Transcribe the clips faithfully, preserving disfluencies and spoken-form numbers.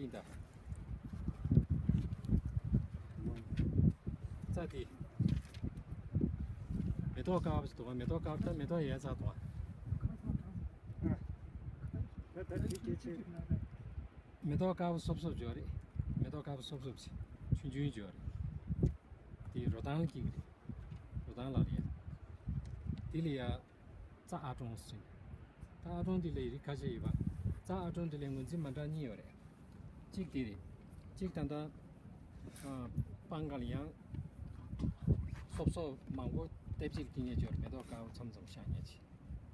ཡིན་ད། རྩྭ་དེ། མེ་ཏོག་དཀར་པོ་ཞིག་འདུག་ག་མེ་ཏོག་དཀར་པོ་ད་མེ་ཏོག་ཡལ་ཚར་འདུག་ག་ད་ད་དེ་སྐད་ཆ། མེ་ཏོག་དཀར་པོ་སོབ་སོབ་ཅིག་ཡོད་རེད། མེ་ཏོག་དཀར་པོ་སོབ་སོབ་ཅིག་ཆུང་ཆུང་ཅིག་ཡོད་རེད། དེ་རོ་ཐང་ལ་སྐྱེ་གི་རེད། རོ་ཐང་ལ་རེད་ཡ། དེ་ལ་ཡ། རྩྭ་ཨ་ཀྲོང་ཟེར། རྩྭ་ཨ་ཀྲོང་དེ་ལ་ཡི་རིགས་ཁ་ཤས་ཡོད་པ། རྩྭ་ཨ་ཀྲོང་དེ་ལ་ངོས་འཛིན་མ་འདྲ་གཉིས་ཡོད་རེད། གཅིག་དེ་རེད། གཅིག་ད་ལྟ། ཨ། སྤང་ཁ་ལ་ཡང་། སོབ་སོབ་མང་པོ་ལྟེབ་གཅིག་སྐྱེ་མཁན་ཅིག་ཡོད་རེད། མེ་ཏོག་དཀར་པོ་མཚམས་མཚམས་ཤར་མཁན་ཅིག་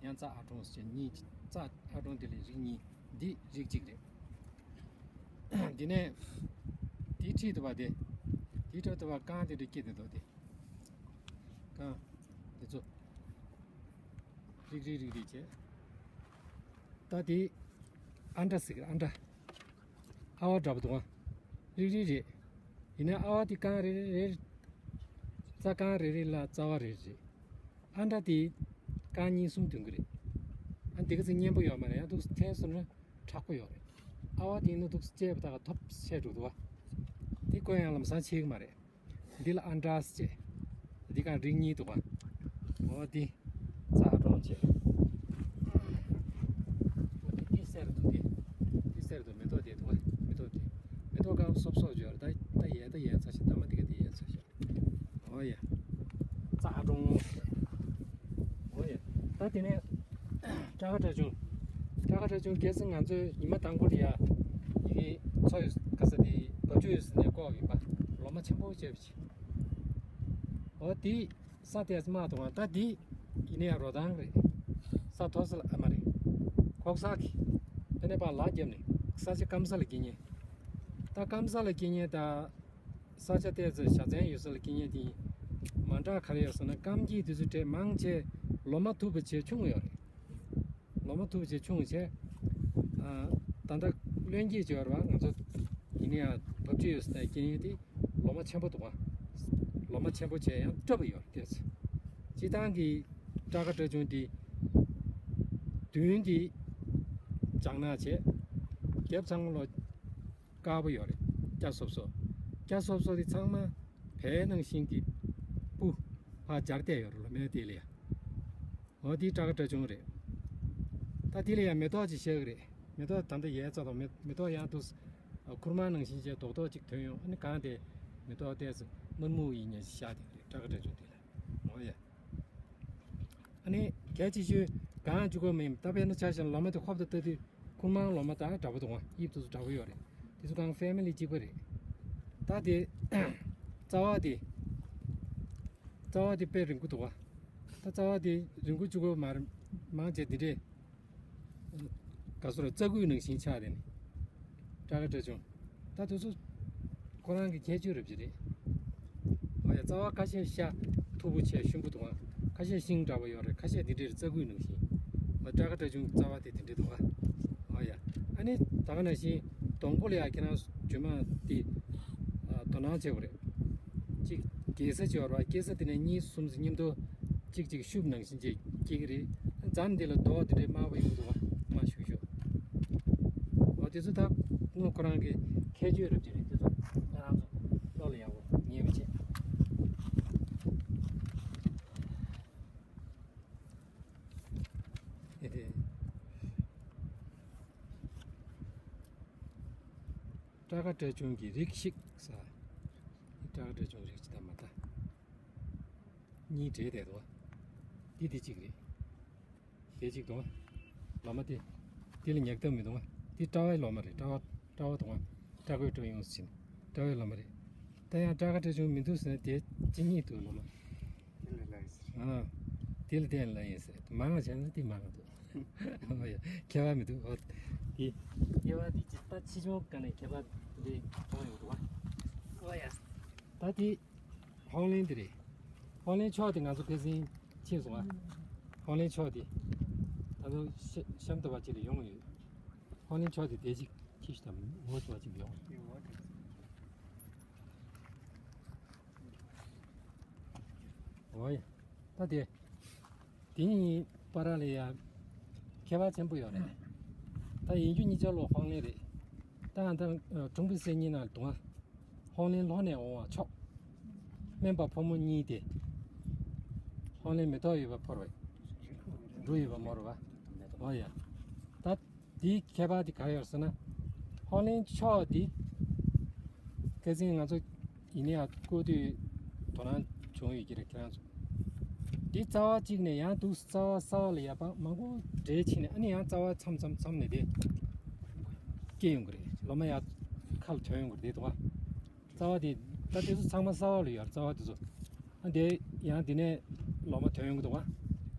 ཡང་རྩྭ་ཨ་ཀྲོང་ཟེར་གཉིས། རྩྭ་ཨ་ཀྲོང་དེ་ལ་རིགས་གཉིས། འདི་རིགས་གཅིག་རེད། འདི་ནས། དེའི་འཁྲིས་དུ་བ་དེ། དེའི་འཁྲིས་དུ་བ་རྐང་དེ་འདྲ་སྐྱེས་དེ་འདུག་དེ། རྐང་། དེ་ཚོ། རིགས་རིགས་རིགས་རིགས་བྱས། ད་དེ། ཨ་འདྲ་ཟེར་གི་རེད། ཨ་འདྲ། ཨ་བ་འདྲ་པོ་འདུག་ག་རིགས་རིགས་རེད། ཡིན་ན་ཨ་བ་དེ་རྐང་རེ་རེ་རེ། རྩྭ་རྐང་རེ་རེ་ལ་རྩ་བ་རེ་རེ་རེད། ཨ་འདྲ་དེ། རྐང་གཉིས་གསུམ་ཐོན་གི་རེད། ཨ་འདི་ག་ཚོད་སྙན་པོ་ཡོད་མ་རེད། ཡང་འདུག་སེ་འཐེན་སོང་ན་དྲག་པོ་ཡོད་རེད། ཨ་བ་དེ་ཡིན་ན་འདུག་སེ་བཅད་པ་ད་ག་ཐོབ་ཆད་འགྲོ་འདུག་ག་དེ་བཀོད་ཡང་ལམ་སང་ཆད་གི་མ་རེད། འདི་ལ་ཨ་འདྲ་ཟེར། འདི་གང་རིགས་གཉིས་འདུག་ག་འོ་འདི། རྩྭ་ཨ་ཀྲོང་བྱས། འོ་འདི་འདི་གསེར་འདུག་འདི། འདི་གསེར་འདུག་མེ་ཏོག་དེ་འདུག་ག་མེ་ཏོག་དེ། མེ་ཏོག་དཀར་པོ་སོབ་སོབ་ཅིག་ཡོད་རེད། ད་ད་ཡལ་ད་ཡལ་ཚར་ཤག་འདབ་མ་འདི་ག་དེ་ཡལ་ཚར་ཤག་འོ་ཡ། རྩྭ་ཨ་ཀྲོང་། འོ་ཡ། ད་དེ་ནས། སྤྲ་ཁ་སྤྲ་ཆུང་། སྤྲ་ཁ་སྤྲ་ཆུང་གལ་སྲིད་ང་ཚོའི་ཉི་མ་དང་པོ་ལ་ཡ། ཡི་གེ་མཚོ་ཡོད་ག་ས་དེ་བབ་ཆུ་ཡོད་ས་ནས་བསྐོར་ཡིན་པ། ལོ་མ་ཆེན་པོ་བྱས་པ་ཅིག་འོ་དེ། ས་དེ་དམག་གཏོང་བ་ད་དེ། ཡིན་ནའི་རོ་ཐང་རེད། ས་མཐོ་ས་ལ་ཨ་མ་རེད། ཁོག་ས་གི་དེ་ནས་ཕར་ལ་རྒྱབ་ནས་ས་ཆ་སྐམ་ས་ལ་སྐྱེ་མཁན། ད་སྐམ་ས་ལ་སྐྱེ་མཁན་ད། ས་ཆ་ཏོག་ཙམ་བཞའ་ཚན་ཡོད་ས་ལ་སྐྱེ་མཁན་དེ། མ་འདྲ་ག་རེ་ཡོད་ཟེར་ན་སྐམ་སྐྱེས་དེ་ཚོ་གྲས་མང་ཆེ་ལོ་མ་ཐུག་པ་བྱས་ཆུང་ཡོད་རེད། ལོ་མ་ཐུག་པ་བྱས་ཆུང་བྱས། ཨ། ད་ལྟ་བློན་སྐྱེས་བྱས་པ་རེད་པ། ང་ཚོ་ཡིན་ན་ཡང་བབ་ཆུ་ཡོད་ས་ནས་སྐྱེ་མཁན་དེ་ལོ་མ་ཆེན་པོ་འདུག་ག་ལོ་མ་ཆེན་པོ་བྱས་ཡང་སྐྲ་བ་ཡོད་རེད་ཏོག་ཙམ། སྤྱིར་བཏང་གི་སྤྲ་ཁ་སྤྲ་ཆུང་དེ། མདུན་དེ་ལྗང་ནག་བྱས། རྒྱབ་ཚང་མ་ལོ། དཀར་པོ་ཡོད་རེད། སྐྱ་སོབ་སོབ། སྐྱ་སོབ་སོབ་དེ་ཚང་མ་བལ་ནང་བཞིན་གྱི་སྤུ་ཕར་སྦྱར་བསྡད་ཡོད་རེད། ལོ་མའི་དེ་ལ་ཡ། འོ་དེ་སྤྲ་ཁ་སྤྲ་ཆུང་རེད། ད་དེ་ལ་ཡ་མེ་ཏོག་ཅིག་བཞད་གི་རེད། མེ་ཏོག་ད་ལྟ་ཡལ་ཚར་དང་མེ་མེ་ཏོག་ཡང་དུ་ཁུར་མང་ནང་བཞིན་བྱས་རྡོག་རྡོག་ཅིག་ཐོན་ཡོང་། ཨ་ནི་གང་དེ་མེ་ཏོག་ཏོག་ཙམ་དམར་སྨུག་ཡིན་ཉེ་ཞིག་བཞག་བསྡད་གི་རེད། སྤྲ་ཁ་སྤྲ་ཆུང་དེ་ལ། འོ་ཡ། ཨ་ནི་གལ་ཆེ་ཤོས་གང་བཅུག་གི་མིན། ད་དཔེར་ན་ཆ་བཞག་ན་ལོ་མ་དེ་ཁོབ་ཏུ་ལྟ་དུས་ཁུར་མང་ལོ་མ་དང་འདྲ་པོ་འདུག་ག་དབྱིབས་དེ་ཚོ་འདྲ་པོ་ཡོད་རེད། དེ་ཚོ་གང་ཕེ་མི་ལི་གཅིག་པ་རེད། ད་དེ་རྩ་བ་དེ། རྩ་བ་དེ་དཔེ་རིང་པོ་འདུག་ག་ད་རྩ་བ་དེ་རིང་པོ་བཅུག་གི་མ་རེད། མང་ཆེ་འདི་འདྲས། ག་སོ་ར་རྩྭ་ཁུ་ནང་བཞིན་ཆགས་དེ་ནི། སྤྲ་ཁ་སྤྲ་ཆུང་། ད་དེ་ཚོ་ཁོ་རང་གི་ཁྱད་ཆོས་རེད་ཅེ་རེད། འོ་ཡ། རྩ་བ་ཁ་ཤས་ཤ་མཐུག་པོ་བྱས་ཞིམ་པོ་འདུག་ག་ཁ་ཤས་ཤིང་འདྲ་པོ་ཡོད་རེད། ཁ་ཤས་འདི་འདྲའི་རྩྭ་ཁུ་ནང་བཞིན། འོ་སྤྲ་ཁ་སྤྲ་ཆུང་གི་རྩ་བ་དེ་འདི་འདྲ་འདུག་ག་འོ་ཡ། ཨ་ནི་ད་ག་ནང་བཞིན་སྡོང་པོ་ལ་ཡ་ཁྱེད་རང་ཇོ་མ་དེ། ཨ། དོ་སྣང་བྱེད་དགོས་རེད། གཅིག་སྐྱེ་ས་ཅིག་ཡོད་རེད་པ། སྐྱེ་ས་དེ་ནས་གཉིས་གསུམ་ཙམ་མཉམ་དུ་གཅིག་གཅིག་ཤུབས་ནང་བཞིན་ཅིག་སྐྱེ་གི་རེད། མཚམས་འདི་ལ་རྡོ་དེ་འདྲའི་དམར་པོ་ཡོང་གི་འདུག་ག་དམར་ཤུག་ཤུག་འོ་དེ་ཚོ་ད་དངོས་ཁོ་རང་གི་ཁྱད་ཆོས་རེད་ཅེ་རེད། དེ་ཚོ་ང་རང་ཚོ་བློ་ལ་ཡག་པོ་ངེས་པ་བྱེད། ཧེ་ཧེ། སྤྲ་ཁ་སྤྲ་ཆུང་གི་རིགས་ཤིག་ཟེར། སྤྲ་ཁ་སྤྲ་ཆུང་རིགས་ཤིག་དང་མ་ད། གཉིས་འདྲེས་བསྡད་འདུག་དེ་དེ་གཅིག་རེད། དེ་གཅིག་འདུག་ལོ་མ་དེ། དེ་ལ་ཉེག་ཐབས་མི་འདུག་དེ་སྤྲ་བའི་ལོ་མ་རེད། སྤྲ་བ་སྤྲ་བ་འདུག་སྤྲ་རྒོད་སྤྲ་ཡོངས་སུ་ཕྱིན། སྤྲ་བའི་ལོ་མ་རེད། ད་ཡང་སྤྲ་ཁ་སྤྲ་ཆུང་མི་འདུག་ཟེར་ན་དེ་གཅིག་གཉིས་འདུག་ལོ་མ། དེ་ལ་ལ་ཡིན་ཟེར། ཨ། དེ་ལ་བརྟེན་ལ་ཡིན་ཟེར། མང་བ་བྱས་ན་དེ་མང་བ་འདུག་ཨོ་ཡ། ཁྱད་པར་མི་འདུག་ཨོ། དེ། ཁྱད་པར་དེ་ཅི་ལྟ་ཕྱི་ཆུང་ག་ནས་ཁྱད་པར་དེ་འདྲ་ཡོང་འདུག་ཨ། ཨོ་ཡ། ད་དེ། ཧོང་ལེན་དེ་རེད། ཧོང་ལེན་ཕྱོགས་དེ་ང་ཚོ་ཕལ་ཆེར་ཕྱིན་སོང་ཨ། ཧོང་ལེན་ཕྱོགས་དེ། ད་དུང་ཤ་ཤམ་ཏོ་བ་ཅིག་ལ་ཡོང་ཡོད། ཧོང་ལེན་ཕྱོགས་དེ་དེ་ཅིག་ཁྱི་ཤི་དང་ངོ་ཏོ་བ་ཅིག་ཡོང་། ཨོ་ཡ། ད་དེ། དེ་གཉིས་བར་ལ་ཡང་ཁྱད་པར་ཆེན་པོ་ཡོད་རེད། ད་ཡིན་རྒྱུ་གཉིས་ཆ་ལོ་ཧོང་ལེན་རེད། ད་ ད་ད་ཀྲུང་པི་སེ་གཉིས་ནང་དུ་ཧོང་ལེན་ལྷོ་ནས་འོང་བ་མཆོག་སྨན་པ་ཕོ་མོ་གཉིས་ཏེ། ཧོང་ལེན་མེ་ཏོག་ཡོད་པ་ཕོར་བས། འབྲུ་ཡོད་པ་མོར་བ། འོ་ཡ། ད་འདིའི་ཁྱད་པར་དེ་ག་རེ་ཡོད་ཟེར་ན། ཧོང་ལེན་མཆོག་འདི། ཁ་སང་ང་ཚོ་ཡིན་ནའི་ཡང་བཀོད་དུས་དོ་སྣང་བྱུང་ཡོད་ཀྱི་རེད་ཁྱེད་རང་ཚོ། འདི་རྩ་བ་གཅིག་ནས་ཡང་འདུག་རྩ་བ་ས་བ་ལ་ཡ་པ་མང་པོ་འདྲེས་ཕྱིན་ནས་ཨ་ནི་ཡང་རྩ་བ་མཚམས་མཚམས་མཚམས་ནས་དེ་སྐྱེ་ཡོང་གི་རེད། ལོ་མ་ཡ་ཁ་ལ་ཐོན་ཡོང་གི་རེད་དེ་དོ། རྩ་བ་དེ་ད་དེ་ཚོ་ཚང་མ་ས་བ་ལ་ཡོད་རེད། རྩ་བ་དེ་ཚོ། ཨ་འདི་ཡང་འདི་ནས་ལོ་མ་ཐོན་ཡོང་གི་འདུག་བ།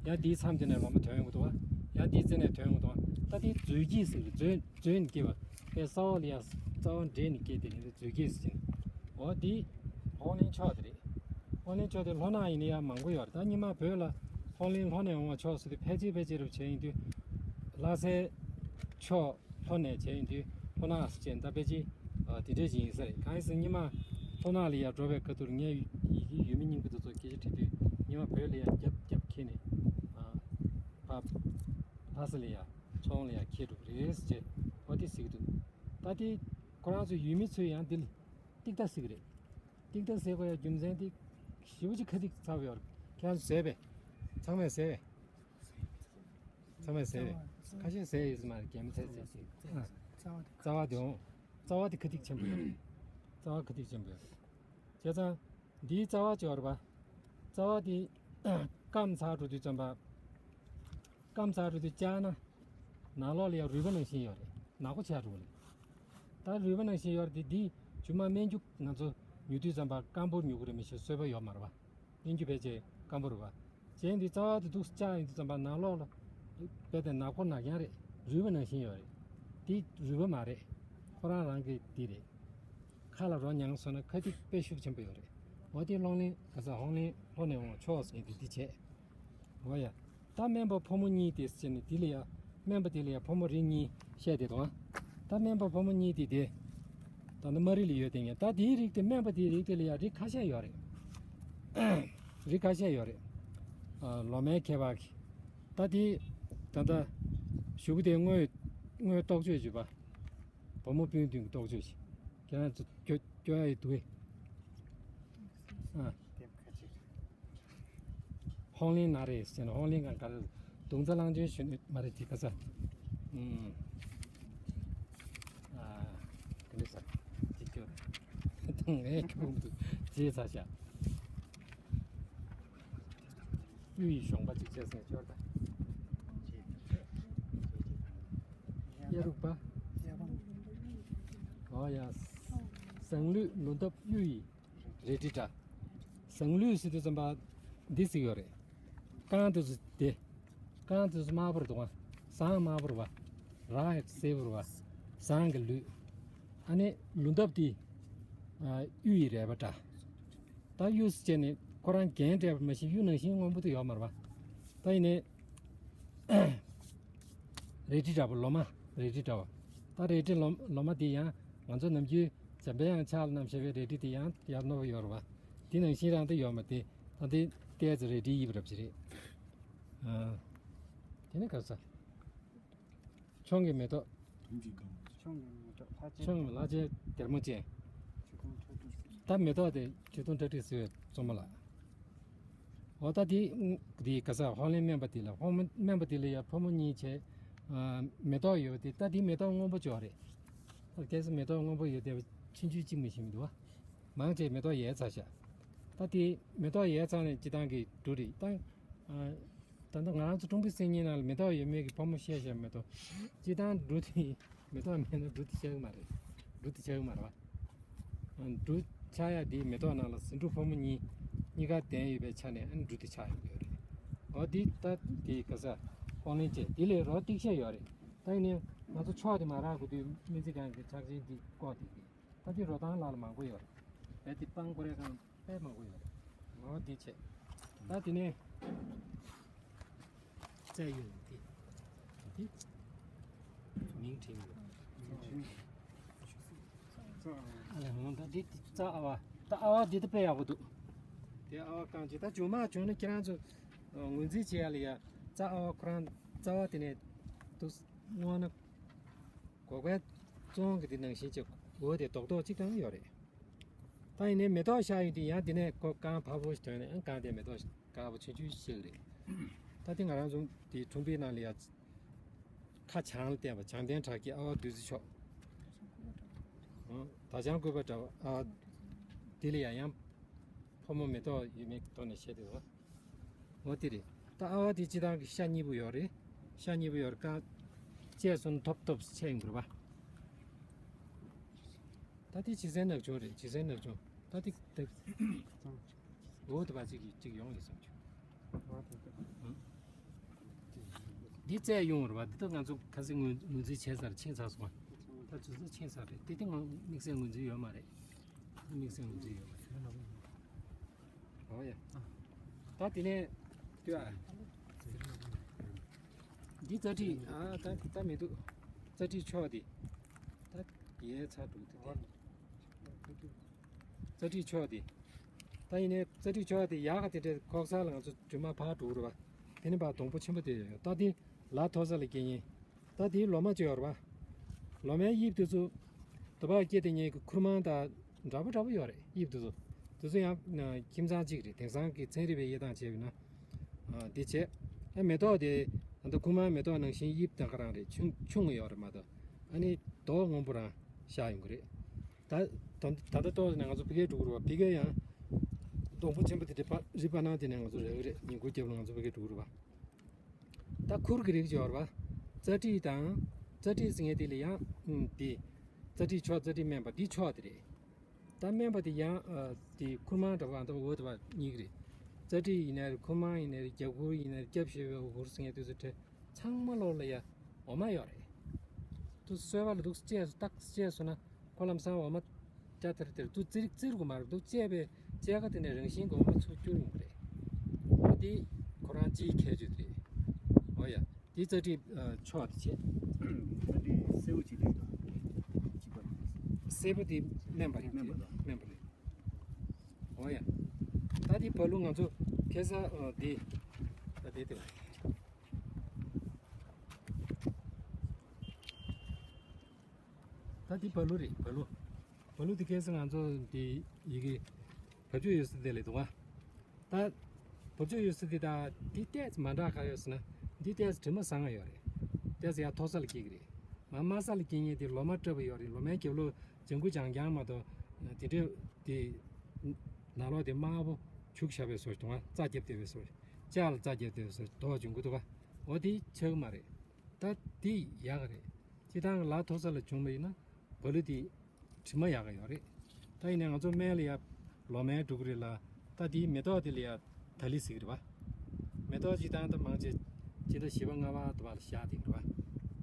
ཡང་འདིའི་མཚམས་དེ་ནས་ལོ་མ་ཐོན་ཡོང་གི་འདུག་བ། ཡང་འདིའི་རྩེ་ནས་ཐོན་ཡོང་གི་འདུག་བ། ད་དེ་མཛོད་དཀྱིལ་ཟེར་གི་རེད། མཛོད་མཛོད་ནས་སྐྱེས་པ། དཔེ་ས་བ་ལ་ཡ་རྩ་བ་འདྲེས་ནས་སྐྱེས་དེ་ནས་མཛོད་དཀྱིལ་ཟེར་གྱི་འོ་འདི་ཧོང་ལེན་མཆོག་དེ་རེད། ཧོང་ལེན་མཆོག་དེ་ལྷོ་ནང་ཡིན་ན་ཡང་མང་པོ་ཡོད་རེད། ད་སྔོན་མ་བོད་ལ་ཧོང་ལེན་ལྷོ་ནས་འོང་བ་མཆོག་ཟེར་དུས་ཕལ་ཆེར་ཕལ་ཆེར་རུ་བྱས་ཡིན་དུས་ལྷ་སའི་ཕྱོགས་ལྷོ་ནས་བྱས་ཡིན་དུས་ལྷོ་ནག་ཟེར་བྱས་ད་ཕལ་ཆེར་དེ་འདྲས་ཅིག་ཡིན་ས་རེད། གང་ཡིན་ཟེར་སྔོན་མ་ལྷོ་ནག་ལ་ཡར་འགྲོ་བའི་ཁ་ཐུག་ངས་ཡི་གེ་ཡུལ་མི་རྙིང་པ་དེ་ཚོ་སྐད་ཆ་དྲིས་དུས་སྔོན་མ་བོད་ལ་ཡར་རྒྱབ་རྒྱབ་འཁྱེར་ནས་ཕ་ལྷ་ས་ལ་ཡར་ཚོང་ལ་ཡར་འཁྱེར་འགྲོ་གི་རེད་ཟེར་བྱས་འོ་དེ་ཟེར་གི་འདུག་ད་དེ་ཁོ་རང་ཚོ་ཡུལ་མི་ཚོས་ཡང་འདི་ལ་ཏིག་ཏ་ཟེར་གི་རེད། ཏིག་ཏ་ཟེར་དགོས་ཡ་རྒྱུ་མཚན་དེ་ཞེ་པོ་ཅིག་ཁ་ཐུག་ཚ་བ་ཡོད་རེད། ཁྱེད་རང་ཚོ་ཟས་པས། ཚང་མས་ཟས་པས། ཚང་མས་ཟས་པས། ཁ་ཤས་ཟས་ཡོད་ཟེར་མ་རེད། རྒན་མོ་ཚོས་ཟས་ཟེར། རྩ་བ་དེ་འོང་། རྩ་བ་དེ་ཁ་ཐུག་ཆེན་པོ་ཡོད་རེད། རྩ་བ་ཁ་ཐུག་ཆེན་པོ་ཡོད་རེད། བྱས་ཙང་འདིའི་རྩ་བ་ཅིག་ཡོད་རེད་པ། རྩ་བ་དེ་སྐམ་ཚར་འགྲོ་དུས་ཙམ་པ། སྐམ་ཚར་རེད་དུ་བཅག་ན། ནང་ལོགས་ལ་ཡང་རུས་པ་ནང་བཞིན་ཡོད་རེད། ནག་པོ་ཆགས་འགྲོ་གི་རེད། ད་རུས་པ་ནང་བཞིན་ཡོད་རེད་དེ་འདི་རྗེས་མ་སྨན་རྒྱུ་ང་ཚོ་ཉོ་དུས་ཙམ་པ་སྐམ་པོར་ཉོ་གི་རེད། མི་ཤེས་བཟོས་པ་ཡོད་མ་རེད་པ། སྨན་རྒྱུ་ཕལ་ཆེར་སྐམ་པོ་རེད་པ། གཞན་འདི་རྩ་བ་དེ་འདུག་བཅག་ཡིན་དུས་ཙམ་པ་ནང་ལོགས་ལ་རྦད་དེ་ནག་པོ་ནག་རྐྱང་རེད། རུས་པ་ནང་བཞིན་ཡོད་རེད། འདི་རུས་པ་མ་རེད། ཁོ་རང་རང་གི་འདི་རེད། ཁ་ལ་རོ་མྱངས་སོང་ན་ཁ་ཐུག་དཔེ་ཤུགས་ཆེན་པོ་ཡོད་རེད། འོ་དེ་ལྷོང་ལེན་ག་ས་ཧོང་ལེན་ལྷོ་ནས་འོང་ཆོག་ཟེར་དེ་འདི་བྱས། འོ་ཡ། ད་སྨན་པ་ཕོ་མོ་གཉིས་དེ་ཟེར་ནས་དེ་ལ་ཡ། སྨན་པ་དེ་ལ་ཡ་ཕོ་མོ་རིགས་གཉིས་བཤད་དེ་དང་། ད་སྨན་པ་ཕོ་མོ་གཉིས་དེ་དེ། ད་ནི་མ་རི་ལ་ཡོད་དེ་ངས་ད་དེའི་རིགས་དེ་སྨན་པ་དེའི་རིགས་དེ་ལ་ཡ་རིགས་ཁ་ཤས་ཡོད་རེད། རིགས་ཁ་ཤས་ཡོད་རེད། ཨ། ལོ་མའི་ཁྱད་པར་གྱིས། ད་དེ། ད་ལྟ། གཞུག་གུ་དེ་དངོས། དངོས་རྟོག་དཔྱོད་བྱེད་པ། བུ་མོ་སྤུན་བདུན་གྱི་རྟོག་དཔྱོད་བྱེད། ཁྱེད་རང་ཚོ་སྐྱོ་སྐྱོ་ཡ་ཡི་འདུག་གས། ཨ། ཧོང་ལེན་ན་རེད་ཟེར་ན་ཧོང་ལེན་གང་ག་རེ། རྡུང་རྩ་རླུང་ཆེན་གཞོན་ནུ་མ་རེད་དེ་ག་ས། ཨུམ། ཨ། ག་འདྲ་ས། ཅི་སྐྱོ། ངས་ཁྱོད་འདུག་རྗེས་ཚ་ཤ། གཡུ་ཡི་གཞོང་པ་གཅིག་བྱས་ཟེར་སྐྱོར་དང་། གཡའ་རུག་པ། ཨོ་ཡ། ཟངས་ལུད་ལོ་འདབ་གཡུ་ཡི་རལ་གྲི་འདྲ། ཟངས་ལུད་ཟེར་དུས་ཙམ་པ་འདི་ཟིག་ཡོད་རེད། རྐང་དུ་སུ་དེ། རྐང་དུ་སུ་དམར་པོར་འདུག་བ། ཟངས་དམར་པོར་བ། ར་སེར་པོར་བ། ཟངས་ཀྱི་ལུད། ཨ་ནི་ལོ་འདབ་དེ། གཡུ་ཡི་རལ་པ་འདྲ། ད་གཡུ་ཟེར་བྱས་ནས་ཁོ་རང་རྒྱན་སྤྲས་པ་མ་གཞི་གཡུ་ནང་བཞིན་སྔོན་པོ་དེ་ཡོད་མ་རེད་པ། ད་ཡིན་ནའི། རལ་གྲི་འདྲ་པོ་ལོ་མ་རལ་གྲི་འདྲ་བ། ད་རལ་གྲི་ལོ་ལོ་མ་དེ་ཡང་ང་ཚོ་ནམ་རྒྱུན་འཇམ་པའི་དབྱངས་ཕྱག་ལ་བསྣམས་བྱས་པའི་རལ་གྲི་དེ་ཡང་ཡར་རྣོ་བ་ཡོད་རེད་པ། དེ་ནང་བཞིན་རང་དེ་ཡོད་མ་དེ་ད་དེ་ཏོག་ཙམ་རལ་གྲིའི་དབྱིབས་རབ་ཅིག་རེད། ཨ། དེ་ནི་ག་ས། མཆོང་གི་མེ་ཏོག་ཆུང་གི་མེ་ཏོག་ལྷ་ཆེན། ཆུང་གི་ལྷ་ཆེན་སྡེར་མོ་ཅན། ཆུ་དུང་ཁྲ་ཁྲིག་ཟེར། ད་མེ་ཏོག་དེ་ཆུ་དུང་ཁྲ་ཁྲིག་ཟེར་བའི་རྩོམ་མ་ལགས། འོ་ད་དེ་དེ་ག་ས་ཧོང་ལེན་སྨན་པ་དེ་ལ་ཧོང་སྨན་པ་དེ་ལ་ཡ་ཕོ་མོ་གཉིས་བྱས། ཨ། མེ་ཏོག་ཡོད་དེ་ད་དེ་མེ་ཏོག་སྔོན་པོ་ཅིག་རེད། ད་གལ་སྲིད་མེ་ཏོག་སྔོན་པོ་ཡོད་དེ་ཕྱིན་ཆད་གཅིག་མི་ཤེས་མི་འདུག་བ། མང་ཆེ་མེ་ཏོག་ཡལ་ཚར་ཤག་ད་དེ་མེ་ཏོག་ཡལ་ཚར་ནས་སྤྱི་བཏང་གི་འབྲུ་རེད་ད། ཨ། ད་ལྟ་ང་རང་ཚོ་ཀྲུང་གོའི་སེམས་ཉིད་ནང་ལ་མེ་ཏོག་ཡོད་མེད་ཀྱི་ཕོ་མོ་བཤད་བཤད་མེ་ཏོག་སྤྱིར་བཏང་འབྲུ་དེ་མེ་ཏོག་མེད་ན་འབྲུ་དེ་ཆགས་ཀྱི་མ་རེད། འབྲུ་དེ་ཆགས་ཀྱི་མ་རེད་བ། འབྲུ་ཆགས་ཡ་དེ་མེ་ཏོག་ནང་ལ་ཟེའུ་འབྲུ་ཕོ་མོ་གཉིས་གཉིས་ཀ་ལྡན་ཡོད་པའི་ཆ་ནས་ཨ་ནི་འབྲུ་དེ་ཆགས་ཡོང་གི་ཡོད་རེད། འོ་དེ་ད་དེ་ག་ས་ཧོང་ལེན་བྱས་དེ་ལས་རོ་ཏིག་ཤ་ཡོད་རེད། ད་ཡིན་ནའི་ང་ཚོ་ཕྱོགས་དེ་མ་རག་གི་དུས་སྨན་རྩིས་ཁང་གི་ཕྱག་ཆེན་དེ་བཀོག་དེ་གི། ད་དེ་རོ་ཐང་ལ་ལ་མང་པོ་ཡོད་རེད། ད་དེ་སྤང་ཀོ་རེ་གང་དཔེ་མང་པོ་ཡོད་རེད། ངོ་བོ་འདི་བྱས། ད་དེ་ནས་རྩྭ་ཡོད་རེད་དེ། དེ་མིང་བྲིས་མི་འདུག་ཨ་ལས་ཧོང་ད་འདི་རྩྭ་ཨ་བ། ད་ཨ་བ་འདི་ད་དཔེ་ཡག་པོ་འདུག་དེ་ཨ་བ་རྐང་གཅིག་ད་ཇོ་མ་བྱུང་ན་ཁྱེད་རང་ཚོ་ངོས་འཛིན་བྱེད་ཡ་ལ་ཡ་རྩྭ་ཨ་བ་ཁོ་རང་རྩ་བ་དེ་ནས་འདུག་སྔོ་ན། སྒོག་པའི་ བཙོང་གི་དེ་ནང་བཞིན་བྱས་འོ་དེ་རྡོག་རྡོག་གཅིག་བཏང་ཡོད་རེད། ད་ཡིན་ནའི་མེ་ཏོག་ཤར་ཡོང་དུས་ཡང་དེ་ནས་ཁོ་རྐང་ཕར་བོ་ཞིག་ཐོན་ནས་ཨང་རྐང་དེ་མེ་ཏོག་དཀར་པོ་ཆུང་ཆུང་ཞིག་རེད། ད་དེ་ང་རང་ཚོ་དེ་ཁྲོམ་པའི་ནང་ལ་ཡ་ཁ་བྱང་ལ་བསྟན་པ་བྱང་བསྟན་བྲག་གི་ཨ་བ་བདུད་རྩི་མཆོག་དར་བྱང་བཀོད་པ་འདྲ་བ་ཨ་དེ་ལ་ཡ་ཡང་ཕོ་མོ་མེ་ཏོག་ཡོད་མེད་ཀྱི་ཐོག་ནས་བཤད་དེ་རེད་བ། འོ་དེ་རེད། ད་ཨ་བ་དེ་སྤྱི་བཏང་གི་ཤ་གཉིས་པོ་ཡོད་རེད། ཤ་གཉིས་པོ་ཡོད་རེད་ཀ་བཅད་སོང་ཐོབ་ཐོབ་ཆད་ཡོང་གི་རེད་བ། ད་དེ་ཇི་སྲན་ནག་ཆུང་རེད། ཇི་སྲན་ནག་ཆུང་། ད་དེ་དེ་འོ་དེ་བ་ཅིག་གིས་ཅིག་ཡོང་ཡོད་བསམ་བྱུང་། འདི་བཙལ་ཡོང་རེད་བ། འདི་ད་ང་ཚོ་ཁ་སང་ངོས་ངོས་འཛིན་བྱས་ཚར་ཕྱིན་ཚར་སོང་བ། ད་ཚོད་ཚོད་ཕྱིན་ཚར་རེད། དེ་དེ་ང་དམིགས་བསལ་ངོས་འཛིན་ཡོད་མ་རེད། དམིགས་བསལ་ངོས་འཛིན་ཡོད་མ་རེད། འོ་ཡ། ད་དེ་ནས་ལྟོས་ཨ། འདི་རྩ་དྲི་ཨ་ད་ད་མི་འདུག་རྩ་དྲི་མཆོག་དེ། ད་ཡའི་ཚ་འདུག་དེ་དེ། རྩ་དྲི་མཆོག་དེ། ད་ཡིན་ནའི་རྩ་དྲི་མཆོག་དེ་ཡག་ག་དེ་འདྲའི་ཁོག་ས་ལ་ང་ཚོ་དྲི་མ་ཕར་འགྲོ་གི་རེད་བ། དེ་ནས་ཕར་སྡོང་པོ་ཆེན་པོ་དེ་ཡོད། ད་དེ་ལ་མཐོ་ས་ལ་སྐྱེ་ཉེན། ད་དེའི་ལོ་མ་ཅིག་ཡོད་རེད་བ། ལོ་མའི་དབྱིབས་དེ་ཚོ་དུ་བ་སྐྱེ་དེ་ཉེན་གྱི་ཁུར་མང་དང་འདྲ་པོ་འདྲ་པོ་ཡོད་རེད། དབྱིབས་དེ་ཚོ་དེ་ཚོ་ཡང་ཁྱིམ་ཚང་གཅིག་རེད། དེང་སང་གི་ཚན་རིག་པའི་དབྱེ་སྟངས་བྱས་པ་ཡིན་ན། འདི་བྱས། ཨ་མེ་ཏོག་དེ་ད་ལྟ་ཁུར་མང་མེ་ཏོག་ནང་བཞིན་དབྱིབས་དང་ག་རང་རེད། ཆུང་ཆུང་ངུ་ཡོད་རེད་མ་གཏོགས། ཨ་ནི་རྡོག་སྔོན་པོ་རང་ཤར་ཡོང་གི་རེད། ད་ད་ད་ལྟ་ཏོག་ཙམ་ནས་ང་ཚོ་ཕ་གིར་འགྲོ་གི་རེད་བ། ཕ་གིར་ཡང་སྡོང་པོ་ཆེན་པོ་དེ་འདྲ་ཕ་རི་པ་ནང་དེ་ནས་ང་ཚོ་རེ་བ་རེད། ཉིན་གུང་རྒྱབ་ལ་ང་ཚོ་ཕ་གིར་འགྲོ་གི་རེད་བ། ད་ཁུར་གི་རིགས་ཅིག་ཡོད་རེད་བ། རྩ་དྲི་དང་། རྩ་དྲི་ཟེར་མཁན་དེ་ལ་ཡང་ཨུམ་དེ། རྩ་དྲི་མཆོག་རྩ་དྲི་སྨན་པ་འདི་མཆོག་དེ་རེད། ད་སྨན་པ་དེ་ཡང་ཨ་དེ་ཁུར་མང་འདྲ་བ་འདྲ་བ་འོ་དེ་བ་གཉིས་ཀ་རེད། རྩ་དྲི་ཡིན་ནའི་རེད། ཁུར་མང་ཡིན་ནའི་རེད། རྒྱབ་ཁུར་ཡིན་ནའི་རེད། རྒྱབ་ཤེས་པའི་འོ་ཁུར་ཟེར་མཁན་དེ་ཚོ་དེ་ཚང་མ་ལོག་ལ་ཡ་འོ་མ་ཡོད་རེད། དུ་གསོལ་བ་ལ་འདུག་བཅད་སོ་ཏག་བཅད་སོ་ན་ཁོ་ལམ་སང་འོ་མ་སྐྱ་ཐེར་ཐེར་དུ་ཙིར་ཙིར་གོ་མ་རེད། འདུག་བཅད་པའི་བཅད་ཀ་དེ་ནས་རང་བཞིན་གྱི་འོ་མ་ཚུར་བསྐྱུར་ཡོང་གི་རེད། འོ་དེ་ཁོ་རང་སྤྱིའི་ཁྱད་ཆོས་དེ་རེད། འོ་ཡ། དེ་རྩ་དྲི་མཆོག་དེ་བྱས། རྩ་དྲི་སེར་པོ་ཅིག་རེད་དོ། གཅིག་པ་རེད། སེར་པོ་དེ་སྨན་པ་རེད། སྨན་པ་དང་། སྨན་པ་རེད། འོ་ཡ། ད་དེ་བ་ལུ་ང་ཚོ་ཁ་སང་འདི་ད་དེ་དེ་བ། ད་འདི་བ་ལུ་རེད། བ་ལུ། བ་ལུ་འདི་ཁ་སང་ང་ཚོ་འདི་ཡི་གེ་བབ་ཅོལ་ཡོད་ས་དེ་ལས་འདུག་བ། ད་བབ་ཅོལ་ཡོད་ས་འདི་དང་འདི་ཏོག་ཙམ་མ་འདྲ་ག་ཡོད་ཟེར་ན། འདི་ཏོག་ཙམ་དྲི་མ་ཟང་ང་ཡོད་རེད། ཏོག་ཙམ་ཡར་མཐོ་ས་ལ་སྐྱེ་གི་རེད། མར་དམའ་ས་ལ་སྐྱེ་མཁན་དེ་ལོ་མ་བཀྲ་བ་ཡོད་རེད། ལོ་མའི་རྒྱབ་ལོགས་ལྗང་གུ་ལྗང་ལྗང་མ་གཏོགས་དེ་འདྲས་དེ་ནང་ལོགས་དེ་དམར་པོ་བྱུག་བཞག་པའི་བཟོ་ཞིག་འདུག་བ། རྩ་རྒྱབ་བསྡད་པའི་བཟོ་ཞིག་ལྕགས་ལ་རྩ་རྒྱབ་བསྡད་པའི་བཟོ་ཞིག་མདོག་ལྗང་གུ་འདུག་བ། འོ་དེ་ཆགས་ཀྱི་མ་རེད། ད་དེ་ཡག་ག་རེད། སྤྱིར་བཏང་གི་ལ་མཐོ་ས་ལ་བྱུང་བ་ཡིན་ན་བ་ལུ་དེ་དྲི་མ་ཡག་ག་ཡོད་རེད། ད་ཡིན་ནའི་ང་ཚོ་སྨན་ལ་ཡ་ལོ་མའི་འགྲོ་གི་རེད་ལ། ད་དེའི་མེ་ཏོག་དེ་ལ་ཡ་ད་ལི་ཟེར་གི་རེད་བ། མེ་ཏོག་སྤྱིར་བཏང་ད་མང་ཆེ་སྤྱི་ཟླ་བཞི་པ་ལྔ་པ་དུ་བ་ལ་ཤར་བསྡད་ཀྱི་རེད་བ།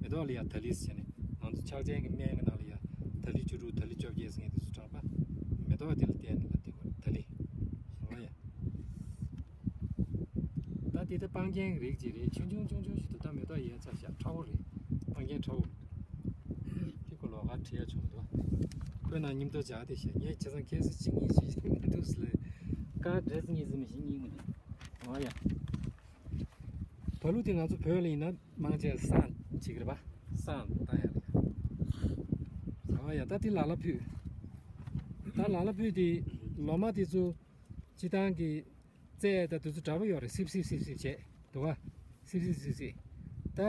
མེ་ཏོག་ལ་ཡ་ད་ལི་ཟེར་ནས་ང་ཚོ་ཕྱག་ཆེན་གྱི་སྨན་གྱི་ནང་ལ་ཡ་ད་ལི་བཅུ་དྲུག་ད་ལི་བཅོ་བརྒྱད་ཟེར་མཁན་དེ་ཚོ་དྲངས་པ། མེ་ཏོག་དེ་ལ་བརྟེན་ནས་ལ་དེ་གོ་ད་ལི། ཨོ་ཡ། ད་དེ་ད་སྤང་རྒྱན་རིགས་ཅིག་རེད། ཆུང་ཆུང་ཆུང་ཆུང་ཞིག་འདུག་ད་མེ་ཏོག་ཡལ་ཚར་ཤག་ཁྲ་བོ་རེད། སྤང་རྒྱན་ཁྲ་བོ། དེ་ཁོ་ལོགས་ཀ་བྲིས་ཡ་བྱུང་འདུག་ཁོས་ན་མཉམ་དུ་བྱ་དེ་ཤག་ངས་བྱས་ཙང་ཁྱེད་ཚོ་གཅིག་གཉིས་ཤིག་མི་འདུག་ཟེར་ལེ། ཀ་འདྲེས་གཉིས་ཟིན་མི་ཤིག་གཉིས་མི་འདུག་ཨོ་ཡ། བ་ལུ་དེ་ང་ཚོ་བོད་ལ་ཡིན་ན་མང་ཆེ་སང་བྱེད་ཀྱི་རེད་པ། སང་བཏང་ཡ་རེད། ཨོ་ཡ། ད་དེ་ལ་ལ་ཕུད། ད་ལ་ལ་ཕུད་དེ་ལོ་མ་དེ་ཚོ་སྤྱིར་བཏང་གི་རྩེ་ད་དེ་ཚོ་འདྲ་པོ་ཡོད་རེད། སིབ་སིབ་སིབ་སིབ་བྱས་འདུག་ག་སིབ་སིབ་སིབ་སིབ། ད་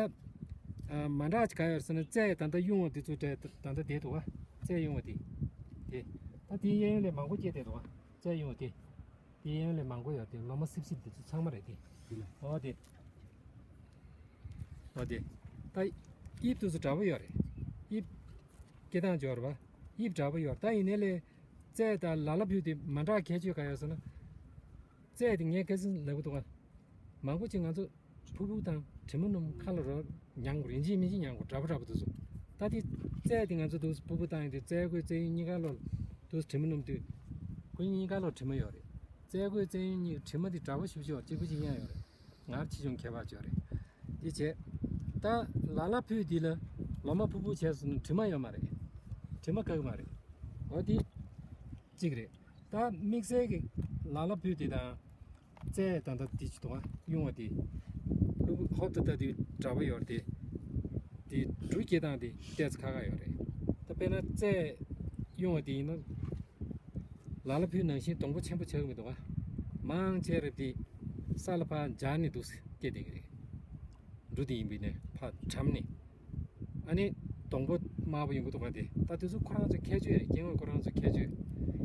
ཨ་མ་འདྲ་ག་ཡོད་ཟེར་ན་རྩེ་ད་ལྟ་གཡུང་བ་དེ་ཚོ་འདྲ་ད་ལྟ་བསྡད་འདུག་ག་རྩེ་གཡུང་བ་དེ། དེ་ད་དེའི་གཡས་གཡོན་ལས་མང་པོ་སྐྱེས་བསྡད་འདུག་ག་རྩེ་གཡུང་བ་དེ། དེའི་གཡས་གཡོན་ལས་མང་པོ་ཡོད་དེ་ལོ་མ་སིབ་སིབ་དེ་ཚོ་ཚང་མ་རེད་དེ། འོ་དེ། འོ་དེ། ད་དབྱིབས་དེ་ཚོ་འདྲ་པོ་ཡོད་རེད། དབྱིབས་སྐྱེ་སྟངས་འབྱོར་བ། དབྱིབས་འདྲ་པོ་ཡོད་རེད། ད་ཡིན་ནའི་ལས། རྩེ་དང་ལ་ལ་ཕུད་དེ་མ་འདྲ་ཁྱད་ཆོས་ག་ཡོད་ཟེར་ན། རྩེ་དེ་ངས་ཁ་སང་ལབ་ཀྱི་འདུག་ག་མང་པོ་ཅིག་ང་ཚོ་ཕུར་བུ་དང་དྲི་མ་སྣུམ་ཁ་ལ་རོ་མྱང་དགོས་རེད། ཡིན་གཅིག་མིན་གཅིག་མྱང་དགོས་འདྲ་པོ་འདྲ་པོ་འདུག་སོ། ད་དེ་རྩེ་དེ་ང་ཚོ་འདུག་ཕུར་བུ་བཏང་ཡོང་དུས་རྩེ་གོས་རྩེ་གཡོན་གཉིས་ཀ་ལོ་འདུག་དྲི་མ་སྣུམ་དུས། ཁོ་གཉིས་ཀ་ལོ་དྲི་མ་ཡོད་རེད། རྩེ་གོས་རྩེ་གཡོན་གཉིས་དྲི་མ་དེ་འདྲ་པོ་ཞེ་པོ་ཅིག་ཡོད་གཅིག་པུ་གཅིག་རྐྱང་ཡོད་རེད། ངར་ཆེ་ཆུང་ཁྱད་པར་ཅིག་ཡོད་རེད། དེ་བྱས། ད་ལ་ལ་ཕུད་འདི་ལ་ལོ་མ་ཕུར་བུ་བྱས་སོང་ན་དྲི་མ་ཡོད་མ་རེད། དྲི་མ་ག་གི་མ་རེད། འོ་དེ་གཅིག་རེད། ད་དམིགས་བསལ་གྱི་ལ་ལ་ཕུད་དེ་དང་། རྩེ་ད་ལྟ་དེ་ཅི་འདུག་ག་གཡུང་བ་དེ། ལུ་གུ་ཧོབ་ཏེ་ལྟ་དུས་འདྲ་པོ་ཡོད་རེད་དེ། དེ་འབྲུ་སྐྱེ་སྟངས་དེ་ཏོག་ཙམ་ཁག་ཁག་ཡོད་རེད། ད་ དཔེར་ན་རྩྭ་གཡུང་བ་དེ་ཡིན་ན། ལ་ལ་ཕུག་ནང་བཞིན་སྡོང་པོ་ཆེན་པོ་ཆགས་ཀྱི་མི་འདུག་ག་མང་ཆེ་རབ་དེ་ས་ལ་ཕར་འབྱར་ནས་འདུག་སྐྱེ་བསྡད་ཀྱི་རེད། འབྲུ་དེ་ཡིན་པས་ནས་ཕར་གྲམ་ནས། ཨ་ནི་སྡོང་པོ་དམར་པོ་ཡོང་གི་འདུག་ག་དེ་ད་དེ་ཚོ་ཁོ་རང་ཚོའི་ཁྱད་ཆོས་རེད། སྐྱེ་དངོས་ཁོ་རང་ཚོའི་ཁྱད་ཆོས།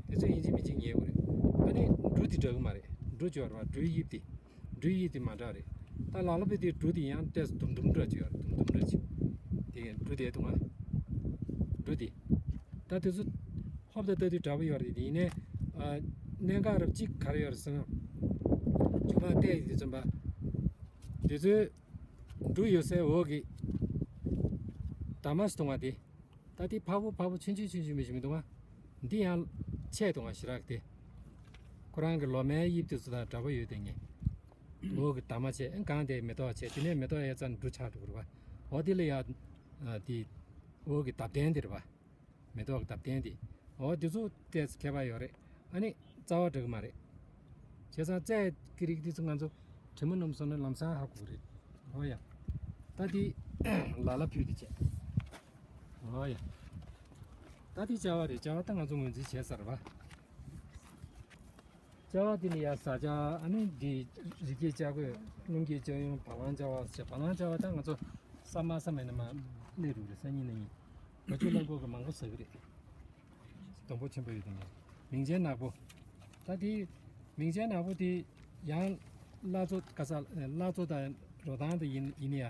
དེ་ཚོ་ཡིན་གཅིག་མིན་གཅིག་ཉལ་དགོས་རེད། ཨ་ནི་འབྲུ་དེ་འདྲ་གི་མ་རེད། འབྲུ་སྦྱོར་བ་འབྲུའི་དབྱིབས་དེ། འབྲུའི་དབྱིབས་དེ་མ་འདྲ་རེད། ད་ལ་ལ་ཕུག་དེ་འབྲུ་དེ་ཡང་ཏོག་ཙམ་དུམ་དུམ་འདྲ་ཅིག་ཡོད་རེད། དུམ་དུམ་འདྲ་ཅིག་དེ་འབྲུ་དེ་འདུག་ག་འབྲུ་དེ། ད་དེ་ཚོ་ཧོབ་ཏེ་ལྟ་དུས་འདྲ་པོ་ཡོད་རེད། དེ་ཡིན་ནའི་ཨ་གནད་འགག་རབ་གཅིག་ག་རེ་ཡོད་རེད་ཟེར་ན། ཇོ་མོ་བལྟས་དེ་ཚོ་འབའ། དེ་ཚོའི་འབྲུ་ཡོད་སའི་འོག་གི་འདབ་མ་ཞིག་འདུག་ག་དེ། ད་དེ་ཕག་པོ་ཕག་པོ་ཆུང་ཆུང་ཆུང་ཆུང་མི་ཞིག་མི་འདུག་ག་འདི་ཡང་ཆེ་འདུག་ག་ཞེ་དྲག་དེ། ཁོ་རང་གི་ལོ་མའི་དབྱིབས་དེ་ཚོ་དང་འདྲ་པོ་ཡོད་དེ་ངས། འོག་གི་འདབ་མ་ཆེ། ཨ་གང་དེ་མེ་ཏོག་ཆེ། དེ་ནས་མེ་ཏོག་ཡོད་ཙང་འབྲུ་ཆགས་འགྲོ་གི་རེད་པ། འོ་དེ་ལ་ཡ། ཨ་དེ། འོག་གི་འདབ་ལྡན་དེ་རེད་པ། མེ་ཏོག་གི་འདབ་ལྡན་དེ། འོ་དེ་ཚོ་ཏོག་ཙམ་ཁྱད་པར་ཡོད་རེད། ཨ་ནི་རྩ་བ་འདྲ་གི་མ་རེད། བྱས་ཙང་རྩྭ་གི་རིགས་དེ་ཚོ་ང་ཚོ་དྲི་མ་སྣོམ་སོང་ན་ལམ་སང་ཧ་གོ་གི་རེད། འོ་ཡ། ད་དེ་ལ་ལ་ཕུག་དེ་བྱས། འོ་ཡ། ད་དེ་བྱ་བ་རེད། བྱ་བ་ད་ང་ཚོ་ངོས་འཛིན་བྱས་ཚར་བ། བྱ་བ་དེ་ལ་ཡ་བཟའ་བྱ། ཨ་ནི་འདི་རི་སྐྱེས་བྱ་རྒོད། རླུང་སྐྱེས་བྱ་ཡུན། བ་ལང་བྱ་བ་ཟེར། བ་ལང་བྱ་བ་ད་ང་ཚོ་ས་དམའ་ས་མེད་ན་མར་སླེབས་འགྲོ་གི་རེད། སང་ཉིན་གནངས་ཉིན། ང་ཚོ་གླང་གོག་གི་མང་པོ་ཟ་གི་རེད། སྡོང་པོ་ཆེན་པོ་ཡོད་དེ་ནས། མིང་ཅན་ནག་པོ། ད་དེ་མིང་ཅན་ནག་པོ་དེ་ཡང་བླ་མཚོ་ག་ས་བླ་མཚོ་དང་རོ་ཐང་དེ་ཡིན་ཡིན་ཡ།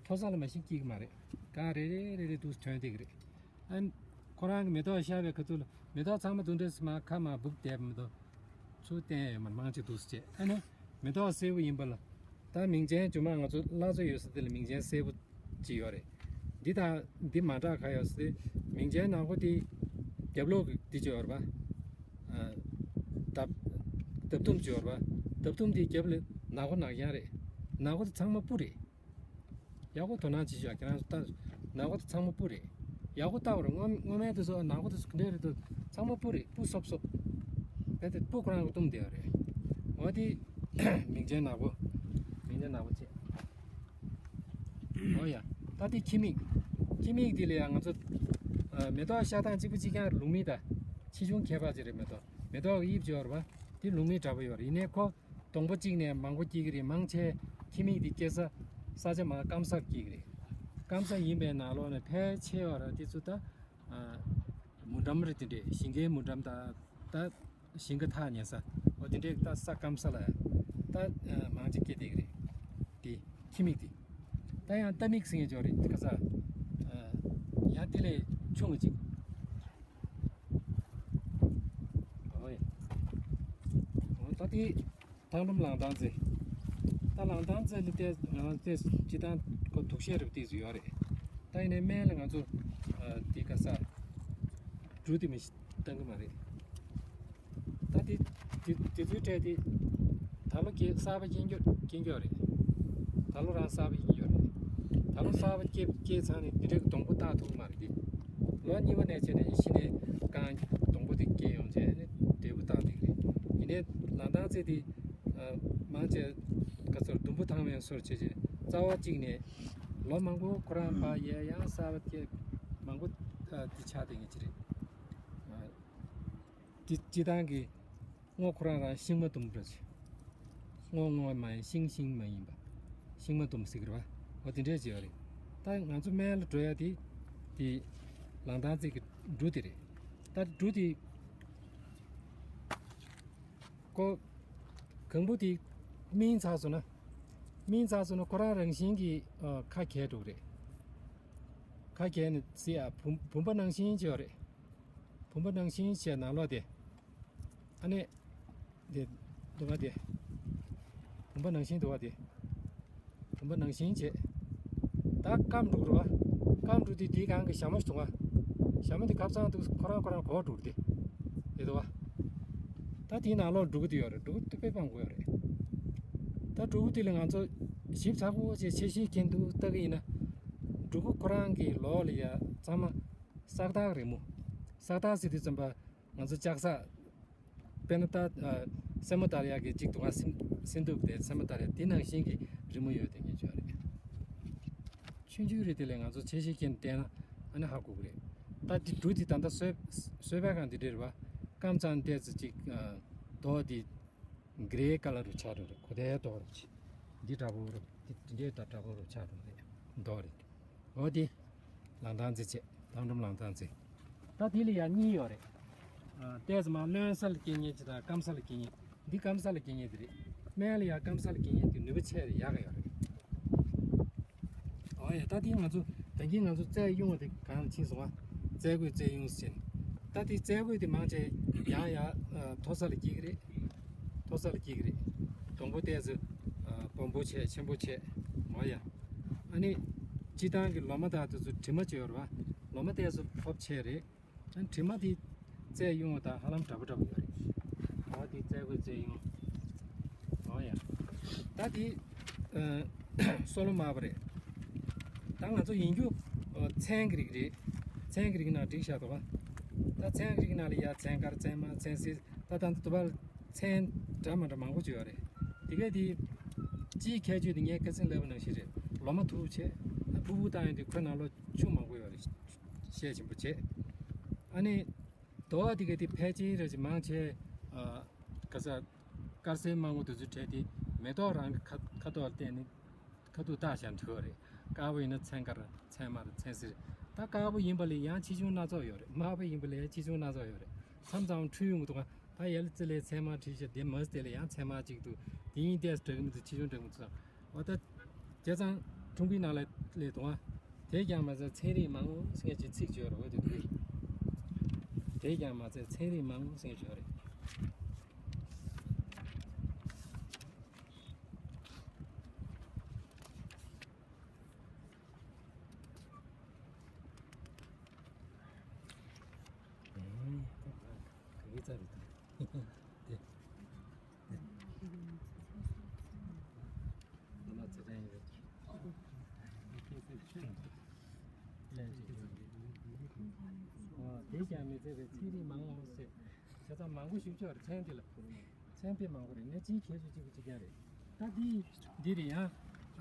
མཐོ་ས་ལ་མ་ཞིག་སྐྱེ་གི་མ་རེད། གང་རེ་རེ་རེ་རེ་འདུག་ཐོན་བསྡད་ཀྱི་རེད། ཨ་ནི་ཁོ་རང་གི་མེ་ཏོག་ཤར་བའི་ཁ་ཐུག་ལ་མེ་ཏོག་ཚང་མ་དུ་འདྲེས་སུ་མ་ཁ་མ་སྦུབ་བསྡད་པ་མེ་ཏོག་ཚུར་བསྟན་ཡོད་མ་རེད། མང་ཆེ་འདུག་སེ་བྱས། ཨ་ནི་མེ་ཏོག་སེར་པོ་ཡིན་པ་ལ། ད་མིང་ཅན་ཇོ་མོ་ང་ཚོ་བླ་མཚོ་ཡོད་ས་དེ་ལ་མིང་ཅན་སེར་པོ་ཅིག་ཡོད་རེད། འདི་དང་འདི་མ་འདྲ་ག་ཡོད་ཟེར། མིང་ཅན་ནག་པོ་དེ་རྒྱབ་ལོགས་ཀྱི་འདི་ཅིག་ཡོད་རེད་པ། ཨ། འདབ་འདབ་ཐུམ་ཅིག་ཡོད་རེད་པ། འདབ་ཐུམ་དེའི་རྒྱབ་ལ་ནག་པོ་ནག་ཡང་རེད། ནག་པོ་དེ་ཚང་མ་སྤུ་རེད། ཡག་པོ་དོ་སྣང་བྱེད་ཤོག་ཁྱེད་རང་ཚོ་ལྟ། ནག་པོ་དེ་ཚང་མ་སྤུ་རེད། ཡག་པོ་ལྟ་བར་སྔོན་སྔོན་མའི་དེ་ཚོ་ནག་པོ་དེ་ཚོ་ག་འདྲ་རེད་འདུག་ཚང་མ་སྤུ་རེད། སྤུ་སོབ་སོབ། དེ་དེ་སྤུ་ཁོ་རང་གི་གཏུམ་བསྡད་པ་རེད། འོ་དེ་མིང་ཅན་ནག་པོ། མིང་ཅན་ནག་པོ་བྱས། འོ་ཡ། ད་དེ་ཁྱི་མིག་ཁྱི་མིག་དེ་ལ་ཡང་ང་ཚོ་ཨ་མེ་ཏོག་ཤར་སྟངས་གཅིག་པ་གཅིག་རྐྱང་རེད། ལུང་མིག་དང་ཆེ་ཆུང་ཁྱད་པར་ཅིག་རེད། མེ་ཏོག་མེ་ཏོག་གི་དབྱིབས་ཅིག་ཡོད་རེད་པ། དེ་ལུང་མིག་འདྲ་པོ་ཡོད་རེད། ཡིན་ནའི་ཁོ་སྡོང་པོ་གཅིག་ནས་མང་པོ་སྐྱེ་གི་རེད། མང་ཆེ་ཁྱི་མིག་དེ་སྐྱེ་ས་ས་ཆ་མར་སྐམ་སར་སྐྱེ་གི་རེད། སྐམ་ས་ཡིན་པའི་ནང་ལོགས་ནས་ཕལ་ཆེ་བ་ར་དེ་ཚོ་ད་ཨ་མུ་འགྲམ་རེད། དེ་འདྲས་ཞིང་ཁའི་མུ་འགྲམ་དང་ད་ཞིང་ཁ་ཐག་ཉེ་ས། འོ་དེ་འདྲས་ད་ས་སྐམ་ས་ལ་ད་ཨ་མང་ཆེ་སྐྱེ་བསྡད་གི་རེད། དེ་ཁྱི་མིག་དེ། ད་ཡང་རྟ་མིག་ཟེར་མཁན་ཅིག་ཡོད་རེད། དེ་ག་ས་ཨ་ཡང་དེ་ལས་ཆུང་བ་ཅིག་འོ་ཡ། འོ་ད་དེ། ཐང་ལུམ་ལང་ཐང་རྩེ། ད་ལང་ཐང་རྩེ་ལ་བལྟས་ང་རང་བལྟས་སྤྱི་བཏང་ཁོ་དུག་ཤེད་རབ་ཏིག་ཙམ་ཡོད་རེད། ད་ཡིན་ནའི་སྨན་ལ་ང་ཚོ་ཨ་དེ་ག་ས་འབྲུ་དེ་མི་ཤི་བཏང་གི་མ་རེད། ད་དེ་དེ་དེ་ཚོའི་གྲས་དེ་ད་ལོ་སྐྱེ་གསར་པ་སྐྱེ་འགྱོ་སྐྱེ་འགྱོ་རེད། ད་ལོ་རང་གསར་པ་སྐྱེ་འགྱོ་རེད། ད་ལོ་གསར་པ་སྐྱེ་སྐྱེས་ཚར་ནས་དེ་འདྲའི་སྡོང་པོ་བཏགས་ཐུབ་ཀྱི་མ་རེད་དེ། ལོ་གཉིས་པ་ནས་བྱས་ནས་གཞི་ནས་རྐང་སྡོང་པོ་དེ་སྐྱེས་ཡོང་བྱས་ནས་འབྲས་བུ་བཏགས་བསྡད་ཀྱི་རེད། ཡིན་ནའི་ལང་ཐང་རྩེ་དེ་ཨ་མང་ཆེ་ག་ཚོད་དུམ་བུ་ཐང་བའི་སོར་བྱས་བྱས་རྩ་བ་གཅིག་ནས་ལོ་མང་པོ་ཁོ་རང་ཕར་ཡལ་ཡང་གསར་པ་སྐྱེ་མང་པོ་ཨ་དེ་ཆགས་བསྡད་མཁན་ཅིག་རེད། ཨ་དེ་སྤྱི་བཏང་གི་སྔོ་ཁོ་རང་རང་ཤིང་མ་དུམ་བུ་འདྲ་ཅིག་སྔོ་སྔོ་མ་ཡིན། ཤིང་ཤིང་མ་ཡིན་པ། ཤིང་མ་དུམ་ཟེར་གི་རེད་པ། འོ་དེ་འདྲས་ཅིག་ཡོད་རེད། ད་ང་ཚོ་སྨན་ལ་འགྲོ་ཡ་དེ་དེ་ལང་ཐང་རྩེ་གི་འབྲུ་དེ་རེད། ད་འབྲུ་དེ་ཁོ་གང་པོ་དེ་སྨིན་ཚར་སོང་ན། སྨིན་ཚར་སོང་ན་ཁོ་རང་རང་བཞིན་གྱིས་ཨ་ཁ་གྱེས་འགྲོ་གི་རེད། ཁ་གྱེས་ནས་ཟེར་ཡ་བུམ་བུམ་པ་ནང་བཞིན་ཅིག་ཡོད་རེད། བུམ་པ་ནང་བཞིན་བྱས་ནང་ལོགས་དེ། ཨ་ནི། དེ། འདུག་ག་དེ། བུམ་པ་ནང་བཞིན་འདུག་ག་དེ། བུམ་པ་ནང་བཞིན་བྱས། ད་སྐམ་འགྲོ་གི་རེད་པ། སྐམ་འགྲོ་དུས་དེའི་སྒང་གི་ཞྭ་མོ་ཞིག་འདུག་ག་ཞྭ་མོ་དེ་ཁ་སང་དུས་ཁོ་རང་ཁོ་རང་གོག་འགྲོ་གི་རེད་དེ། རེད་འདུག་ག་ད་དེའི་ནང་ལོགས་འབྲུ་གུ་དེ་ཡོད་རེད། འབྲུ་གུ་དེ་དཔེ་མང་པོ་ཡོད་རེད། ད་འབྲུ་གུ་དེ་ལ་ང་ཚོ་ཞིབ་ཚགས་པོ་བྱས་འཆར་གཞི་མཁན་དུ་ལྟ་གི་ཡིན་ན། འབྲུ་གུ་ཁོ་རང་གི་ལོགས་ལ་ཡ་ཚང་མ་སག་ཐག་རིང་མོ། སག་ཐག་ཟེར་དུས་ཙམ་པ། ང་ཚོ་ལྕགས་སག་དཔེར་ན་ད་ཨ་སེན་མོ་དར་ཡག་གི་གཅིག་འདུག་ག་སེན་སེན་ཏོག་དེ་སེན་མོ་དར་ཡག་དེ་ནང་བཞིན་གྱི་རི་མོ་ཡོད་དེ་ངས་བརྗོད་རེད། ཆུང་ཆུང་རེད། དེ་ལས་ང་ཚོ་འཆར་གཞི་བརྒྱབ་བལྟས་ན་ཨ་ནི་ཧ་གོ་གི་རེད། ད་འདི་འབྲུ་འདི་ད་ལྟ་སོས་སོས་པའི་སྒང་འདི་འདྲ་རེད་བ། སྐམ་ཙང་ཏོག་ཙམ་ཅིག་ཨ། མདོག་འདི་གྷི་རེ་ཀ་ལར་རུ་ཆགས་འགྲོ་རེད། གོ་དེ་མདོག་རུ་ཆགས། འདི་འདྲ་པོ་རུ་འདི་འདི་འདྲའི་ད་འདྲ་པོ་རུ་ཆགས་འགྲོ་རེད། མདོག་རེད། འོ་འདི་ལང་ཐང་རྩི་བྱས། ལང་ཀྲུམ་ལང་ཐང་རྩི། ད་འདི་ལ་ཡང་གཉིས་ཡོད་རེད། ཨ། ཏོག་ཙམ་མར་རློན་ས་ལ་སྐྱེ་མཁན་ཅིག་དང་སྐམ་ས་ལ་སྐྱེ་མཁན། འདི་སྐམ་ས་ལ་སྐྱེ་མཁན་འདི་རེད། སྨན་ལ་ཡང་སྐམ་ས་ལ་སྐྱེ་མཁན་དེ་ནུས་པ་ཆེ་རེད། ཡག་ག་ཡོད་རེད། ཨོ་ཡ། ད་དེ་ང་ཚོ་ད་གིན་ང་ཚོ་རྩྭའི་གཡུང་བ་དེ་གང་ལ་ཕྱིན་སོང་བ། རྩྭ་རྒོད་རྩྭའི་གཡུང་ཟེར་ནས། ད་དེ་རྩྭ་རྒོད་དེ་མང་ཆེ་ཡང་ཡང་མཐོ་ས་ལ་སྐྱེ་གི་རེད། མཐོ་ས་ལ་སྐྱེ་གི་རེད། སྡོང་པོ་ཏོག་ཙམ་སྦོམ་པོ་བྱས་ཆེན་པོ་བྱས། ཨོ་ཡ། ཨ་ནི་སྤྱིར་བཏང་གི་ལོ་མ་དག་དེ་ཚོ་དྲི་མ་ཅིག་ཡོད་རེད་བ། ལོ་མ་ཏོག་ཙམ་ཕོབ་ཆེ་རེད། དྲི་མ་དེ་རྩྭའི་གཡུང་བ་དང་ཧ་ལམ་འདྲ་པོ་འདྲ་པོ་ཡོད་རེད། འོ་དེ་རྩྭ་རྒོད་རྩྭའི་གཡུང་། འོ་ཡ། ད་དེ་ཨ། སོ་ལོ་དམར་པོ་རེད། ད་ང་ཚོ་ཡིན་རྒྱུ་ཨ། ཚན་གྱི་རིགས་རེད། ཚན་གྱི་རིགས་ནང་བསྒྲིགས་བཞག་འདུག་ག་ད་ཚན་གྱི་རིགས་ནང་ལ་ཡ་ཚན་དཀར་ཚན་དམར་ཚན་སེར། ད་ད་ལྟ་དུ་བ་ལ་ཚན་འདྲ་མི་འདྲ་མང་པོ་ཅིག་ཡོད་རེད། དེ་གས་དེ་སྤྱིའི་ཁྱད་ཆོས་དེ་ངས་ཁ་སང་ལབ་པ་ནང་བཞིན་རེད། ལོ་མ་མཐུག་པོ་བྱས། ཨ། ཕུར་བུ་བཏང་ཡོང་དུས་ཁོའི་ནང་ལོགས་ཆུ་མང་པོ་ཡོད་རེད། ཤས་ཆེན་པོ་བྱས། ཨ་ནི་དོ་བ་དེ་ག་དེ་ཕལ་ཆེར་རེ་ཅིག་མང་ཆེ། ཨ། ག་ས། དཀར་སེར་དམར་སྔོ་དེ་ཚོའི་གྲས་དེ་མེ་ཏོག་རང་གི་ཁ་ཁ་དོག་ལ་བརྟེན་ནས་ཁ་ཐུག་བཏགས་བཞག་འགྲོ་བ་རེད། དཀར་པོ་ཡིན་ན་ཚན་དཀར། ཚན་དམར། ཚན་སེར། ད་དཀར་པོ་ཡིན་པ་ལས་ཡང་ཆེ་ཆུང་སྣ་ཚོགས་ཡོད་རེད། དམར་པོ་ཡིན་པ་ལས་ཡང་ཆེ་ཆུང་སྣ་ཚོགས་ཡོད་རེད། མཚམས་མཚམས་འཁྲུལ་ཡོང་གི་འདུག་ག་ད་ཡ་ལ་རྩི་ལའི་ཚན་དམར་བྲིས་ཤག་དེ་མ་ཟད་དེ་ལ་ཡང་ཚན་དམར་གཅིག་འདུག་དེ་གཉིས་ཏོག་ཙམ་འདྲ་གི་མི་འདུག་ཆེ་ཆུང་འདྲ་གི་མི་འདུག་འོ་ད། བྱས་ཙང་ཁྲུང་པའི་ནང་ལ་ལས་དུང་བ། དེས་ཀྱང་མ་ཚད་ཚན་རིག་མང་ངོ་ཟེར་མཁན་ཅིག་ཚིག་བརྗོད་རོགས་དེ་འདུག་དེས་ཀྱང་མ་ཚད་ཚན་རིག་མང་ངོ་ཟེར་མཁན་བརྗོད་རེད། ག་གི་རྩ་རེད་དེ། དེ། དེ། ང་ཚོ་རང་ཡིན། ལན་ཅིག་ཨོ། དེ་ཀྱང་མི་ཚད་པའི་ཚན་རིག་མང་ངོ་ཟེར། བྱས་ཙང་མང་པོ་ཞིག་ཅོག་རེད། ཚན་དེ་ལ། ཚན་དཔེ་མང་པོ་རེད། གནས་ཚུལ་ཁྱད་ཆོས་གཅིག་པ་གཅིག་རྐྱང་རེད། ད་འདི་འདི་རེད་ཡ།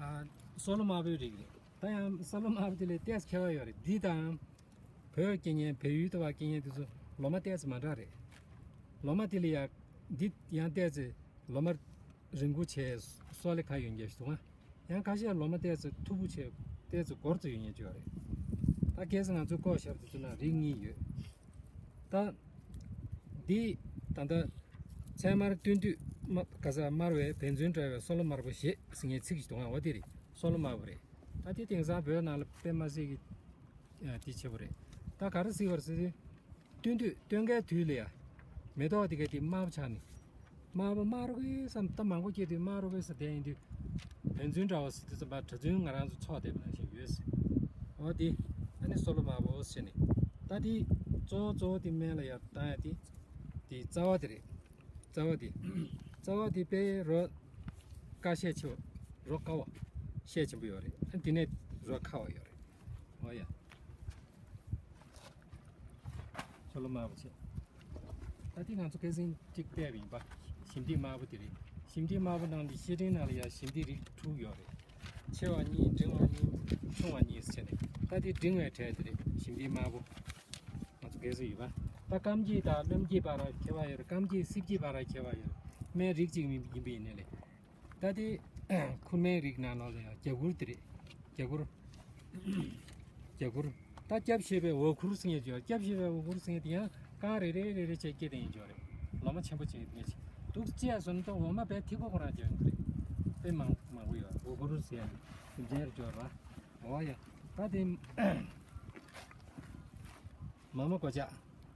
ཨ། སོ་ལོ་དམར་པོའི་རིགས་རེད། ད་ཡང་སོ་ལོ་དམར་པོ་དེ་ལས་ཏོག་ཙམ་ཁྱད་པར་ཡོད་རེད། འདི་དང་བོད་སྐད་ཉན། བལ་ཡུལ་དུ་བ་སྐད་ཉན་དེ་ཚོ་ལོ་མ་ཏོག་ཙམ་མ་འདྲ་རེད། ལོ་མ་དེ་ལ་ཡ། འདི་ཡང་ཏོག་ཙམ་ལོ་མ་རིང་པོ་བྱས་སོ་ལེ་ཁ་ཡོད་མཁན་ཞིག་འདུག་ཨ། ཡང་ཁ་ཤས་ལོ་མ་ཏོག་ཙམ་མཐུག་པོ་བྱས་ཏོག་ཙམ་སྒོར་ཙམ་ཡོད་མཁན་ཅིག་ཡོད་རེད། ད་གལ་སྲིད་ང་ཚོས་བཀོག་བཞག་པ་དེ་ཚོ་ནང་རིགས་གཉིས་ཡོད། ད་འདི་ད་ལྟ་ཚན་དམར་སྟོན་དུས་དམར་ག་ས་དམར་བའི་བན་ཚོན་བཀྲ་བའི་སོ་ལོ་དམར་པོ་ཞེས་ཟེར་མཁན་ཚིག་ཅིག་འདུག་ཨ། འོ་དེ་རེད། སོ་ལོ་དམར་པོ་རེད། ད་དེ་དེང་སང་བོད་ནང་ལ་དཔེ་མ་སྲིད་ཀྱི་ཨ། དེ་ཆེ་པོ་རེད། ད་ག་རེ་ཟེར་བ་རེད་ཟེར་དུས། སྟོན་དུས། སྟོན་ཁའི་དུས་ལ་ཡ། མེ་ཏོག་དེ་ག་དེ་དམར་པོ་ཆགས་ནས། དམར་པོ་དམར་རོ་གི་བསམ། ད་མང་པོ་སྐྱེས་དུས་དམར་རོ་གི་ས་དེ་ཡིན་དུས། བན་ཚོན་འདྲ་བོ་ཟེར་དུས་ཙམ་པ་གྲྭ་བཙུན་ང་རང་ཚོ་ཚོགས་བསྡད་པ་ནང་བཞིན་ཡོད་ཟེར། འོ་དེ། ཨ་ནི་སོ་ལོ་དམར་པོ་ཟེར་ནས། ད་དེ་གཙོ་བོ་གཙོ་བོ་དེ་སྨན་ལ་ཡ་བཏང་ཡ་དེ། དེ་རྩ་བ་དེ་རེད། རྩ་བ་དེ། རྩ་བ་དེ་དཔེ་རོ་དཀར་ཤས་ཆེ་བ། རོ་དཀར་བ་ཤས་ཆེན་པོ་ཡོད་རེད། ཨ། དེ་ནས་རོ་ཁ་བ་ཡོད་རེད། འོ་ཡ། སོ་ལོ་དམར་པོ་བྱས། ད་ལྟའི་ང་ཚོ་ཁ་སང་གཅིག་བལྟས་པ་ཡིན་པ། ཞིམ་འདི་དམར་པོ་དེ་རེད། ཞིམ་འདི་དམར་པོ་ནང་དེ་བཤད་ཕྲེང་ནང་ལ་ཡ་ཞིམ་འདི་རིགས་དྲུག་ཡོད་རེད། ཆེ་བ་གཉིས། འབྲིང་བ་གཉིས། ཆུང་བ་གཉིས་ཟེར་ནས། ད་དེ་འབྲིང་བའི་གྲས་དེ་རེད། ཞིམ་འདི་དམར་པོ། ང་ཚོ་ག་ཚོད་ཡོད་པ། ད་སྐམ་སྐྱེས་དང་སྣུམ་སྐྱེས་བར་ཁྱད་པར་ཡོད་རེད། སྐམ་སྐྱེས་སིབ་སྐྱེས་བར་ཁྱད་པར་ཡོད་རེད། སྨན་རིགས་གཅིག་མིན་ཡིན་པ་ཡིན་ནའི་ལས། ད་དེ་ཁུར་སྨན་རིགས་ནང་ལོགས་ལ་ཡང་རྒྱ་ཁུར་དེ་རེད། རྒྱ་ཁུར། རྒྱ་ཁུར། ད་སྐྱབས་ཞེས་པའི་འོ་ཁུར་ཟེར་མཁན་ཅིག་ཡོད། སྐྱབས་ཞེས་པའི་འོ་ཁུར་ཟེར་མཁན་དེ་ཡང་རྐང་རེ་རེ་རེ་རེ་བྱས་སྐྱེས་བསྡད་མཁན་ཅིག་ཡོད་རེད། ལོ་མ་ཆེན་པོ་ཅིག་ཡིན་མཁན་ཅིག་འདུག་ཅེས་སོ་ན། ད་འོ་མ་དཔེ་ཐིག་པོ་ཁོ་རང་རྒྱག་ཡོང་གི་རེད། དཔེ་མང་མང་པོ་ཡོད། འོ་ཁུར་ཟེར་ཡ་དེ་རྒྱུ་མཚན་རེད་ཅོ་ར། འོ་ཡ། ད་དེ་མ་མ་གོ་ཆ།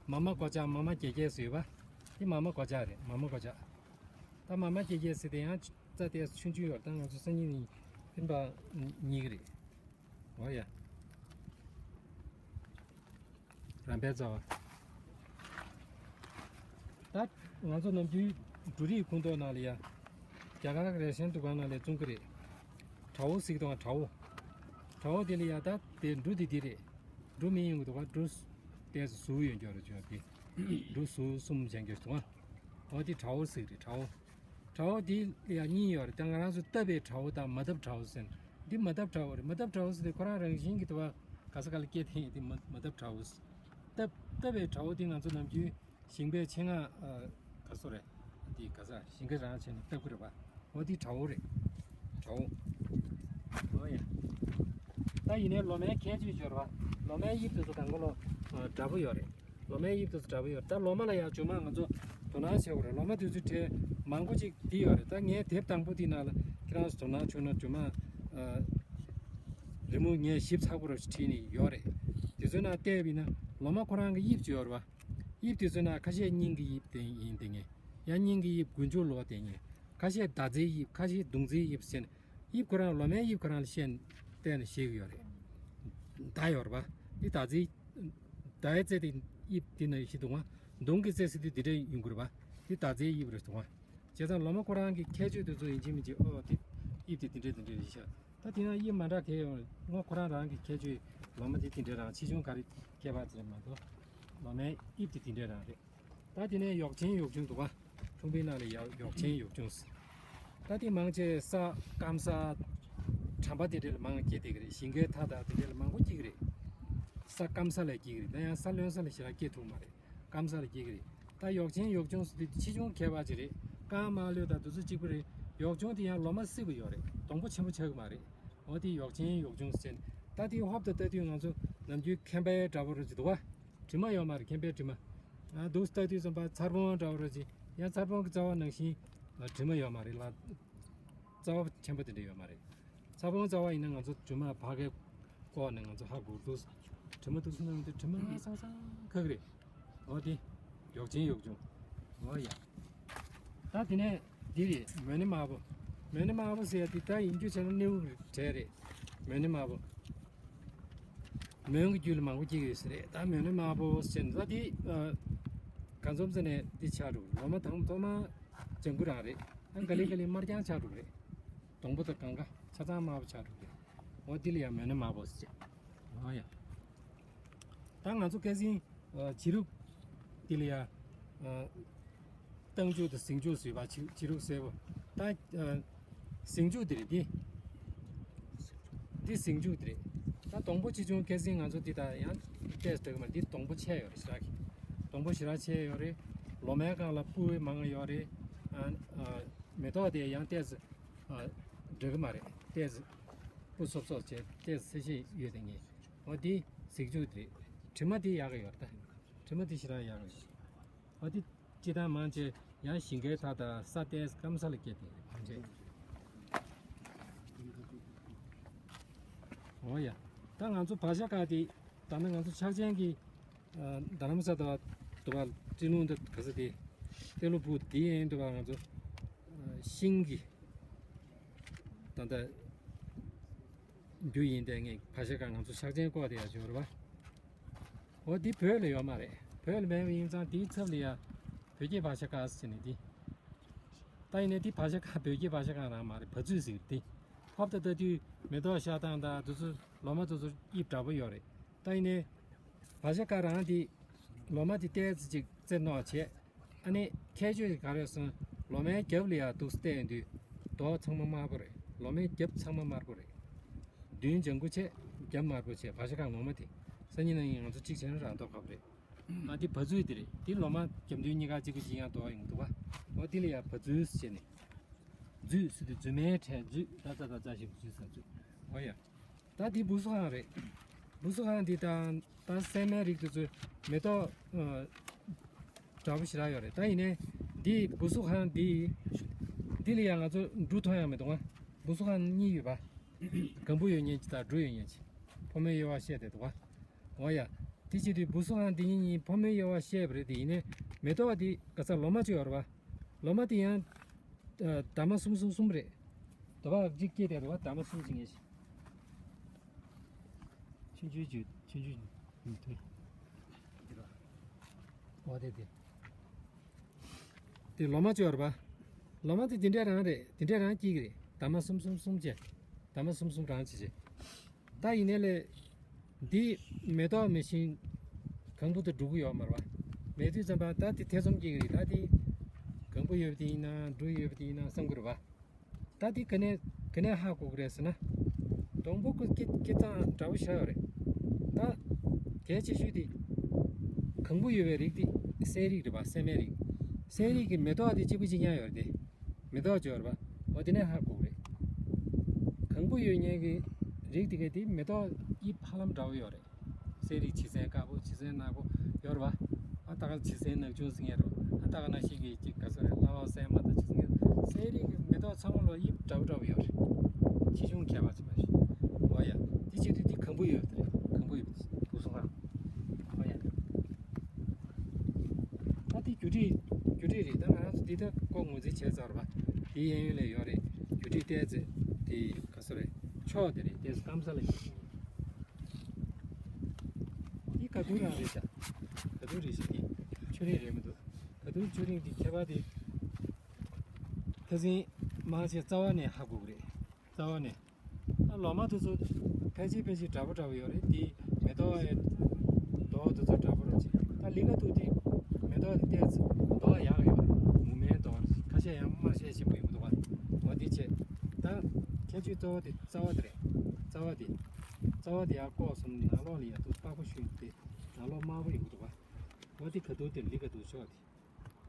མ་མ་གོ་ཆ། མ་མ་རྒྱ་རྒྱ་ཟེར་ཡོད་པ། དེ་མ་མ་གོ་ཆ་རེད། མ་མ་གོ་ཆ། ད་མ་མ་རྒྱ་རྒྱ་ཟེར་དེ་ཡང་རྩ་དེ་ཆུང་ཆུང་ཡོད། ད་ང་ཚོ་སང་ཉིན་ནས་སྤེན་པ་གཉིས་ཀྱི་རེད། འོ་ཡ། རམ་པའི་རྩ་བ། ད་ང་ཚོ་ནམ་རྒྱུན་འབྲུ་རིགས་ཁོངས་གཏོགས་ནང་ལ་ཡ། རྒྱ་གར་གྱི་རེ་ཤན་འདུ་ཁང་ནང་ལ་བཙོང་གི་རེད། དྲ་བོ་ཟེར་གི་འདུག་ག་དྲ་བོ། དྲ་བོ་དེ་ལ་ཡ། ད་དེ་འབྲུ་དེ་འདི་རེད། འབྲུ་མི་ཡོང་གི་འདུག་ག་འབྲུ་ཏོག་ཙམ་ཟུར་ཡོད་འགྱོ་རེད་ཅོ་དེ། འབྲུ་ཟུར་གསུམ་བྱས་འགྱོ་འདུག་ག་འོ་དེ་དྲ་བོ་ཟེར་གི་རེད། དྲ་བོ། དྲ་བོ་འདི་ལ་ཡང་གཉིས་ཡོད་རེད། ད་ང་རང་ཚོ་བཏབ་པའི་དྲ་བོ་དང་མ་བཏབ་དྲ་བོ་ཟེར། འདི་མ་བཏབ་དྲ་བོ་རེད། མ་བཏབ་དྲ་བོ་ཟེར་དེ་ཁོ་རང་རང་བཞིན་གྱིས་དུ་བ་ག་ས་ག་ལ་སྐྱེ་ཐེངས་དེ་མ་མ་བཏབ་དྲ་བོ་ཟེར། བཏབ་བཏབ་པའི་དགྲ་བོ་དེ་ང་ཚོ་ནམ་རྒྱུན་ཞིང་པའི་ཆེད་མངགས་ཨ་ག་སོ་རེད། འདི་ག་ས་ཞིང་ཁ་རང་བྱས་ནས་བཏབ་ཀྱི་རེད་པ། འོ་འདི་དགྲ་བོ་རེད། དགྲ་བོ། འོ་ཡ། ད་ཡིན་ནའི་ལོ་མའི་ཁྱད་ཆོས་ཡོད་རེད་པ། ལོ་མའི་དབྱིབས་དེ་ཚོ་གང་ག་ལོ་འདྲ་པོ་ཡོད་རེད། ལོ་མའི་དབྱིབས་དེ་ཚོ་འདྲ་པོ་ཡོད་རེད། ད་ལོ་མ་ལ་ཡང་རྗེས་མ་ང་ཚོ་དོ་སྣང་བྱེད་དགོས་རེད། ལོ་མ་དེ་ཚོའི་གྲས་མང་པོ་ཅིག་འདི་ཡོད་རེད། ད་ངའི་དེབ་དང་པོ་འདི་ནང་ལ་ཁྱེད་རང་ཚོ་དོ་སྣང་བྱུང་ན་རྗེས་མ་ཨ་རི་མོ་ངས་ཞིབ་ཚགས་པོ་རེ་བྲིས་ནས་ཡོད་རེད། དེ་ཚོའི་ནང་བལྟས་པ་ཡིན་ན་ལོ་མ་ཁོ་རང་གི་དབྱིབས་ཅིག་ཡོད་རེད་པ། དབྱིབས་དེ་ཚོའི་ནང་ཁ་ཤས་སྙིང་གི་དབྱིབས་དེ་ཡིན་དེ་ངེས། ཡང་སྙིང་གི་དབྱིབས་དགུན་ཆུ་ལོ་དེ་ངེས། ཁ་ཤས་ཟླ་རྩིའི་དབྱིབས། ཁ་ཤས་བདུང་རྩིའི་དབྱིབས་ཟེར་ནས། དབྱིབས་ཁོ་རང་ལོ་མའི་དབྱིབས་ཁོ་རང་ལ་བཤད་བལྟས་ནས་ཤེས་ཀྱི་ཡོད་རེད། ཟླ་ཡོད་རེད་པ། འདི་ཟླ་རྩིའི། ཟླ་ཡི་རྩེ་དེ་དབྱིབས་འདི་ན་ཞིག་འདུག་ག། མདུང་གི་རྩེ་ཟེར་དུས་འདི་འདྲ་ཡོང་གི་རེད་པ། འདི་ཟླ་རྩིའི་དབྱིབས་རེད་འདུག་ག། བྱས་ཙང་ལོ་མ་ཁོ་རང་གི་ཁྱད་ཆོས་དེ་ཚོ་ཡིན་གཅིག་མིན་གཅིག་ཨོ་དེ་དབྱིབས་དེ་འདི་འདྲ་འདི་འདྲ་རེད་ཤག། ད་དེ་ཡང་དབྱིབས་མ་འདྲ་གང་ཡོད་རེད། ཁོ་རང་རང་གི་ཁྱད་ཆོས་ལོ་མ་དེ་དེ་འདྲ་རང་ཆེ་ཆུང་ག་རེ་ཁྱད་པར་ཅི་རེད་མ་གཏོགས། ལོ་མའི་དབྱིབས་དེ་དེ་འདྲ་རང་རེད། ད་དེ་ནས་ཡོག་ཆེན་ཡོག་ཆུང་འདུག་ག། ཁྲུང་པའི་ནང་ལ་ཡ་ཡོག་ཆེན་ཡོག་ཆུང་ཟེར། ད་དེ་མང་ཆེ་ས་སྐམ་ས་གྲམ་པ་དེ་འདྲ་ལ་མང་སྐྱེ་བསྡད་ཀྱི་རེད། ཞིང་ཁའི་མཐའ་དག་དེ་འདྲ་ལ་མང་པོ་སྐྱེ་གི་རེད། ས་སྐམ་ས་ལ་སྐྱེ་གི་རེད། ད་ཡང་ས་རློན་ས་ལ་ཞེ་དྲག་སྐྱེ་ཐུབ་མ་རེད། སྐམ་ས་ལ་སྐྱེ་གི་རེད། ད་ཡོག་ཆེན་ཡོག་ཆུང་ཟེར་དུས་ཆེ་ཆུང་ཁྱད་པར་ཅིག་རེད། རྐང་མ་ལོས་དང་དུས་ཚོད་གཅིག་པ་རེད། ཡོག་ཆུང་དེ་ཡང་ལོ་མ་སྲིད་པ་ཡོད་རེད། སྡོང་པོ་ཆེན་པོ་ཆགས་ཀྱི་མ་རེད། འོ་དེ་ཡོག་ཆེན་ཡོག་ཆུང་ཟེར། ད་དེ་ཧོབ་ཏེ་ལྟ་དུས་ང་ཚོ་ནམ་རྒྱུན་ཁེམ་པའི་འདྲ་པོ་རེ་ཅིག་འདུག་ག། དྲི་མ་ཡོད་མ་རེད། ཁེམ་པའི་དྲི་མ། ང་འདུག་ལྟ་དུས་ཙམ་པ་ཚར་བོང་འདྲ་པོ་རེ་ཅིག། ཡང་ཚར་བོང་གི་རྩ་བ་ནང་བཞིན་དྲི་མ་ཡོད་མ་རེད་ལ། རྩ་བ་ཆེན་པོ་དེ་འདྲ་ཡོད་མ་རེད། ཚ་བོང་རྩ་བ་ཡིན་ན་ང་ཚོ་དྲི་མ་ཕ་གའི་སྐོར་ནས་ང་ཚོ་ཧ་གོ་འདུག། དྲི་མ་འདུག་སེ་ནང་དུ་དྲི་མ་སང་སང་ཁག་རེད། འོ་དེ་ཡོག་ཆེན་ཡོག་ཆུང་། འོ་ཡ། ད་དེ་ནས་འདི་རེད། མོན་ནི་དམར་པོ། མོན་ནི་དམར་པོ་ཟེར་ཡ་དེ་ད་ཡིན་རྒྱུ་བྱས་ན་སྣེའུ་གྲལ་རེད། མོན་ནི་དམར་པོ། མོན་གྱི་རྒྱུད་ལ་མང་པོ་སྐྱེ་གི་ཡོད་ས་རེད། ད་མོན་ནི་དམར་པོ་ཟེར་ན་ད་དེ་གང་འཛོམས་ས་ནས་འདི་ཆགས་འགྲོ་གི་རེད། ལོ་མ་དང་ཐོག་མ་ལྗང་གུ་རང་རེད། ཨ་ག་ལེ་ག་ལེ་དམར་རྐྱང་ཆགས་འགྲོ་གི་རེད། སྡོང་པོ་དང་གང་ག་ཆ་ཚང་དམར་པོ་ཆགས་འགྲོ་གི་རེད། འོ་འདི་ལ་ཡང་མོན་ནི་དམར་པོ་ཟེར། འོ་ཡ། ད་ང་ཚོ་སྐད་འཛིན་བྱི་རུ་འདི་ལ་ཡང་སྟག་མཇུག་དང་གཟིག་མཇུག་ཟེར་བ། བྱི་རུ་ཟེར་བ། ད་གཟིག་མཇུག་འདི་རེད་འདི། འདི་གཟིག་མཇུག་འདི་རེད། ད་སྡོང་པོ་ཆེ་ཆུང་སྐད་འཛིན་ང་ཚོ་འདི་དང་ཡང་ཏོག་ཙམ་འདྲ་གི་མ་རེད། འདི་སྡོང་པོ་ཆེ་ཡོད་རེད་ཞེ་དྲག་གི། སྡོང་པོ་ཞེ་དྲག་ཆེ་ཡོད་རེད། ལོ་མའི་སྒང་ལ་སྤུ་མང་ཡོད་རེད། ཨ་ཨ་མེ་ཏོག་དེ་ཡང་ཏོག་ཙམ་ཨ་འདྲ་གི་མ་རེད། ཏོག་ཙམ་སྤུ་སོབ་སོབ་བྱས་ཏོག་ཙམ་སེར་ཤས་ཡོད་དེ་ངེས། འོ་འདི་གཟིག་མཇུག་འདི་རེད། དྲི་མ་འདི་ཡག་གི་ཡོད་རེད། ད་དྲི་མ་འདི་ཞེ་དྲག་ཡག་གི་ཡོད་རེད། འོ་འདི་སྤྱིར་བཏང་མང་ཆེ་ཡང་ཞིང་ཁའི་མཐའ་དང་ས་ཏོག་ཙམ་སྐམ་ས་ལ་སྐྱེ་དེ་རེད། མང་ཆེ། འོ་ཡ། ད་ང་ཚོ་བག་ཆགས་ཁ་དེ་ད་ནི་ང་ཚོ་ཕྱག་ཆེན་གྱི་ཨ་རྡ་རམ་ས་ལ་དུ་བ་སྤྲེལ་ལུང་དུ་ག་ས་དེ་ཏེ་ལོ་བུ་དེ་ཡིན་དུ་བ་ང་ཚོ་ཨ་ཤིང་གི་ད་ལྟ་རྒྱུ་ཡིན་དེ་ངས་བག་ཆགས་ཁ་ང་ཚོ་ཕྱག་ཆེན་བཀོག་དེ་ཡ་འབྱོར་བ། འོ་འདི་བོད་ལ་ཡོད་མ་རེད། བོད་ལ་མེད་པ་ཡིན་ཙང་དེའི་ཚབ་ལ་ཡ་བོད་སྐྱེས་བག་ཆགས་ཁ་ཟེར་ནས་འདི། ད་ཡིན་ནའི་འདི་བག་ཆགས་ཁ་བོད་སྐྱེས་བག་ཆགས་ཁ་རང་མ་རེད། བ་ཚུད་ཟེར་འདི། ཧོབ་ཏེ་ལྟ་དུས་མེ་ཏོག་ཤར་སྟངས་དང་དེ་ཚོ་ལོ་མ་དེ་ཚོ་དབྱིབས་འདྲ་པོ་ཡོད་རེད། ད་ཡིན་ནའི་བག་ཆགས་ཁ་རང་འདི་ལོ་མ་འདི་ཏོག་ཙམ་ཅིག་རྩེ་རྣོ་བྱས། ཨ་ནི་ཁྱད་ཆོས་ག་རེ་སོང་། ལོ་མའི་རྒྱབ་ལ་ཡ་འདུག་སེ་བལྟས་དུས་མདོག་ཚང་མ་དམར་པོ་རེད། ལོ་མའི་རྒྱབ་ཚང་མ་དམར་པོ་རེད། མདུན་ལྗང་ཁུ་བྱས། རྒྱབ་དམར་པོ་བྱས། བག་ཆགས་ཁ་ངོ་མ་དེ་སང་ཉིན་གནངས་ཉིན་ང་ཚོ་གཅིག་བྱས་ན་རང་མདོག་ཁ་པོ་རེད། ཨ་འདི་བ་ཚུད་འདི་རེད། འདི་ལོ་མ་རྒྱབ་མདུན་གཉིས་ཀ་གཅིག་པ་གཅིག་རྐྱང་འདུག་ཡོང་འདུག་བ། འོ་འདི་ལ་ཡ་བ་ཚུད་ཟེར་ནས། བ་ཚུད་ཟེར་དུས་རྫུས་མའི་གྲས་བ་ཚ་ག་ཚ་ཞེས་བ་ཚུད་ས་བ་ཚུད། འོ་ཡ། ད་འདི་བུ་སུ་ཧང་རེད། བུ་སུ་ཧང་འདི་དང་ད་སྲན་མའི་རིགས་དེ་ཚོའི་མེ་ཏོག་ཨ་འདྲ་པོ་ཞེ་དྲག་ཡོད་རེད། ད་ཡིན་ནའི་འདི་བུ་སུ་ཧང་འདི། འདི་ལ་ཡང་ང་ཚོ་འབྲུ་མཐོང་ཡག་མི་འདུག་ཨ། བུ་སུ་ཧང་གཉིས་ཡོད་པ། སྒམ་པོ་ཡོད་མཁན་གཅིག་དང་འབྲུ་ཡོད་མཁན་གཅིག། ཕོ་མོའི་དབྱེ་བ་བཤད་བསྡད་འདུག་ཨ། འོ་ཡ། དེ་བྱེད་དུས་བུ་སུ་ཧང་འདི་གཉིས་གཉིས་ཕོ་མོའི་དབྱེ་བ་བཤད་པ་རེད། དེ་ཡིན་ནའི་མེ་ཏོག་འདི་ག་ས་ལོ་མ་གཅིག་ཡོད་རེད་པ། ལོ་མ་དེ་ཡང་ཨ་འདབ་མ་གསུམ་གསུམ་གསུམ་རེད། འདབ་མ་གཅིག་སྐྱེས་བསྡད་འདུག་བ། འདབ་མ་གསུམ་ཅིག་ངེས་ཤིང་། ཆུང་ཆུང་ཅིག་ཆུང་ཆུང་ཅིག་ཐོན། འོ་དེ་དེ། དེ་ལོ་མ་གཅིག་ཡོད་རེད་པ། ལོ་མ་དེ་དེ་འདྲ་རང་རེད། དེ་འདྲ་རང་སྐྱེས་ཀྱི་རེད། འདབ་མ་གསུམ་གསུམ་གསུམ་བྱས། འདབ་མ་གསུམ་གསུམ་རང་བྱས་བྱས། ད་ཡིན་ནའི་ལས། འདི་མེ་ཏོག་མེད་བཞིན་གང་པོ་དུ་འགྲོ་གི་ཡོད་མ་རེད་པ། མེད་དུས་ཙམ་པ་ད་དེ་ཐེ་ཚོམ་སྐྱེ་གི་རེད། ད་དེ་གང་པོ་ཡོད་པ་དེ་ཡིན་ན་འབྲུ་ཡོད་པ་དེ་ཡིན་ན་བསམ་གི་རེད་པ། ད་དེ་ག་ནས་ག་ནས་ཧ་གོ་གི་རེད་ཟེར་ན། སྡོང་པོ་ཀུན་སྐྱེ་སྐྱེ་སྟངས་འདྲ་པོ་ཞིག་ཡོད་རེད། ད་གལ་ཆེ་ཤོས་དེ་ གང་པོ་ཡོད་པའི་རིགས་དེ་སྲན་རིགས་རེད་པ། སྲན་མའི་རིགས། སྲན་རིགས་ཀྱི་མེ་ཏོག་དེ་གཅིག་པ་གཅིག་རྐྱང་ཡོད་རེད་དེ། མེ་ཏོག་ཅིག་ཡོད་རེད་པ། འོ་དེ་ནས་ཧ་གོ་གི་རེད། གང་པོ་ཡོད་མཁན་གྱི་རིགས་དེ་ག་དེ་མེ་ཏོག་དབྱིབས་ཧ་ལམ་འདྲ་པོ་ཡོད་རེད། སྲན་རིགས་བྱི་སྲན་དཀར་པོ། བྱི་སྲན་ནག་པོ་ཡོད་རེད་པ། ཨ་ད་ག་བྱི་སྲན་ནག་ཆུང་ཟེར་མཁན་རེད་པ། ཨ་ད་ག་ནང་བཞིན་གྱི་ཅིག་ག་ས་རེད། ལྷ་བ་སྲན་མ་དང་བྱི་སྲན། སྲན་རིགས་ཀྱི་མེ་ཏོག་ཚང་མ་ལ་དབྱིབས་འདྲ་པོ་འདྲ་པོ་ཡོད་རེད། ཆེ་ཆུང་ཁྱད་པར་ཅིག་མ་རེད། འོ་ཡ། དེ་བྱེད་དུས་དེ་གང་པོ་ཡོད་རེད། གང་པོ་ཡོད་པ་དེ་སོང་ང་། འོ་ཡ། ད་དེ་རྒྱུ་འབྲས། རྒྱུ་འབྲས་རེད། ད་ང་རང་ཚོ་འདི་ལྟར་ཀོ་ངོས་འཛིན་བྱས་ཚར་བ། དེའི་གཡས་གཡོན་ལ་ཡོད་རེད། རྒྱུ་འབྲས་ཏོག་ཙམ་དེ་ག་ས་རེད། མཆོག་དེ་རེད། ཏོག་ཙམ་སྐམ་ས་ལ་ཡོད། འདི་ག་དུང་རང་རེད་ཤག་ག་དུང་རེད་ཤག་འདི་ཆུ་རིན་རེད་མི་འདུག་ག་དུང་ཆུ་རིན་འདི་ཁྱད་པར་དེ། ཁ་སང་མང་ཆེ་རྩ་བ་ནས་ཧ་གོ་གི་རེད། རྩ་བ་ནས། ད་ལོ་མ་དེ་ཚོ་ཕལ་ཆེར་ཕལ་ཆེར་འདྲ་པོ་འདྲ་པོ་ཡོད་རེད། དེ་མེ་ཏོག་ཡི་མདོག་དེ་ཚོ་འདྲ་པོ་རེད་ཅེས། ད་ལི་ཀ་ཏུ་དེ་མེ་ཏོག་དེ་ཏོག་ཙམ་མདོག་ཡག་ཡོད་རེད། མུ་མེན་མདོག་རེད། ཁ་ཤས་ཡང་དམར་ཤས་ཆེན་པོ་ཡོད་འདུག་ག་འོ་དེ་བྱས། ད་ཁྱད་ཆོས་གཙོ་བོ་དེ་རྩ་བ་དེ་རེད། རྩ་བ་དེ། རྩ་བ་དེ་ཡར་བཀོག་སོང་། ནང་ལོགས་ལ་ཡར་དུ་པགས་པ་བཤུས་ཏེ་ནང་ལོགས་དམར་པོ་ཡོད་འདུག་ག་འོ་དེ་ག་དུང་དེ་ལི་ཀ་ཏུ་མཆོག་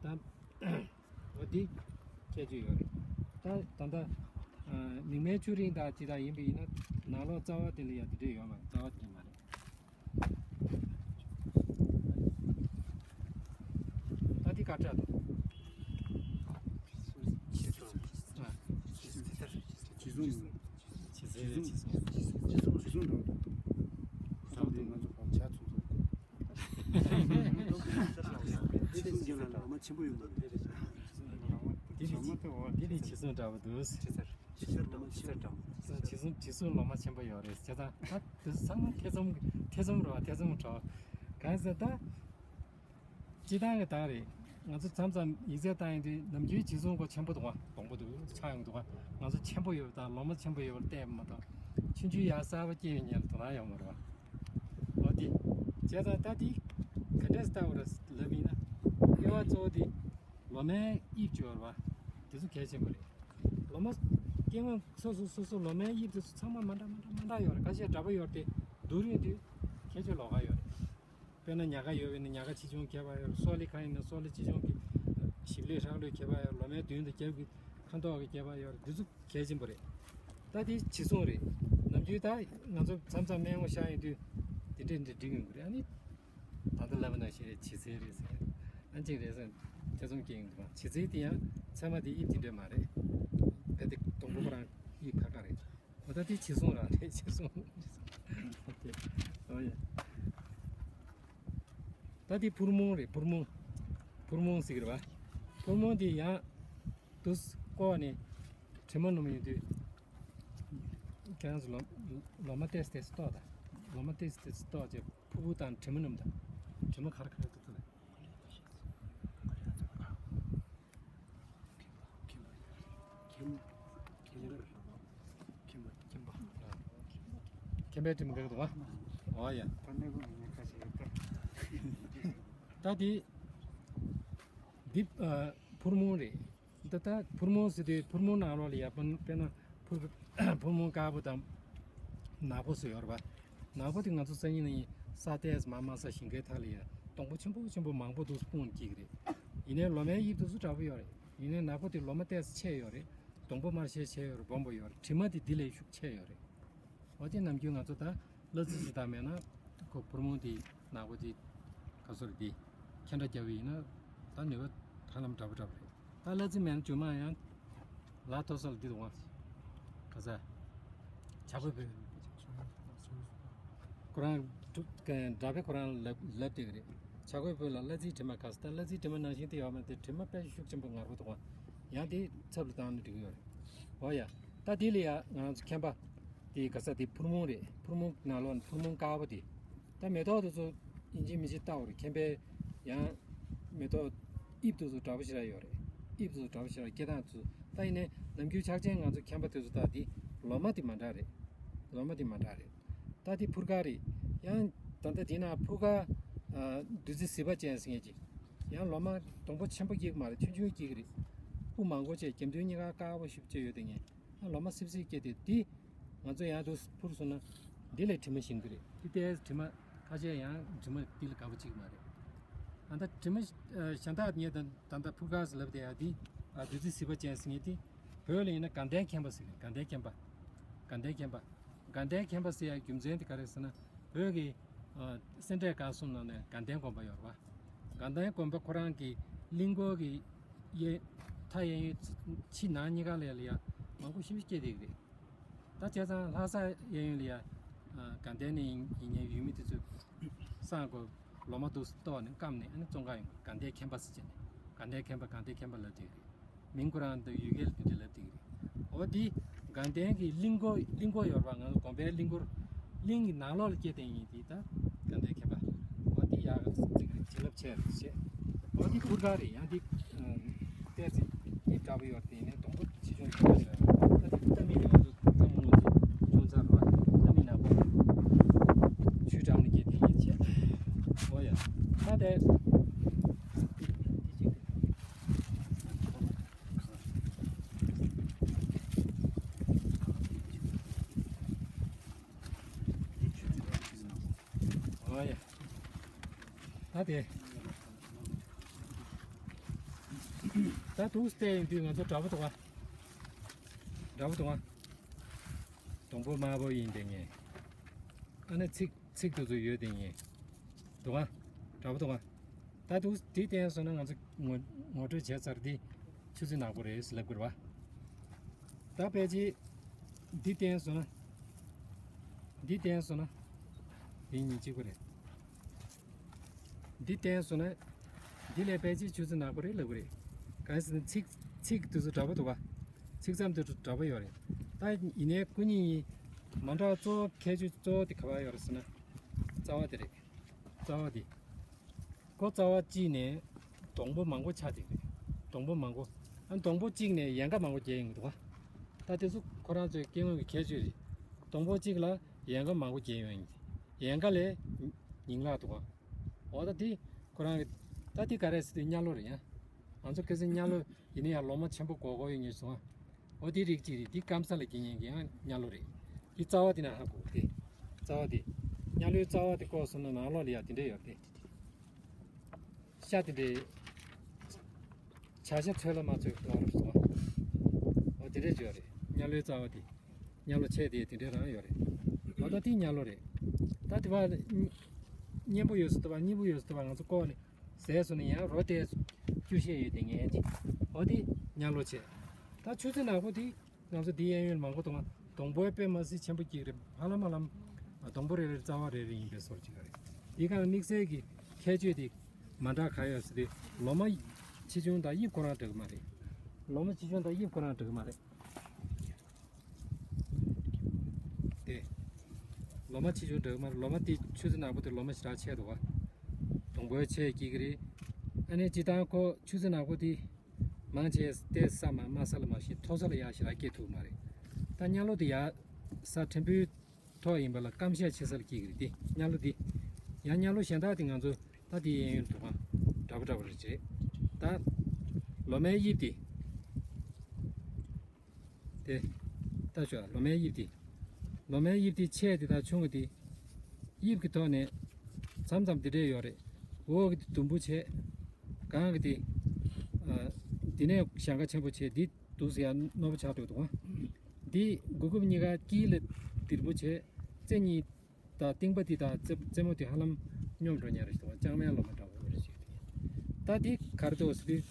དེ། ད། འོ་འདི། ཁྱད་ཆོས་ཡོད་རེད། ད་ད་ལྟ། ཨ། མིག་སྨན་ཆུ་རིན་དང་ཅི་དང་ཡིན་པ་ཡིན་ན། ནང་ལོགས་རྩ་བ་དེ་ལ་ཡང་དེ་འདྲས་ཡོད་མ་རེད། རྩ་བ་དེ་མ་རེད། ད་འདི་ག་འདྲ་འདུག་ཨ། བྱི་སྲན། བྱི་སྲན། བྱི་སྲན། བྱི་སྲན་འདྲ་པོ་འདུག་ང་ཚོ་བག་ཆགས་ཚོ་ཚོ། དེ་ཚོ་རྒྱུད་ལ་ལོ་མ་ཆེན་པོ་ཡོད་མ་རེད། འདི་ནི་འདི་ནི་བྱི་སྲུང་འདྲ་པོ་འདུག་ཆེ་སར། ཆེ་སར་ལོ་མ་ཆེ་སར་འདྲ་པོ། བྱི་སྲུང་བྱི་སྲུང་ལོ་མ་ཆེན་པོ་ཡོད་རེད། བྱས་ཙང་ད་དེ་ཚོ་ཚང་མ་ཐེ་ཚོམ་ཐེ་ཚོམ་རེད་པ། ཐེ་ཚོམ་འདྲ་པོ། གང་ཟེར་ད། སྤྱིར་བཏང་གི་ད་རེད། ང་ཚོ་མཚམས་མཚམས་ཡིག་ཚད་བཏང་ཡོང་དུས་ནམ་རྒྱུན་བྱི་སྲུང་ཁོ་ཆེན་པོ་འདུག་ག་སྡོང་པོ་འདུག་ཆགས་ཡོང་འདུག་ག་ང་ཚོ་ཆེན་པོ་ཡོད་པ་དང་ལོ་མ་ཆེན་པོ་ཡོད་པར་བལྟས་པ་མ་གཏོགས། ཆུང་ཆུང་ཡར་གསར་པ་སྐྱེས་ཡོང་མཁན་ལ་དོ་སྣང་ཡོད་མ་རེད་པ། འོ་དེ། བྱས་ཙང་ད་དེ་ག་འདྲས་ལྟ་བུ་རེད་ལབ་ཡིན་ན། དབྱེ་བ་གཙོ་བོ་དེ་ལོ་མའི་དབྱིབས་ཅིག་ཡོད་རེད་པ། དེ་ཚོ་གལ་ཆེན་པོ་རེད། ལོ་མ་སྐྱེ་དངོས་སོ་སོ་སོ་སོ་ལོ་མའི་དབྱིབས་དེ་ཚོ་ཚང་མ་མ་འདྲ་མ་འདྲ་མ་འདྲ་ཡོད་རེད། ཁ་ཤས་འདྲ་པོ་ཡོད་རེད་དེ། སྡུག་རུས་དེ་ཁྱད་ཆོས་ལོགས་ཀ་ཡོད་རེད། དཔེར་ན་ཉ་ག་ཡོད་པ་ཡིན་ན་ཉ་ག་ཆེ་ཆུང་ཁྱད་པར་ཡོད་རེད། སོག་ལེ་ག་ཡིན་ན་སོག་ལེ་ཆེ་ཆུང་གི་ཞིབ་ལས་ཧྲག་ལོས་ཁྱད་པར་ཡོད་རེད། ལོ་མའི་མདུན་དང་རྒྱབ་ཀྱི་ཁ་མདོག་གི་ཁྱད་པར་ཡོད་རེད། འདི་ཚོ་གལ་ཆེན་པོ་རེད། ད་དེ་བྱི་སྲུང་རེད། ནམ་རྒྱུན་ད་ང་ཚོ་མཚམས་མཚམས་སྨན་ཁང་བཞག་ཡོང་དུས་དེ་འདྲས་འདྲས་འགྲིག་ཡོང་གི་རེད། ཨ་ནི། ད་ལྟ་ལབ་པ་ནང་བཞིན་རེད། བྱི་ཚེར་རེད་ཟེར། ཨ་ཅིག་རེད་ཟེར། ཐེ་ཚོམ་སྐྱེ་ཡོང་གི་འདུག་བྱི་ཚེར་དེ་ཡང་ཚད་མ་དེ་དབྱིབས་དེ་འདྲས་མ་རེད། ད་དེ་སྡོང་པོ་ཁོ་རང་དབྱིབས་ཁ་ཁ་རེད། འོ་ད་དེ་བྱི་སྲུང་རང་རེད། བྱི་སྲུང་། ཨོ་ཡ། ད་དེ་ཕུར་མོང་རེད། ཕུར་མོང་། ཕུར་མོང་ཟེར་གི་རེད་པ། ཕུར་མོང་དེ་ཡང་དུས་སྐོར་ནས་དྲི་མ་སྣོམ་ཡོང་དུས། ཁྱེད་རང་ཚོ་ལོ་ལོ་མ་ཏོག་ཙམ་ཏོག་ཙམ་གཏོར་དང་། ལོ་མ་ཏོག་ཙམ་ཏོག་ཙམ་གཏོར་བྱས་ཕུར་བུ་དང་དྲི་མ་སྣོམ་དང་། དྲི་མ་ག་རེ་ག་རེ་འདུག་ལྟ་དང་། མཁན་པའི་དྲི་མ་ག་རེ་འདུག་ག་འོ་ཡ། ད་དེ་འདི་ཕུར་མོང་རེད། འདི་ལྟ་ཕུར་མོང་ཟེར་དུས་ཕུར་མོང་ནང་ལོགས་ལ་ཡ་དཔེར་ན་ཕུར་ཕུར་མོང་དཀར་པོ་དང་ནག་པོ་སུ་ཡོད་རེད་པ། ནག་པོ་དེ་ང་ཚོ་སང་ཉིན་ནས་ས་ཏོག་ཙམ་མར་དམའ་ས་ཞིང་ཁའི་མཐའ་ལ་ཡ་སྡོང་པོ་ཆེན་པོ་ཆེན་པོ་མང་པོ་འདུག་སྤུངས་ནས་སྐྱེ་གི་རེད། ཡིན་ནའི་ལོ་མའི་དབྱིབས་དེ་ཚོ་འདྲ་པོ་ཡོད་རེད། ཡིན་ནའི་ནག་པོ་དེ་ལོ་མ་ཏོག་ཙམ་ཆེ་ཡོད་རེད། སྡོང་པོ་དམར་ཤས་ཆེ་ཡོད་རེད། སྦོམ་པོ་ཡོད་རེད། དྲི་མ་དེ་འདི་ལས་ཤུགས་ཆེ་ཡོད་རེད། འོ་དེ་ནམ་རྒྱུན་ང་ཚོ་ད་གླ་རྩི་ཞིག་དང་མེད་ན་ཁོ་ཕུར་མོང་དེ་ནག་པོ་དེ་ག་སོར་དེ་ཁྱེད་འདྲ་རྒྱབ་པ་ཡིན་ན་ད་ནུས་པ་ཧ་ལམ་འདྲ་པོ་འདྲ་པོ་རེད། ད་གླ་རྩི་མེད་ན་རྒྱུ་མ་ཡང་ལ་ཐོ་སོལ་འདི་དུ་འོང་ག་ས་བྱ་རྒོད་ཕུད། ཁོ་རང་འདྲ་པའི་ཁོ་རང་ལབ་ལབ་བསྡད་ཀྱི་རེད། བྱ་རྒོད་ཕུད་ལ་གླ་རྩིའི་དྲི་མ་ག་ས། ད་གླ་རྩིའི་དྲི་མ་ནང་བཞིན་དེ་ཡོད་མ་རེད། དྲི་མ་དཔེ་ཤུགས་ཆེན་པོ་ངར་པོ་འདུག་ག་ཡང་དེ་ཚབ་ལ་བཏང་ན་འགྲིག་གི་ཡོད་རེད། འོ་ཡ། ད་དེ་ལ་ཡ་ང་རང་ཚོ་མཁན་པ་དེ་ག་ས་དེ་ཕུར་མོང་རེད། ཕུར་མོང་ནང་ལོགས་ནས་ཕུར་མོང་དཀར་པོ་དེ། ད་མེ་ཏོག་དེ་ཚོ་ཡིན་གཅིག་མིན་གཅིག་ལྟ་བ་རེད། མཁན་པས་ཡང་མེ་ཏོག་དབྱིབས་དེ་ཚོ་འདྲ་པོ་ཞེ་དྲག་ཡོད་རེད། དབྱིབས་དེ་ཚོ་འདྲ་པོ་ཞེ་དྲག་སྐྱེ་སྟངས་དེ་ཚོ། ད་ཡིན་ནའི་ནམ་རྒྱུན་ཕྱག་ཆེན་ང་ཚོ་མཁན་པ་དེ་ཚོ་ད་དེ་ལོ་མ་དེ་མ་འདྲ་རེད། ལོ་མ་དེ་མ་འདྲ་རེད། ད་དེ་ཕུར་དཀར་རེད། ཡང་ད་ལྟ་དེ་ན་ཕུར་དཀར། ཨ། བདུད་རྩི་བཟི་བ་ཅན་ཟེར་མཁན་ཅིག་ཡང་ལོ་མ་སྡོང་པོ་ཆེན་པོ་སྐྱེ་གི་མ་རེད། ཆུང་ཆུང་སྐྱེ་གི་རེད། སྤུ་མང་པོ་བྱས། རྒྱབ་མདུན་གཉིས་ཀ་དཀར་པོ་ཞེ་པོ་ཅིག་ཡོད་དེ་ངས། ཨ། ལོ་མ་སིབ་སིབ་སྐྱེས་ཏེ་དེ་ང་ཚོ་ཡང་དུ་ཕུར་སོང་ན་འདི་ལས་དྲི་མ་ཞིམ་གི་རེད། དེ་ལྟའི་དྲི་མ་ཁ་ཤས་ཡང་དྲི་མ་འདི་ལ་དགའ་པོ་ཅིག་མ་རེད། ཨ་ད་དྲི་མ་གཞན་དག་ངས་ད་ད་ལྟ་ཕུར་ཁ་ཟེར་ལབ་དེ་ཡ་དེ་བདུད་རྩི་བསིལ་བ་ཅན་ཟེར་མཁན་དེ་བོད་ལ་ཡིན་ན་དགའ་ལྡན་མཁན་པ་ཟེར་མཁན། དགའ་ལྡན་མཁན་པ། དགའ་ལྡན་མཁན་པ། དགའ་ལྡན་མཁན་པ་ཟེར་ཡ་རྒྱུ་མཚན་དེ་ག་རེ་ཟེར་ན། བོད་ཀྱི་སེ་འབྲས་དགའ་གསུམ་ནང་ནས་དགའ་ལྡན་དགོན་པ་ཡོད་རེད་བ། དགའ་ལྡན་དགོན་པ་ཁོ་རང་གི་གླིང་སྐོར་གྱི་གཡས་མཐའ་གཡས་གཡོན་ཕྱི་ནང་གཉིས་ཀ་ལ་ཡ་མང་པོ་ཞེ་པོ་སྐྱེས་བསྡད་ཀྱི་རེད། ད་བྱས་ཙང་ལྷ་ས་གཡས་གཡོན་ལ་ཡ་དགའ་ལྡན་ནས་ཡིན་ཡིན་མཁན་ཡུལ་མི་དེ་ཚོས་སང་དགོས་ལོ་མ་འདུག་སེ་གཏོར་ནས་བསྐམས་ནས་ཨ་ནི་བཙོང་ག་ཡོང་། དགའ་ལྡན་མཁན་པ་ཟེར་བྱས་ནས་དགའ་ལྡན་མཁན་པ་དགའ་ལྡན་མཁན་པ་ལབ་བསྡད་ཀྱི་རེད། མིང་ཁོ་རང་དང་ཡུལ་སྐད་ལ་དེ་འདྲ་ལབ་བསྡད་ཀྱི་རེད། འོ་དེ་དགའ་ལྡན་གྱི་གླིང་སྐོར་གླིང་སྐོར་ཡོད་རེད་བ། ང་ཚོ་དགོན་པའི་གླིང་སྐོར། གླིང་གི་ནང་ལོགས་ལ་སྐྱེས་བསྡད་མཁན་དེ་ད་དགའ་ལྡན་མཁན་པ། འོ་དེ་ཡག་ག་ཚིག་རེད། བྱིན་རླབས་ཆེ་རེད་བྱས། འོ་དེ་ཕུར་ཁ་རེད། ཡང་དེ་གཏེར་ཆེན་དེ་འདྲ་པོ་ཡོད་དེ་ནས་སྡོང་པོ་ཆེ་ཆུང་འདྲ་པོ་ཡོད། ད་དེ་རྟ་མིག་ཡོད་ཚོ་ད་མོ་ཚོ་ཆུང་ཚར་བ། རྟ་མིག་ནག་པོ་ཆུའི་འགྲམ་ལ་སྐྱེས་བསྡད་མཁན་བྱས། འོ་ཡ། ད་དེ་དེ་ཅིག་ཨ་ཡ། ད་དེ། ད་འདུག་སེ་བལྟས་ཡིན་དུས་ང་ཚོ་འདྲ་པོ་འདུག་ག་འདྲ་པོ་འདུག་ག་སྡོང་པོ་དམར་པོ་ཡིན་བསྡད་མཁན། ཨ་ནི་ཚིགས་ཚིགས་དེ་ཚོ་ཡོད་བསྡད་མཁན་འདུག་ག་འདྲ་པོ་འདུག་ག་ད་འདུག་འདི་བསྟན་སོང་ན་ང་ཚོ་ངོ་ངོ་སྤྲོད་བྱས་ཚར། འདི་ཆུ་ཚོད་ནག་པོ་རེད་ཟེར་ལབ་དགོས་རེད་བ། ད་ཕལ་ཆེར་འདི་བསྟན་སོང་ན། འདི་བསྟན་སོང་ན། འདི་གཉིས་གཅིག་པ་རེད། འདི་བསྟན་སོང་ན། འདི་ལས་ཕལ་ཆེར་ཆུ་ཚོད་ནག་པོ་རེད་ལབ་དགོས་རེད། གང་ཡིན་ཟེར་ན་ཚིགས་ཚིགས་དེ་ཚོ་འདྲ་པོ་འདུག་ག་ཚིགས་མཚམས་དེ་ཚོ་འདྲ་པོ་ཡོད་རེད། ད་ཡིན་ནའི་སྐུ་ཉིད་ཡིན་མ་འདྲ་བ་གཙོ་བོ་ཁྱད་ཆོས་གཙོ་བོ་དེ་ག་པར་ཡོད་རེད་ཟེར་ན། རྩ་བ་དེ་རེད། རྩ་བ་དེ། ཁོ་རྩ་བ་གཅིག་ནས་སྡོང་པོ་མང་པོ་ཆགས་བསྡད་ཀྱི་རེད། སྡོང་པོ་མང་པོ། ཨ་སྡོང་པོ་གཅིག་ནས་ཡལ་ག་མང་པོ་རྒྱས་ཡོང་གི་འདུག་ག་ད་དེ་ཚོ་ཁོ་རང་ཚོའི་སྐྱེ་དངོས་ཀྱི་ཁྱད་ཆོས་རེད། སྡོང་པོ་གཅིག་ལ་ཡལ་ག་མང་པོ་རྒྱས་ཡོང་ཡིན། ཡལ་ག་ལས་ཉིང་ལག་འདུག་ག་འོ་ད་དེ་ཁོ་རང་གི་ད་དེ་ག་རེ་ཟེར་དུས་གཉའ་ལོ་རེད་ཡ། ང་ཚོ་ཁ་སང་གཉའ་ལོ་ཡིན་ན་ཡང་ལོ་མ་ཆེན་པོ་གོ་གོ་ཡོད་ངེས་སོང་ཨ། འོ་དེ་རིགས་གཅིག་རེད། དེ་སྐམ་ས་ལ་སྐྱེ་མཁན་གྱི་ཡང་གཉའ་ལོ་རེད། དེ་རྩ་བ་དེ་ན་ཧ་གོ་དེ། རྩ་བ་དེ། གཉའ་ལོའི་རྩ་བ་དེ་བཀོག་སོང་ན་ནང་ལོགས་ལ་ཡ་དེ་འདྲས་ཡོད་དེ། ཤ་དེ་འདྲས། བྱ་ཤ་ཚོད་ལ་མ་ཚོད་ལོག་རུ་སོང་། འོ་དེ་འདྲས་ཡོད་རེད། གཉའ་ལོའི་རྩ་བ་དེ། གཉའ་ལོ་ཆེ་དེ་དེ་འདྲས་རང་ཡོད་རེད། འོ་ད་དེ་གཉའ་ལོ་རེད། ད་དེ་བ་གཉེན་པོ་ཡོད་ས་དེ་བ་གཉིས་པོ་ཡོད་ས་དེ་བ་ང་ཚོ་བཀོག་ནས། ཟས་སུ་ནི་ཡང་རོ་དེ་སྐྱུར་ཤེས་ཡོད་དེ་ངན་ཅིག་འོ་དེ་གཉའ་ལོ་ཆེ། ད་ཆུ་ཚོད་ནག་པོ་དེ་ང་ཚོ་འདི་གཡས་གཡོན་མང་པོ་དང་སྡོང་པོའི་དཔེ་མ་སྲིད་ཆེན་པོ་གཅིག་རེད། ཧ་ལམ་ཧ་ལམ་སྡོང་པོ་རེ་རེར་རྩ་བ་རེ་རེ་ཡིན་པའི་སོར་གཅིག་རེད། འདི་གང་དམིགས་བསལ་གྱི་ཁྱད་ཆོས་དེ་མ་འདྲ་ག་ཡོད་ཟེར་དུས་ལོ་མ་ཆེ་ཆུང་དང་དབྱིབས་ཁོ་རང་འདྲ་གི་མ་རེད། ལོ་མ་ཆེ་ཆུང་དང་དབྱིབས་ཁོ་རང་འདྲ་གི་མ་རེད། དེ། ལོ་མ་ཆེ་ཆུང་འདྲ་གི་མ་རེད། ལོ་མ་དེ་ཆུ་ཚོད་ནག་པོ་དེ་ལོ་མ་ཞེ་དྲག་ཆེ་འདུག་ག་སྡོང་པོའི་ཆེ་སྐྱེ་གི་རེད། ཨ་ནི་སྤྱིར་བཏང་ཁོ་ཆུ་ཚོད་ནག་པོ་དེ་མང་ཆེ་བལྟས་ས་མ་དམའ་ས་ལ་མ་གཞི་མཐོ་ས་ལ་ཡག་ཞེ་དྲག་སྐྱེ་ཐུབ་མ་རེད། ད་གཉའ་ལོ་དེ་ཡག་ས་ཕྲན་བུའི་ཐོག་ཡིན་པ་ལ་སྐམ་ཤས་ཆེ་ས་ལ་སྐྱེ་གི་རེད། དེ་གཉའ་ལོ་དེ། ཡང་གཉའ་ལོ་གཞན་དག་དེ་ང་ཚོ་ད་དེ་གཡས་གཡོན་འདུག་ག་འདྲ་པོ་འདྲ་པོ་རེད་བྱས། ད་ལོ་མའི་དབྱིབས་དེ། དེ། ལྟ་ཤོག་ལོ་མའི་དབྱིབས་དེ། ལོ་མའི་དབྱིབས་དེ་ཆེ་དེ་དང་ཆུང་དེ། དབྱིབས་ཀྱི་ཐོག་ནས་མཚམས་མཚམས་དེ་འདྲས་ཡོད་རེད། འོག་གི་དེ་ཟླུམ་པོ་བྱས། སྒང་གི་དེ། ཨ། དེ་ནས་ཞེང་ཁ་ཆེན་པོ་བྱས། འདི་འདུག་སེ་ཡར་རྣོ་པོ་ཆགས་འདུག་འདུག་ག་འདི་མགོ་རྐུབ་གཉིས་ཀ་དཀྱིལ་ལ་ལྡིར་པོ་བྱས། རྩེ་གཉིས་དང་རྟིང་པ་འདི་དང་རྩེ་རྩེ་མོ་འདི་ཧ་ལམ་སྙོམས་འགྲོ་ཉེ་རེད་འདུག་ག་ལྕང་མའི་ལོ་མ་འདྲ་བོ་རེད་ཞིག་ད་འདི་ག་རེ་འདུག་ཟེར་དུས།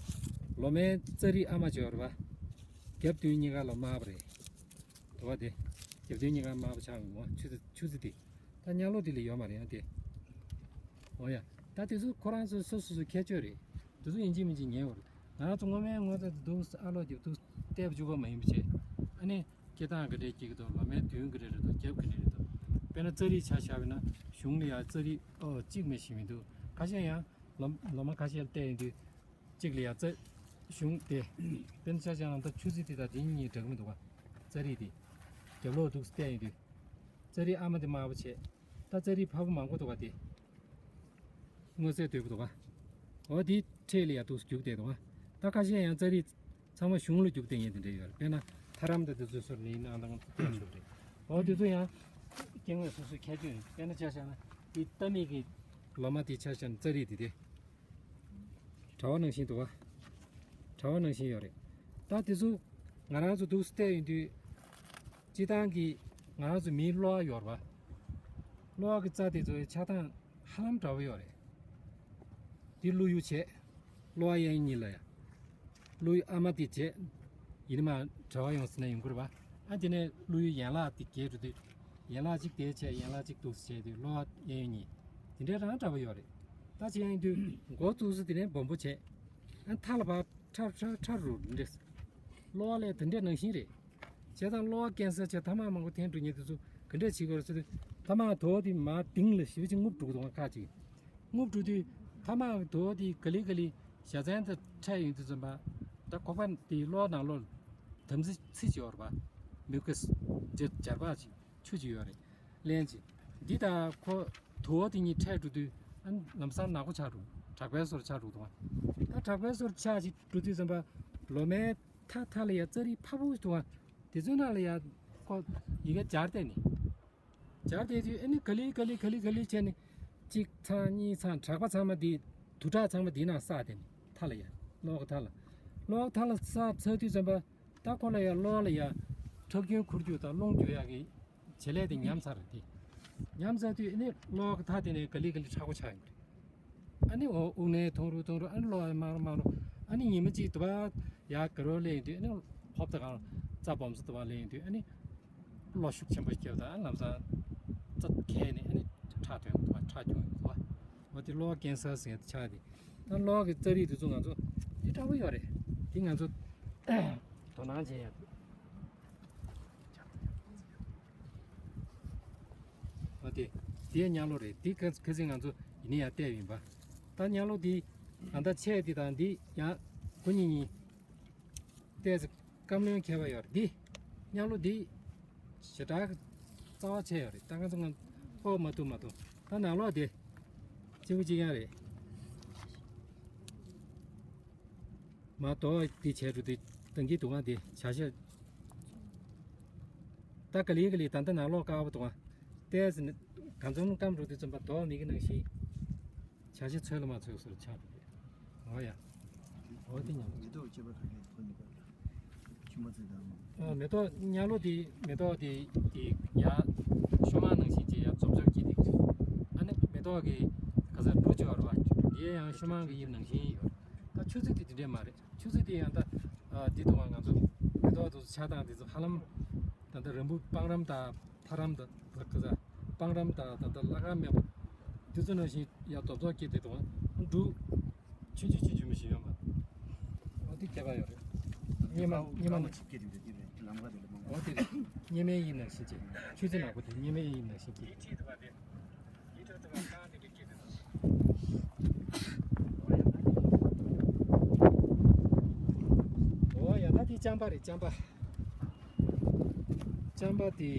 ལོ་མའི་རྩ་རིས་ཨ་མ་བྱས་པ་རེད་པ། རྒྱབ་མདུན་གཉིས་ཀ་ལ་དམར་པོ་རེད། འདུག་ག་དེ། རྒྱབ་མདུན་གཉིས་ཀ་དམར་པོ་ཆགས་འོང་ཆུ་ཚོད་ཆུ་ཚོད་འདི། ད་གཉའ་ལོ་འདི་ལ་ཡོད་མ་རེད་ཡང་དེ། འོ་ཡ། ད་དེ་ཚོ་ཁོ་རང་ཚོ་སོ་སོ་སོ་ཁྱད་ཆོས་རེད། དེ་ཚོ་ཡིན་གཅིག་མིན་གཅིག་ཉན་དགོས་རེད། ང་རང་ཚོ་སྔོན་མའི་སྔོན་ཚོད་དུ་འདུག་ཨ་ལོ་རྒྱབ་འདུག་བལྟས་བཅུག་གི་མ་ཡིན་པ་བྱས། ཨ་ནི་སྐྱེ་སྟངས་ག་འདྲས་སྐྱེ་གི་འདུག་ལོ་མའི་མདུན་ག་འདྲས་རེད་འདུག་རྒྱབ་ག་འདྲས་རེད་འདུག་དཔེར་ན་རྩ་རིས་ཆ་བཞག་པ་ན་གཞུང་ལ་ཡང་རྩ་རིས་ཨོ་གཅིག་མེད་ཤིག་མི་འདུག་ཁ་ཤས་ཡང་ལོ་ལོ་མ་ཁ་ཤས་བལྟས་ཡོང་དུས་གཅིག་ལ་ཡང་རྩ་གཞུང་དེ་དཔེར་ན་ཆ་བཞག་ན་ད་ཆུ་ཚོད་དེ་དང་དེ་གཉིས་འདྲ་གི་མི་འདུག་ག་རྩ་རིས་དེ་རྒྱབ་ལོགས་འདུག་བལྟས་ཡོང་དུས་རྩ་རིས་ཨ་མ་དེ་དམར་པོ་བྱས། ད་རྩ་རིས་ཕ་བུ་མང་པོ་འདུག་ག་དེ། མངོན་གསལ་དོད་པོ་འདུག་ག་འོ་དེ་འཕྲེད་ལ་ཡ་འདུག་རྒྱུག་བསྡད་འདུག་ག་ད་ཁ་ཤས་ཡང་རྩ་རིས་ཚང་མ་གཞུང་ལ་རྒྱུག་བསྡད་མཁན་དེ་འདྲ་ཡོད་རེད། དཔེར་ན་ཐ་རམ་དང་དེ་ཚོའི་སོར་ནི་ནང་དང་བསྟན་ཆོག་རེད། འོ་དེ་ཚོ་ཡང་སྐྱེ་དངོས་སོ་སོའི་ཁྱད་ཆོས་ཡིན། དཔེར་ན་ཆ་བཞག་ན་དེ་རྟ་མིག་གི་ལོ་མ་དེ་ཆ་བཞག་ན་རྩ་རིས་དེ་དེ། གྲྭ་པ་ནང་བཞིན་འདུག་བ། གྲྭ་པ་ནང་བཞིན་ཡོད་རེད། ད་དེ་ཚོ་ང་རང་ཚོ་འདུག་སེ་བལྟས་ཡོང་དུས། སྤྱིར་བཏང་གི་ང་རང་ཚོ་མིའི་གློ་བ་ཡོད་རེད་བ། གློ་བ་གི་རྩ་དེ་ཚོའི་ཆགས་སྟངས་ཧ་ལམ་འདྲ་པོ་ཡོད་རེད། འདི་ཀླུ་ཡུ་བྱས། གློ་བ་གཡས་གཡོན་གཉིས་ལ་ཡ། ཀླུ་ཡུ་ཨ་མ་འདི་བྱས། ཡིན་ནའི་མ་བྲེལ་བ་ཡོང་ཟེར་ན་ཡོང་གི་རེད་བ། ཨ་དེ་ནས་ཀླུ་ཡུ་ཡན་ལག་འདི་གས་འགྲོ་དུས། ཡན་ལག་གཅིག་དེ་བྱས། ཡན་ལག་གཅིག་འདུག་སེ་བྱས་དུས་གློ་བ་གཡས་གཡོན་གཉིས། དེ་འདྲའི་རང་འདྲ་པོ་ཡོད་རེད། ད་བྱས་ཡོང་དུས་མགོ་བཙུགས་ས་དེ་ནས་སྦོམ་པོ་བྱས། ཨ་མཐའ་ལ་ཕར་ཁྲ་ཁྲ་ཁྲ་རུ་འདྲེས། གློ་བ་ལས་དེ་འདྲའི་ནང་བཞིན་རེད། བྱས་ཙང་གློ་བ་ཀན་སར་བྱས་ཐ་མག་མང་པོ་འཐེན་འགྲོ་མཁན་དེ་ཚོ་ག་འདྲས་བྱེད་དགོས་རེད་ཟེར་དུས། ཐ་མག་དོ་དེ་མར་གཏིང་ལ་ཞེ་པོ་ཅིག་རྔུབ་འགྲོ་གི་འདུག་ག་ཁ་ཅིག་རྔུབ་འགྲོ་དུས་ཐ་མག་དོ་དེ་ག་ལེ་ག་ལེ་བཞའ་ཚན་དང་འཕྲད་ཡོང་དུས་ཙམ་པ། ད་ཁོག་པ་དེའི་གློ་བ་ནང་ལོགས་དམ་ཚིག་ཚིག་ཅིག་ཡོད་རེད་པ། མིའུ་ཀས་འདྲ་འབྱར་བག་ཅིག་ཆུ་ཅིག་ཡོད་རེད། ལན་ཅིག་འདི་དང་ཁོ་དོ་དེ་གཉིས་འཕྲད་འགྲོ་དུས། ཨ་ལམ་སང་ནག་པོ་ཆགས་འགྲོ། དྲེག་པའི་སོར་ཆགས་འགྲོ་འདུག་ག་ད་དྲེག་པའི་སོར་ཆགས་ཅིག་འགྲོ་དུས་ཙམ་པ། ལོ་མའི་མཐའ་མཐའ་ལ་ཡ་རྩ་རིག་ཕ་བུ་འདུག་ག་དེ་ཚོའི་ནང་ལ་ཡ་ཁོ་ཡི་གེ་འབྱར་བསྡད་ནི། འབྱར་བསྡད་དུས་ཨ་ནི་ག་ལེ་ག་ལེ་ག་ལེ་ག་ལེ་བྱས་ནས། གཅིག་ཚང་གཉིས་ཚང་དྲེག་པ་ཚང་མ་འདི། དུག་ཁྲག་ཚང་མ་འདིའི་ནང་བསགས་བསྡད་ནི། མཐའ་ལ་ཡ། གློ་བ་མཐའ་ལ། གློ་བ་མཐའ་ལ་བསགས་ཚར་དུས་ཙམ་པ། ད་ཁོ་ལ་ཡ་གློ་བ་ལ་ཡ་ཁྲག་རྒྱུན་ཁུར་རྒྱུ་དང་རླུང་རྒྱུ་ཡག་གི་བྱེད་ལས་དེ་ཉམས་ཚར་རེད་དེ། ཉམས་ཚར་དུས་ཨ་ནི་གློ་བ་གི་མཐའ་དེ་ནས་ག་ལེ་ག་ལེ་མཁྲེགས་པོ་ཆགས་ཡོང་གི་རེད། ཨ་ནི་འོ་དབུགས་ནད་ཐོན་རུ་ཐོན་རུ། ཨ་ནི་གློ་བ་མང་རུ་མང་རུ། ཨ་ནི་ཉི་མ་གཅིག་དུ་བ་ཡ་ག་རོ་སླེབས་ཡོང་དུས། ཨ་ནི་ཧོབ་ཏེ་གང་རྩ་སྦོམ་ས་དུ་བ་སླེབས་ཡོང་དུས། ཨ་ནི་གློ་ཤུགས་ཆེན་པོ་སྐྱེས་པ་དང་། ལམ་སང་རྩ་གས་ནས་ཨ་ནི་ཁྲག་ཐོན་ཡོང་དུས། ཁྲག་སྐྱོན་ཡོང་དུས། འོ་དེ་གློ་བ་ཀན་སར་ཟེར་ཆགས་དེ། ད་གློ་བ་གི་རྩ་རིག་དེ་ཚོ་ང་ཚོ་དེ་འདྲ་པོ་ཡོད་རེད། དེ་ང་ཚོ་དོ་སྣང་བྱེད་ཡ། འོ་དེ། དེའི་སྙན་ལོ་རེད། དེ་ཁ་ཁ་སང་ང་ཚོ་ཡིན་ནའི་ཡར་བལྟས་ཡིན་པ། ད་སྙན་ལོ་དེ་ད་ལྟ་ཆས་དེ་དང་འདི་ཡང་ཁོ་གཉིས་གཉིས་ཏོག་ཙམ་བཀའ་མོལ་ཁྱད་པར་ཡོད་རེད། འདི་སྙན་ལོ་འདི་ཞེ་དྲག་རྩ་བ་ཆད་ཡོད་རེད། ད་ང་ཚོ་ང་ཨོ་མ་གཏོགས་མ་གཏོགས། ད་ནང་ལོགས་དེ་གཅིག་པུ་གཅིག་རྐྱང་རེད། མ་དོ་འདི་བྱས་འགྲོ་དུས་ད་གིན་དུ་བ་འདི་བྱ་ཤ། ད་ག་ལེ་ག་ལེ་ད་ལྟ་ནང་ལོགས་དཀར་པོ་འདུག་ག་ཏོག་ཙམ་གང་འཚམ་སྐམ་འགྲོ་དུས་ཙམ་པ་དོ་མི་གི་ནང་བཞིན། བྱ་ཤ་ཚོས་ལ་མ་ཚོས་སོར་ཆགས་འགྲོ་གི། འོ་ཡ། འོ་དེ་ཉམས། མེ་ཏོག་སྐྱེས་པ་ག་གེ་ཁོ་ནི་པ། ཆུ་མ་ཚོས་དང་། ཨ་མེ་ཏོག་སྙན་ལོ་དེ། མེ་ཏོག་དེ་དེ་ཡ་ཤུ་མང་ནང་བཞིན་ཅིག་ཡ་རྫོབ་རྫོབ་སྐྱེས་དེ། ཨ་ནི་མེ་ཏོག་གི་ག་ས་འབྲུ་ཅིག་ཡོད་རེད་པ། དེ་ཡང་ཤུ་མང་གི་དབྱིབས་ནང་བཞིན་ཡོད། ད་ཆུ་ཚོད་དེ་དེ་འདྲས་མ་རེད། ཆུ་ཚོད་དེ་ཡང་ད་ཨ་འདི་དུ་བ་ང་ཚོ་མེ་ཏོག་དེ་ཚོ་ཆགས་སྟངས་དེ་ཚོ་ཧ་ལམ་ད་ལྟ་རིང་པོ་སྤང་རམ་དང་ཐ་རམ་དང་། ད་ག་ས་སྤང་རམ་དང་ད་ལྟ་བླ་གར་མེད་པ་དེ་ཚོ་ནང་བཞིན་ཡ་རྫོབ་རྫོབ་སྐྱེས་དེ་དུ་བ་འབྲུ་ཆུང་ཆུང་ཆུང་ཆུང་མི་ཞིག་ཡོད་མ། འོ་དེ་ཁྱད་པར་ཡོད་རེད། སྙེ་མ་སྙེ་མ་ནང་བཞིན་སྐྱེས་དེ་འདྲ་དེ་རེད། ལམ་ཁ་དེ་ལ་མང་། འོ་དེ་རེད། སྙེ་མའི་དབྱིབས་ནང་བཞིན་སྐྱེས། ཆུ་ཚོད་ནག་པོ་དེ་སྙེ་མའི་དབྱིབས་ནང་བཞིན་སྐྱེས། འོ་ཡ། ད་དེ་ལྕང་པ་རེད། ལྕང་པ། ལྕང་པ་དེ།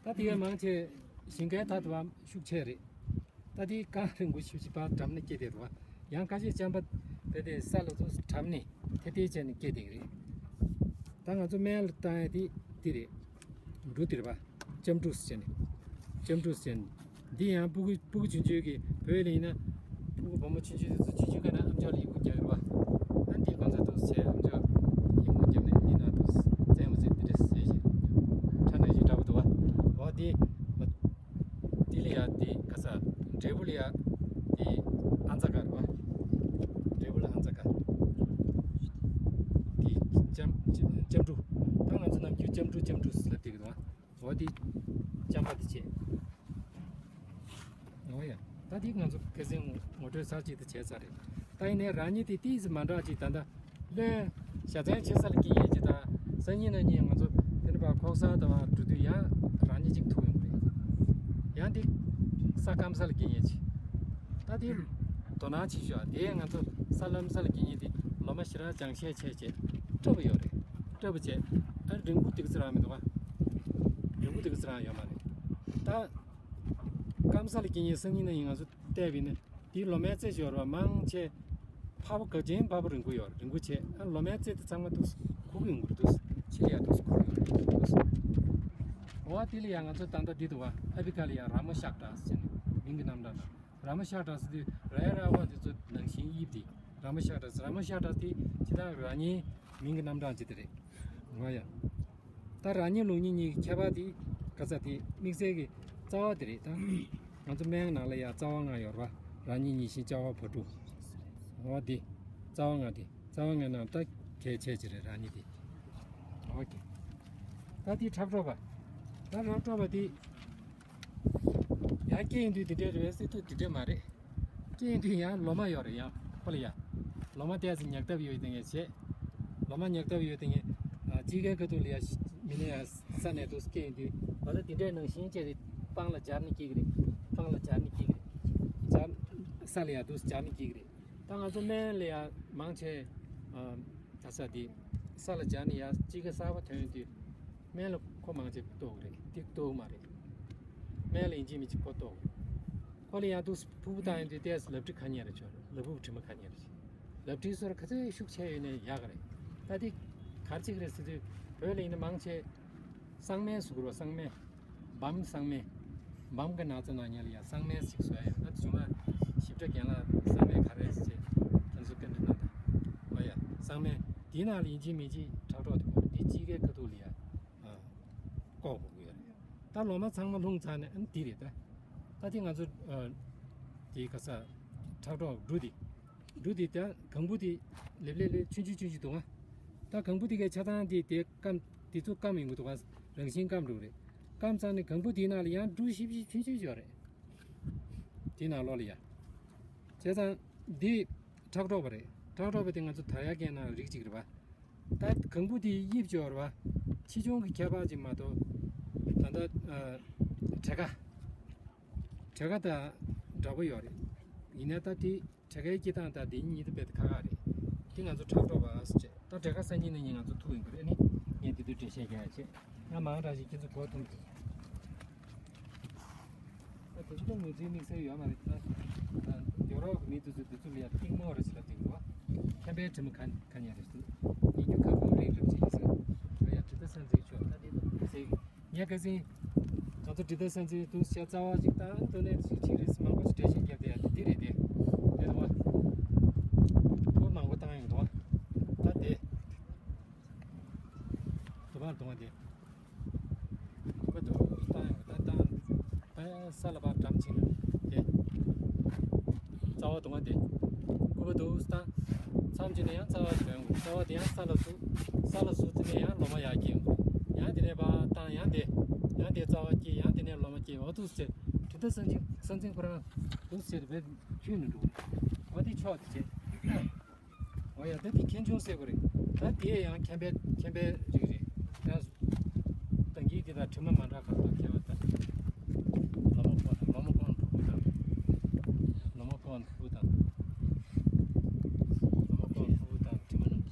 ད་དེ་ག་མང་ཆེ་ཞིང་ཁའི་ཐད་དུ་བ་ཤུགས་ཆེ་རེད། ད་དེ་རྐང་རིང་པོ་ཞིག་ཅིག་ཕར་འགྲམ་ནས་སྐྱེས་དེ་རེད་བ། ཡང་ཁ་ཤས་ལྕང་པ་དེ་དེ་ས་ལ་ཚུར་འགྲམ་ནས་ཐེ་ཐེ་བྱས་ནས་སྐྱེས་དེ་རེད། ད་ང་ཚོ་སྨན་ལ་བཏང་ཡ་དེ་དེ་རེད། འབྲུ་དེ་རེད་བ། ལྕམ་འབྲུ་ཟེར་ནས། ལྕམ་འབྲུ་ཟེར་ནས། འདི་ཡང་སྤུ་གུ་སྤུ་གུ་ཆུང་ཆུང་གི། བོད་ལ་ཡིན་ན་སྤུ་གུ་བུ་མོ་ཆུང་ཆུང་དེ་ཚོ་ཆུང་ཆུང་སྒང་ནས་ཨམ་ཅོག་ལ་ཡི་གུ་རྒྱག་གི་རེད་བ། ཨ་འདི་ཁོང་ཚོ་འདུག་སེ་ཨམ་ཅོག་ཡི་གུ་རྒྱབ་ནས་འདི་ན་འདུག་རྩེད་མོ་རྩེ་འདི་འདྲ་ཟེར་ཞིག་ཁྲ་ནང་བཞིན་འདྲ་པོ་འདུག་བ། འོ་འདི་མ། འདི་ལ་ཡ་འདི་ག་ས་འབྲས་བུ་ལ་ཡ་འདི་ཨ་ཛ་ཀ་རེད་བ། འབྲས་བུ་ལ་ཨ་ཛ་ཀ། འདི་ལྕམ་ལྕམ་འབྲུ། ད་ང་ཚོ་ནམ་རྒྱུན་ལྕམ་འབྲུ་ལྕམ་འབྲུ་ཟེར་ལབ་བསྡད་ཀྱི་འདུག་བ། འོ་དེ་ལྕམ་པ་དེ་བྱས། འོ་ཡ། ད་དེ་ང་ཚོ་ཁ་སང་ངོ་སྤྲོད་ཚར་གཅིག་ཏུ་བྱས་ཚར་རེད། ད་ཡིན་ནའི་རང་ཉིད་དེ་ཏིས་མ་འདྲ་ཅིག་ད་ལྟ་ལོན་བཞའ་ཚན་ཆེ་ས་ལ་སྐྱེ་མཁན་ཅིག་དང་། སང་ཉིན་གནངས་ཉིན་ང་ཚོ་དེ་ནས་ཕར་ཁོག་ས་དང་འགྲོ་དུས་ཡང་རང་ཉིད་ཅིག་ཐུག་ཡོང་གི་རེད། ཡང་དེ་ས་སྐམ་ས་ལ་སྐྱེ་མཁན་ཅིག་ད་དེ་དོ་སྣང་བྱེད་ཤོག་དེ་ང་ཚོ་ས་སྐམ་ས་ལ་སྐྱེ་མཁན་དེ་ལོ་མ་ཞེ་དྲག་སྦྱང་ཤེས་བྱས་བྱས་སྤྲོ་པོ་ཡོད་རེད། སྤྲོ་པོ་བྱས། ཨ་རིང་པོ་དེ་ག་ཚོད་རང་མི་འདུག་ག་རིང་པོ་དེ་ག་ཚོད་རང་ཡོད་མ་རེད། ད་སྐམ་ས་ལ་སྐྱེ་མཁན་སང་ཉིན་གནངས་ཉིན་ང་ཚོ་བལྟས་པ་ཡིན་ན་དེའི་ལོ་མའི་རྩེ་ཞིག་ཡོད་རེད་བ། མང་ཆེ་ཕ་བོ་ག་ཅན་ཕ་བོ་རིང་པོ་ཡོད་རེད། རིང་པོ་བྱས། ཨ་ལོ་མའི་རྩེ་དེ་ཚང་མ་འདུག་སེ་ཁུག་ཡོང་གི་རེད། འདུག་སེ་ཕྱི་ལ་ཡ་འདུག་སེ་ཁུག་ཡོང་གི་རེད། འདུག་སེ། འོ་དེ་ལ་ཡ་ང་ཚོ་ད་ལྟ་འདི་འདུག་བ། ཨ་ཕི་ཁ་ལ་ཡ་ར་མོ་ཤག་ཏྲ་ཟེར་ནས་མིང་གི་རྣམ་གྲངས་དང་། ར་མོ་ཤག་ཏྲ་ཟེར་དུས་ར་ཡ་ར་བ་དེ་ཚོ་ནང་བཞིན་དབྱིབས་དེ། ར་མ་ཤ་ཏྲ། ར་མ་ཤ་ཏྲ་དེ་ཇི་ལྟར་ར་ཉིའི་མིང་གི་རྣམ་གྲངས་ཅིག་དེ་རེད། འོ་ཡ། ད་ར་ཉི་ལུག་ཉི་གཉིས་ཀྱི་ཁྱད་པར་དེ་ག་ས་དེ་དམིགས་བསལ་གྱི་རྩ་བ་དེ་རེད་ད། ང་ཚོ་སྨན་ནང་ལ་ཡ་རྩ་བ་ལྔ་ཡོད་རེད་པ། ར་ཉི་ཉི་ཤིང་ལྕ་བ་བ་ཕོ་ཕྲུག་འོ་དེ། རྩ་བ་ལྔ་དེ། རྩ་བ་ལྔ་ནང་ད་གལ་ཆེ་ཅིག་རེད་ར་ཉི་དེ། འོ་ཀེ། ད་དེ་ཁྲག་འཕྲོག་པ། ད་ཁྲག་འཕྲོག་པ་དེ། ཡང་སྐྱེ་ཡོང་དུས་དེ་འདྲ་རེད་པས་སྲིད་དུ་དེ་འདྲ་མ་རེད། སྐྱེ་ཡོང་དུས་ཡང་ལོ་མ་ཡོད་རེད་ཡང་ཁོ་ལ་ཡ། ལོ་མ་ཏོག་ཙམ་ཉག་ཐབས་ཡོད་དེ་ངས་བྱས། ལོ་མ་ཉག་ཐབས་ཡོད་དེ་ངས། ཨ། དཔྱིད་ཀའི་ཁ་ཐུག་ལ་ཡ་མི་ནས་ཡ་ས་ནས་དུ་སྐྱེ་ཡོང་དུས་བ་ད་དེ་འདྲའི་ནང་བཞིན་བྱས་རེད། སྤང་ལ་སྦྱར་ནས་སྐྱེ་གི་རེད། སྤང་ལ་སྦྱར་ནས་སྐྱེ་གི་རེད། སྦྱར། ས་ལ་ཡ་དུ་སྦྱར་ནས་སྐྱེ་གི་རེད། ད་ང་ཚོ་སྨན་ལ་ཡ་མང་ཆེ། ཨ། ད་ས་དེ། ས་ལ་སྦྱར་ནས་ཡ་དཔྱིད་ཀ་གསར་པ་ཐོན་དུས། སྨན་ལ་ཁོ་མང་ཆེ་ལྟོགས་རེད། དེ་ལྟོགས་མ་རེད། སྨན་ལ་ཡིན་གཅིག་མིན་གཅིག་ཁོ་ལྟོགས། ཁོ་ལ་ཡང་དུ་ཕུ་བོ་བཏང་ཡོང་དུས་ཏོག་ཙམ་ལབ་ཁྲི་ཁ་ཉེ་རེ་བྱོས་རེད། ལ་ཕུག་དྲི་མ་ཁ་ཉེ་རེ་བྱོས། ལབ་ཁྲིའི་སོར་ག་ཚོད་ཤུགས་ཆེ་ཡོད་ནས་ཡག་ག་རེད། ད་དེ་གར་ཅིག་རེད་ཟེར་དུས་བོད་ལ་ཡིན་ན་མང་ཆེ། སྲང་སྨན་ཟུག་རོ་སྲང་སྨན། འབམ་སྲང་སྨན། འབམ་གྱི་ན་ཚ་ན་ཉལ་ཡ་སྲང་སྨན་ཞིག་བཟོ་ཡ་ཡོད་ན་དེ་བྱུང་ན་ཞིབ་ཕྲ་རྒན་ལགས་སྲང་སྨན་ག་རེ་རེད་ཟེར་ཁྱེད་ཚོ་བཀའ་འདྲི་གནང་དང་། ཨོ་ཡ། སྲང་སྨན་དེའི་ནང་ལ་ཡིན་གཅིག་མིན་གཅིག་ཁྲག་འཕྲོག་དེ་གོ་དེ་དཔྱིད་ཀའི་ཁ་ཐུག་ལ་ཡ། ཨ། ལྐོག་དགོས་ཀྱི་ཡོད་རེད། ད་ལོ་མ་ཚང་མ་ལྷུང་ཚར་ནས་ཨ་ནི་དེ་རེད་ད། ད་དེ་ང་ཚོ། ཨ། དེ་ག་ས། ཁྲག་འཕྲོག་འབྲུ་དེ། འབྲུ་དེ་ད་གང་བུ་དེ་ལེབ་ལེབ་ལེབ་ཆུང་ཆུང་ཆུང་ཆུང་འདུག་ཨ། ད་གང་བུ་དེ་གའི་ཆ་ཚང་དེ་དེ་སྐམ། དེ་ཚོ་སྐམ་ཡོང་གི་འདུག་ཨ། རང་བཞིན་སྐམ་འགྲོ་གི་རེད། སྐམ་ཚར་ནས་གང་བུ་དེའི་ནང་ལ་ཡང་འབྲུ་ཞིབ་ཞིབ་ཆུང་ཆུང་ཡོད་རེད། དེའི་ནང་ལོགས་ལ་ཡ། བྱས་ཙང་འདི་ཁྲག་འཕྲོག་པ་རེད། ཁྲག་འཕྲོག་པ་དེ་ང་ཚོ་དར་ཡག་གི་ནང་རིགས་གཅིག་རེད་པ། ད་གང་བུ་དེའི་དབྱིབས་ཅིག་ཡོད་རེད་པ། ཆེ་ཆུང་གི་ཁྱད་པར་ཅིག་མ་གཏོགས། ད་ལྟ། ཨ། བྲེ་ཁ། བྲེ་ཁ་དང་འདྲ་པོ་ཡོད་རེད། ཡིན་ན་ད་དེ་བྲེ་ཁའི་སྐྱེ་སྟངས་དང་དེ་གཉིས་དེ་རྦད་དེ་ཁག་ཁག་རེད། དེ་ང་ཚོ་ཁྲག་འཕྲོག་པ་ཟེར་བྱས། ད་བྲེ་ཁ་སང་ཉིན་གནངས་ཉིན་ང་ཚོ་ཐུག་ཡོང་གི་རེད། ཨ་ནི་ངས་དེ་དུས་འགྲེལ་བཤད་རྒྱག་ཡ་བྱས། ང་མང་དྲགས་ཤིག་ཁྱེད་ཚོ་གོ་ཐུབ་མི་འདུག་ད་དེ་ཚོ་ངོས་འཛིན་དམིགས་བསལ་ཡོད་མ་རེད་ད། ད་ཡོ་རོབ་ཀྱི་མི་དེ་ཚོ་དེ་ཚོ་ལ་ཡ་གཏིང་མོ་རེ་ཞིག་ལ་གཏིང་འདུག་བ། མཁན་པའི་དྲི་མ་ག་ག་ཉེ་རེད་འདུག་ཉིན་རྒྱུན་ག་གོ་རེད་རེད་ཅེས་ཟེར། ཨ་ཡ་དྲི་ལྡན་སེམས་ཅན་ཆོག་ད་དེ་ཚོ་ཟེར། ངས་ཁ་སང་ང་ཚོ་དྲི་ལྡན་སེམས་ཅན་དུ་བཤད་རྩ་བ་ཞིག་དང་དོན་གནད་ཞིག་ཅིག་རེད་མང་པོ་ཞིག་འགྲེལ་བཤད་བརྒྱབ་དེ་ཡ་དེ་རེད་དེ། དེ་དང་བ། ཁོ་མང་པོ་བཏང་ཡོང་དོ། ད་དེ། དུ་བར་གཏོང་བ་དེ། ཁོ་དུ་བཏང་ཡོང་ད་བཏང་། ས་ལ་བར་འགྲམ་ཆིན་དེ། རྩ་བ་གཏོང་བ་དེ། ཁོ་དུ་བཏང་། མཚམས་ཅིག་ནས་ཡང་རྩ་བ་ཞིག་ཡོང་དགོས། རྩ་བ་དེ་ཡང་ས་ལ་ཟུག་ས་ལ་ཟུག་དེ་ནས་ཡང་ལོ་མ་ཡར་སྐྱེ་ཡོང་དགོས། ཡང་དེ་ནས་བར་བཏང་ཡང་དེ། ཡང་དེ་རྩ་བ་སྐྱེ་ཡང་དེ་ནས་ལོ་མ་སྐྱེ་འོ་འདུག་ཟེར། དྲི་ལྡན་སེམས་ཅན་སེམས་ཅན་ཁོ་རང་འདུག་ཟེར་བས་ཁྱོད་ནས་འགྲོ། འོ་དེ་ཆོག་དེ་བྱེད། འོ་ཡ་ད་དེ་ཁྱེད་ཆུང་སེ་གོ་རེད། ད་དེ་ཡང་མཁན་པའི་མཁན་པའི་རིགས་རེད། ཡང་ད་གིན་དེ་དང་དྲི་མ་མ་འདྲ་ཁག་དང་ཁྱད་པར་ད། ལོ་མ་ཀོན་ལོ་མ་ཀོན་ཕུ་བུ་དང་། ལོ་མ་ཀོན་ཕུ་བུ་དང་། ལོ་མ་ཀོན་ཕུ་བུ་དང་དྲི་མ་རྣམས།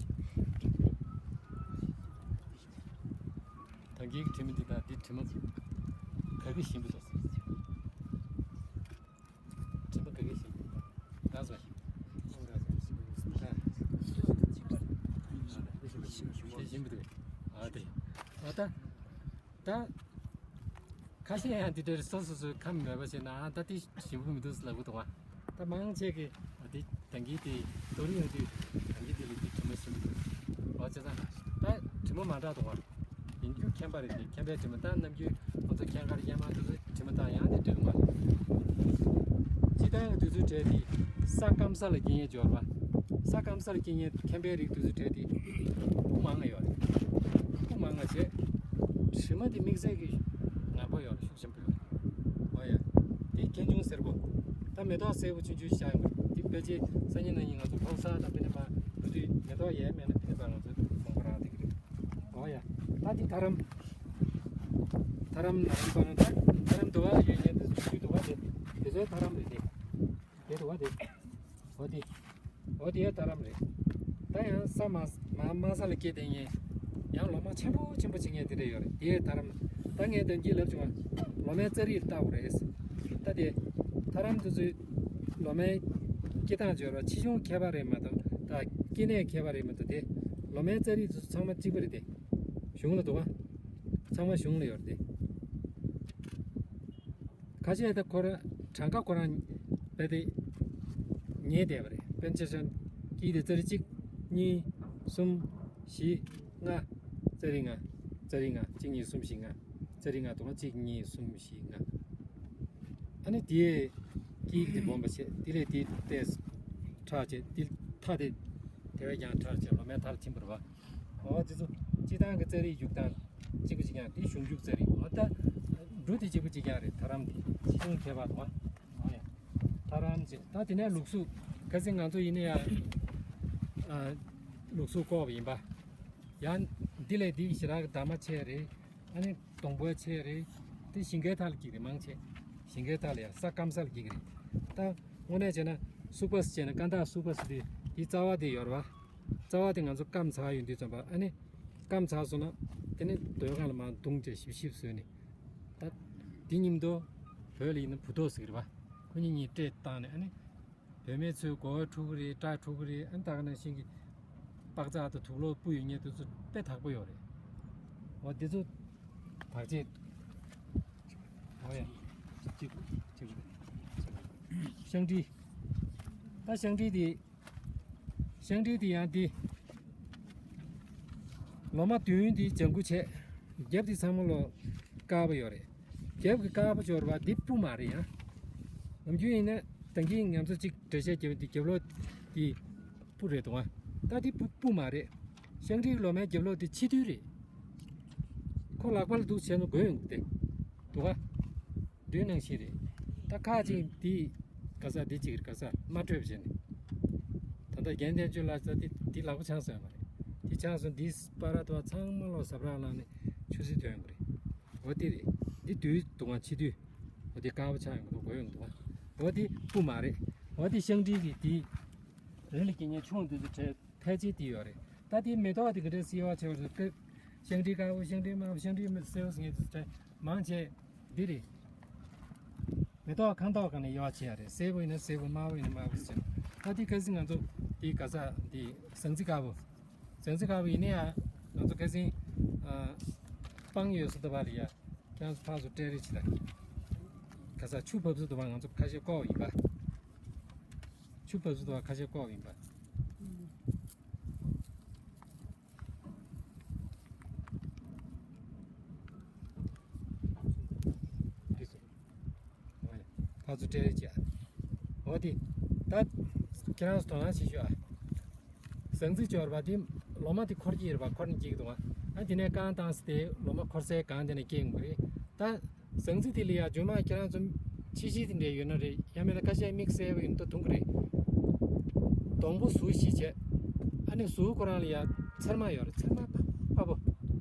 ད་གིན་དྲི་མ་འདི་དང་འདི་དྲི་མ་ག་གི་ཞིམ་པོ་འདུག་དྲི་མ་ག་གི་ཞིམ་པོ་འདུག་ང་ཚོ་ཞིམ་པོ་འདུག་ཨ་དེ་ཨ་ད་ད། ཁ་ཤས་ཡང་འདི་འདྲར་སོ་སོ་སོའི་ཁམས་མེད་པ་བྱས་ན་ཨ་ད་དེ་ཞིམ་པོ་མི་འདུག་ལབ་གི་འདུག་བ། ད་མང་ཆེ་གི་ཨ་དེ་ད་གིན་དེ་དོ་རིང་ཡོང་དུས་ད་གིན་དེ་ལས་དེ་དྲི་མ་ཞིམ་པོ་འདུག་བ། བྱས་ཙང་ད་དྲི་མ་མ་འདྲ་འདུག་བ། ཡིན་རྒྱུ་མཁན་པ་རེད་དེ་མཁན་པའི་དྲི་མ་ད་ནམ་རྒྱུན་ང་ཚོ་མཁན་དཀར་རྒྱ་མ་དེ་ཚོའི་དྲི་མ་ད་ཡང་དེ་འགྲིག་གི་མ་རེད། སྤྱིར་བཏང་གི་དུས་ཚོད་གྲས་དེ་ས་སྐམ་ས་ལ་སྐྱེ་ཉེན་འབྱོར་བ། ས་སྐམ་ས་ལ་སྐྱེ་ཉེན་མཁན་པའི་རིགས་དུས་ཚོད་གྲས་དེ་སྤུ་མང་ང་ཡོད་རེད། སྤུ་མང་ང་བྱས། དྲི་མ་དེ་དམིགས་བསལ་གྱི་ངར་པོ་ཡོད་རེད། ཤུགས་ཆེན་པོ་ཡོད་རེད། འོ་ཡ། དེ་ཁྱེད་ཆུང་སེར་པོ། ད་མེ་ཏོག་སེར་པོ་ཆུང་ཆུང་ཤར་ཡོང་གི་རེད། དེ་ཕལ་ཆེར་སང་ཉིན་གནངས་ཉིན་ང་ཚོ་ལྷོ་ས་དང་དཔེར་ན་པ་འགྲོ་དུས་མེ་ཏོག་ཡལ་མེད་ན་དཔེར་ན་པ་ང་ཚོ་མང་པོ་རག་བསྡད་ཀྱི་རེད། འོ་ཡ། ད་འདི་ཐ་རམ། ཐ་རམ་ནང་པ་ན་ད་ཐ་རམ་དུ་བ་ཡོད་ཉན་དུ་ཆུ་དུ་བ་དེ་དེ་ཚོའི་ཐ་རམ་རེད་དེ། དེ་དུ་བ་དེ། འོ་དེ། འོ་དེ་ཐ་རམ་རེད། ད་ཡང་ས་མ་མ་མ་ས་ལ་སྐྱེས་དེ་ངས་ཡང་ལོ་མ་ཆེན་པོ་ཆེན་པོ་བྱེད་ངས་དེ་འདྲ་ཡོད་རེད་དེ་ཐ་རམ། ད་ངས་དོན་གྱིས་ལབ་བྱུང་བ་ལོ་མའི་རྩ་རིགས་ལྟ་དགོས་རེད། ད་དེ་ཐ་རམ་དུ་ཚོའི་ལོ་མའི་སྐྱེ་སྟངས་སྦྱོར་བ་ཆེ་ཆུང་ཁྱད་པར་རེད་མ་གཏོགས་ད་སྐྱེ་གནས་ཁྱད་པར་རེད་མ་གཏོགས་དེ་ལོ་མའི་རྩ་རིགས་དུ་ཚོ་ཚང་མ་གཅིག་པ་རེད་དེ། གཞུང་ལ་འདུག་ག་ཚང་མ་གཞུང་ལ་ཡོད་རེད་དེ། ཁ་ཤས་ད་ཁོ་རང་གྲངས་ཀ་ཁོ་རང་རྦད་དེ་ཉེས་བསྡད་པ་རེད། དཔེར་ན་ཆ་བཞག་ དཀྱིལ་དེ་ཙ་རི་གཅིག་གཉིས། གསུམ། བཞི། ལྔ། ཙ་རི་ལྔ། ཙ་རི་ལྔ། གཅིག་གཉིས། གསུམ། བཞི། ལྔ། ཙ་རི་ལྔ་འདུག་བ། གཅིག་གཉིས། གསུམ། བཞི། ལྔ། ཨ་ནི་དེའི་དཀྱིལ་དེ་སྦོམ་པ་བྱས། དེ་ལས་དེ་ཏོག་ཙམ་ཕྲ་བྱས། དེ་མཐའ་དེ་དེ་བས་ཀྱང་ཕྲ་བྱས། ལོ་མའི་མཐའ་ལ་ཕྱིན་པ་རེད་བ། འོ་དེ་ཚོ་སྤྱིར་བཏང་གི་ཙ་རིའི་རྒྱུག་སྟངས་གཅིག་པ་གཅིག་རྐྱང་། དེ་གཞུང་རྒྱུག་ཙ་རི། འོ་ད་འབྲུ་དེ་གཅིག་པ་གཅིག་རྐྱང་རེད། ཐ་རམ་དེ་ཆེ་ཆུང་ཁྱད་པར་འདུག་བ། འོ་ཡ། ཐ་རམ་བྱས། ད་དེ་ནས་ལུགས་གཟུགས། ཁ་སང་ང་ཚོ་ཡིན་ན་ཡང་ཨ་ལུགས་གཟུགས་བཀོག་པ་ཡིན་པ། ཡང་འདི་ལས་འདི་ཞེ་དྲག་གི་འདབ་མ་ཆེ་རེད། ཨ་ནི་སྡོང་པོ་ཆེ་རེད། དེ་ཞིང་ཁའི་མཐའ་ལ་རྒྱུག་རེད། མང་ཆེ་ཞིང་ཁའི་མཐའ་ལ་ཡང་ས་སྐམ་ས་ལ་རྒྱུག་རེད། ད་དངོས་གནས་བྱས་ན་སུག་པ་སི་བྱས་ན། དཀར་འདབས་སུག་པ་སི་དེ། དེའི་རྩ་བ་དེ་ཡོད་རེད་བ། རྩ་བ་དེ་ང་ཚོ་སྐམ་ཚར་ཡོང་དུས་ཙམ་པ། ཨ་ནི་སྐམ་ཚར་སོང་ན་དེ་ནི་རྡོའི་སྒང་ལ་མར་བརྡུངས་བྱས་ཞིབ་ཞིབ་བཟོས་ནས། ད་དེ་མཉམ་དུ་བོད་ལ་ཡིན་ན་བུ་ཏོག་ཟེར་གི་རེད་བ། ཁོ་གཉིས་གཉིས་སྤྲད་བཏང་ནས། ཨ་ནི་བུད་མེད་ཚོས་མགོ་བོ་འཁྲུ་གི་རེད། སྐྲ་འཁྲུ་གི་རེད། ཨ་ནི་ད་ག་ནང་བཞིན་གྱི་པགས་ཚག་དང་དུག་ལོག་སྤུ་ཡོད་མཁན་དེ་ཚོ་དཔེ་དག་པོ་ཡོད་རེད། འོ་དེ་ཚོ་དག་བྱེད། འོ་ཡ། གཅིག་གཅིག་གཅིག་ཤིང་ཏོག་ད་ཤིང་ཏོག་དེ། ཤིང་ཏོག་དེ་ཡང་དེ། ལོ་མ་བདུན་དེ་ལྗང་གུ་བྱས། རྒྱབ་དེ་ཚང་མ་ལོ་དཀར་པོ་ཡོད་རེད། རྒྱབ་ཀྱི་དཀར་པོ་ཅིག་ཡོད་རེད་བ། འདི་སྤུ་མ་རེད་ཡ། ནམ་རྒྱུན་ཡིན་ན་ད་གིན་ང་ཚོ་གཅིག་འགྲེལ་བཤད་རྒྱབ་པ་དེ་རྒྱབ་ལོགས་དེ་སྤུ་རེད་འདུག་བ། ད་དེ་སྤུ་སྤུ་མ་རེད། ཤིང་ཏོག་ལོ་མའི་རྒྱབ་ལོགས་དེ་ཕྱི་རྡུལ་རེད། ཁོ་ལག་པ་ལ་འདུག་བྱས་ན་འགོས་ཡོང་གི་དེ་འདུག་བ། རྡུལ་ནང་བཞིན་རེད། ད་ཁ་ཅིག་འདི་ག་ས་འདི་གཅིག་རེད། ག་ས་མ་སྤྲོད་བྱས་ནས། ད་ལྟ་རྒན་བསྟན་ཆོས་ལགས་ས་འདི་འདི་ལག་པ་འཆང་སོང་ཡོད་མ་རེད། འདི་འཆང་སོང་། འདི་སྤར་ར་དུ་བ་ཚང་མ་ལོ་ཟབ་ར་བླངས་ནས་ཆུ་སྲིན་ཐོན་ཡོང་གི་རེད། འོ་འདི་རེད། འདི་རྡུལ་འདུག་ག་ཕྱི་རྡུལ། འོ་འདི་དཀར་པོ་ཆགས་ཡོང་གི་འདུག་འགོས་ཡོང་གི་འདུག་འོ་འདི་སྤུ་མ་རེད། འོ་འདི་ཤིང་ཏོག་གི་འདི་རི་ལ་སྐྱེ་མཁན་ཆུང་དེ་ཚོ་བྲལ། ཕལ་ཆེར་དེ་ཡོད་རེད། ད་དེའི་མེ་ཏོག་དེ་ག་འདྲ་སེར་བ་ཆེ་བ་རེད། ཤིང་ཏོག་དཀར་པོ། ཤིང་ཏོག་དམར་པོ། ཤིང་ཏོག་སེར་པོ་ཟེར་མཁན་དེ་ཚོ་མང་ཆེ་འདི་རེད། མེ་ཏོག་ཁ་མདོག་གང་ནས་དབྱེ་བ་ཕྱེ་ཡ་རེད། སེར་པོ་ཡིན་ན་སེར་པོ། དམར་པོ་ཡིན་ན་དམར་པོ་ཟེར། ད་དེ་ཁ་སང་ང་ཚོ་དེ་ག་ས་དེ་ཟངས་རྩི་དཀར་པོ། ཟངས་རྩི་དཀར་པོ་ཡིན་ན་ཡང་ང་ཚོ་ཁ་སང་ཨ་སྤང་ཡོད་ས་དེ་བ་ལ་ཡ། ཁྱེད་རང་ཚོ་ཕར་ཚུར་སྤྲད་རེས་བྱེད་དང་། ག་ས་ཆུ་བབས་ས་དེ་བ་ང་ཚོ་ཁ་ཤས་བཀོག་ཡིན་པ། ཆུ་བབས་ས་དེ་བ་ཁ་ཤས་བཀོག་ཡིན་པ། འདི་ཚོ། ཕར་ཚུར་སྤྲད་རེས་བྱས། འོ་དེ། ད་ཁྱེད་རང་ཚོ་དོ་སྣང་བྱེད་ཤོག་ཨ། ཟངས་རྩི་ཅོར་བ་དེ་ལོ་མ་དེ་འཁོར་གྱི་རེད་པ། འཁོར་ནས་སྐྱེ་གི་འདུག་ཨ། ཨ་དེ་ནས་རྐང་བཏང་སྟེ་ལོ་མ་འཁོར་སའི་སྒང་དེ་ནས་སྐྱེ་ཡོང་གི་རེད། ད་ཟངས་རྩི་དེ་ལ་ཡ་རྗེས་མ་ཁྱེད་རང་ཚོ་ཕྱི་བཤིག་དེ་འདྲ་ཡོད་ན་རེད། ཡང་མིན་ན་ཁ་ཤས་དམིགས་བསལ་བ་ཡིན་ན་ད་འཐུང་གི་རེད། སྡོང་པོ་ཟུར་བཞི་བྱས། ཨ་ནི་ཟུར་ཁོ་རང་ལ་ཡ་ཚེར་མ་ཡོད་རེད། ཚེར་མ་དཔའ་དཔའ་པོ།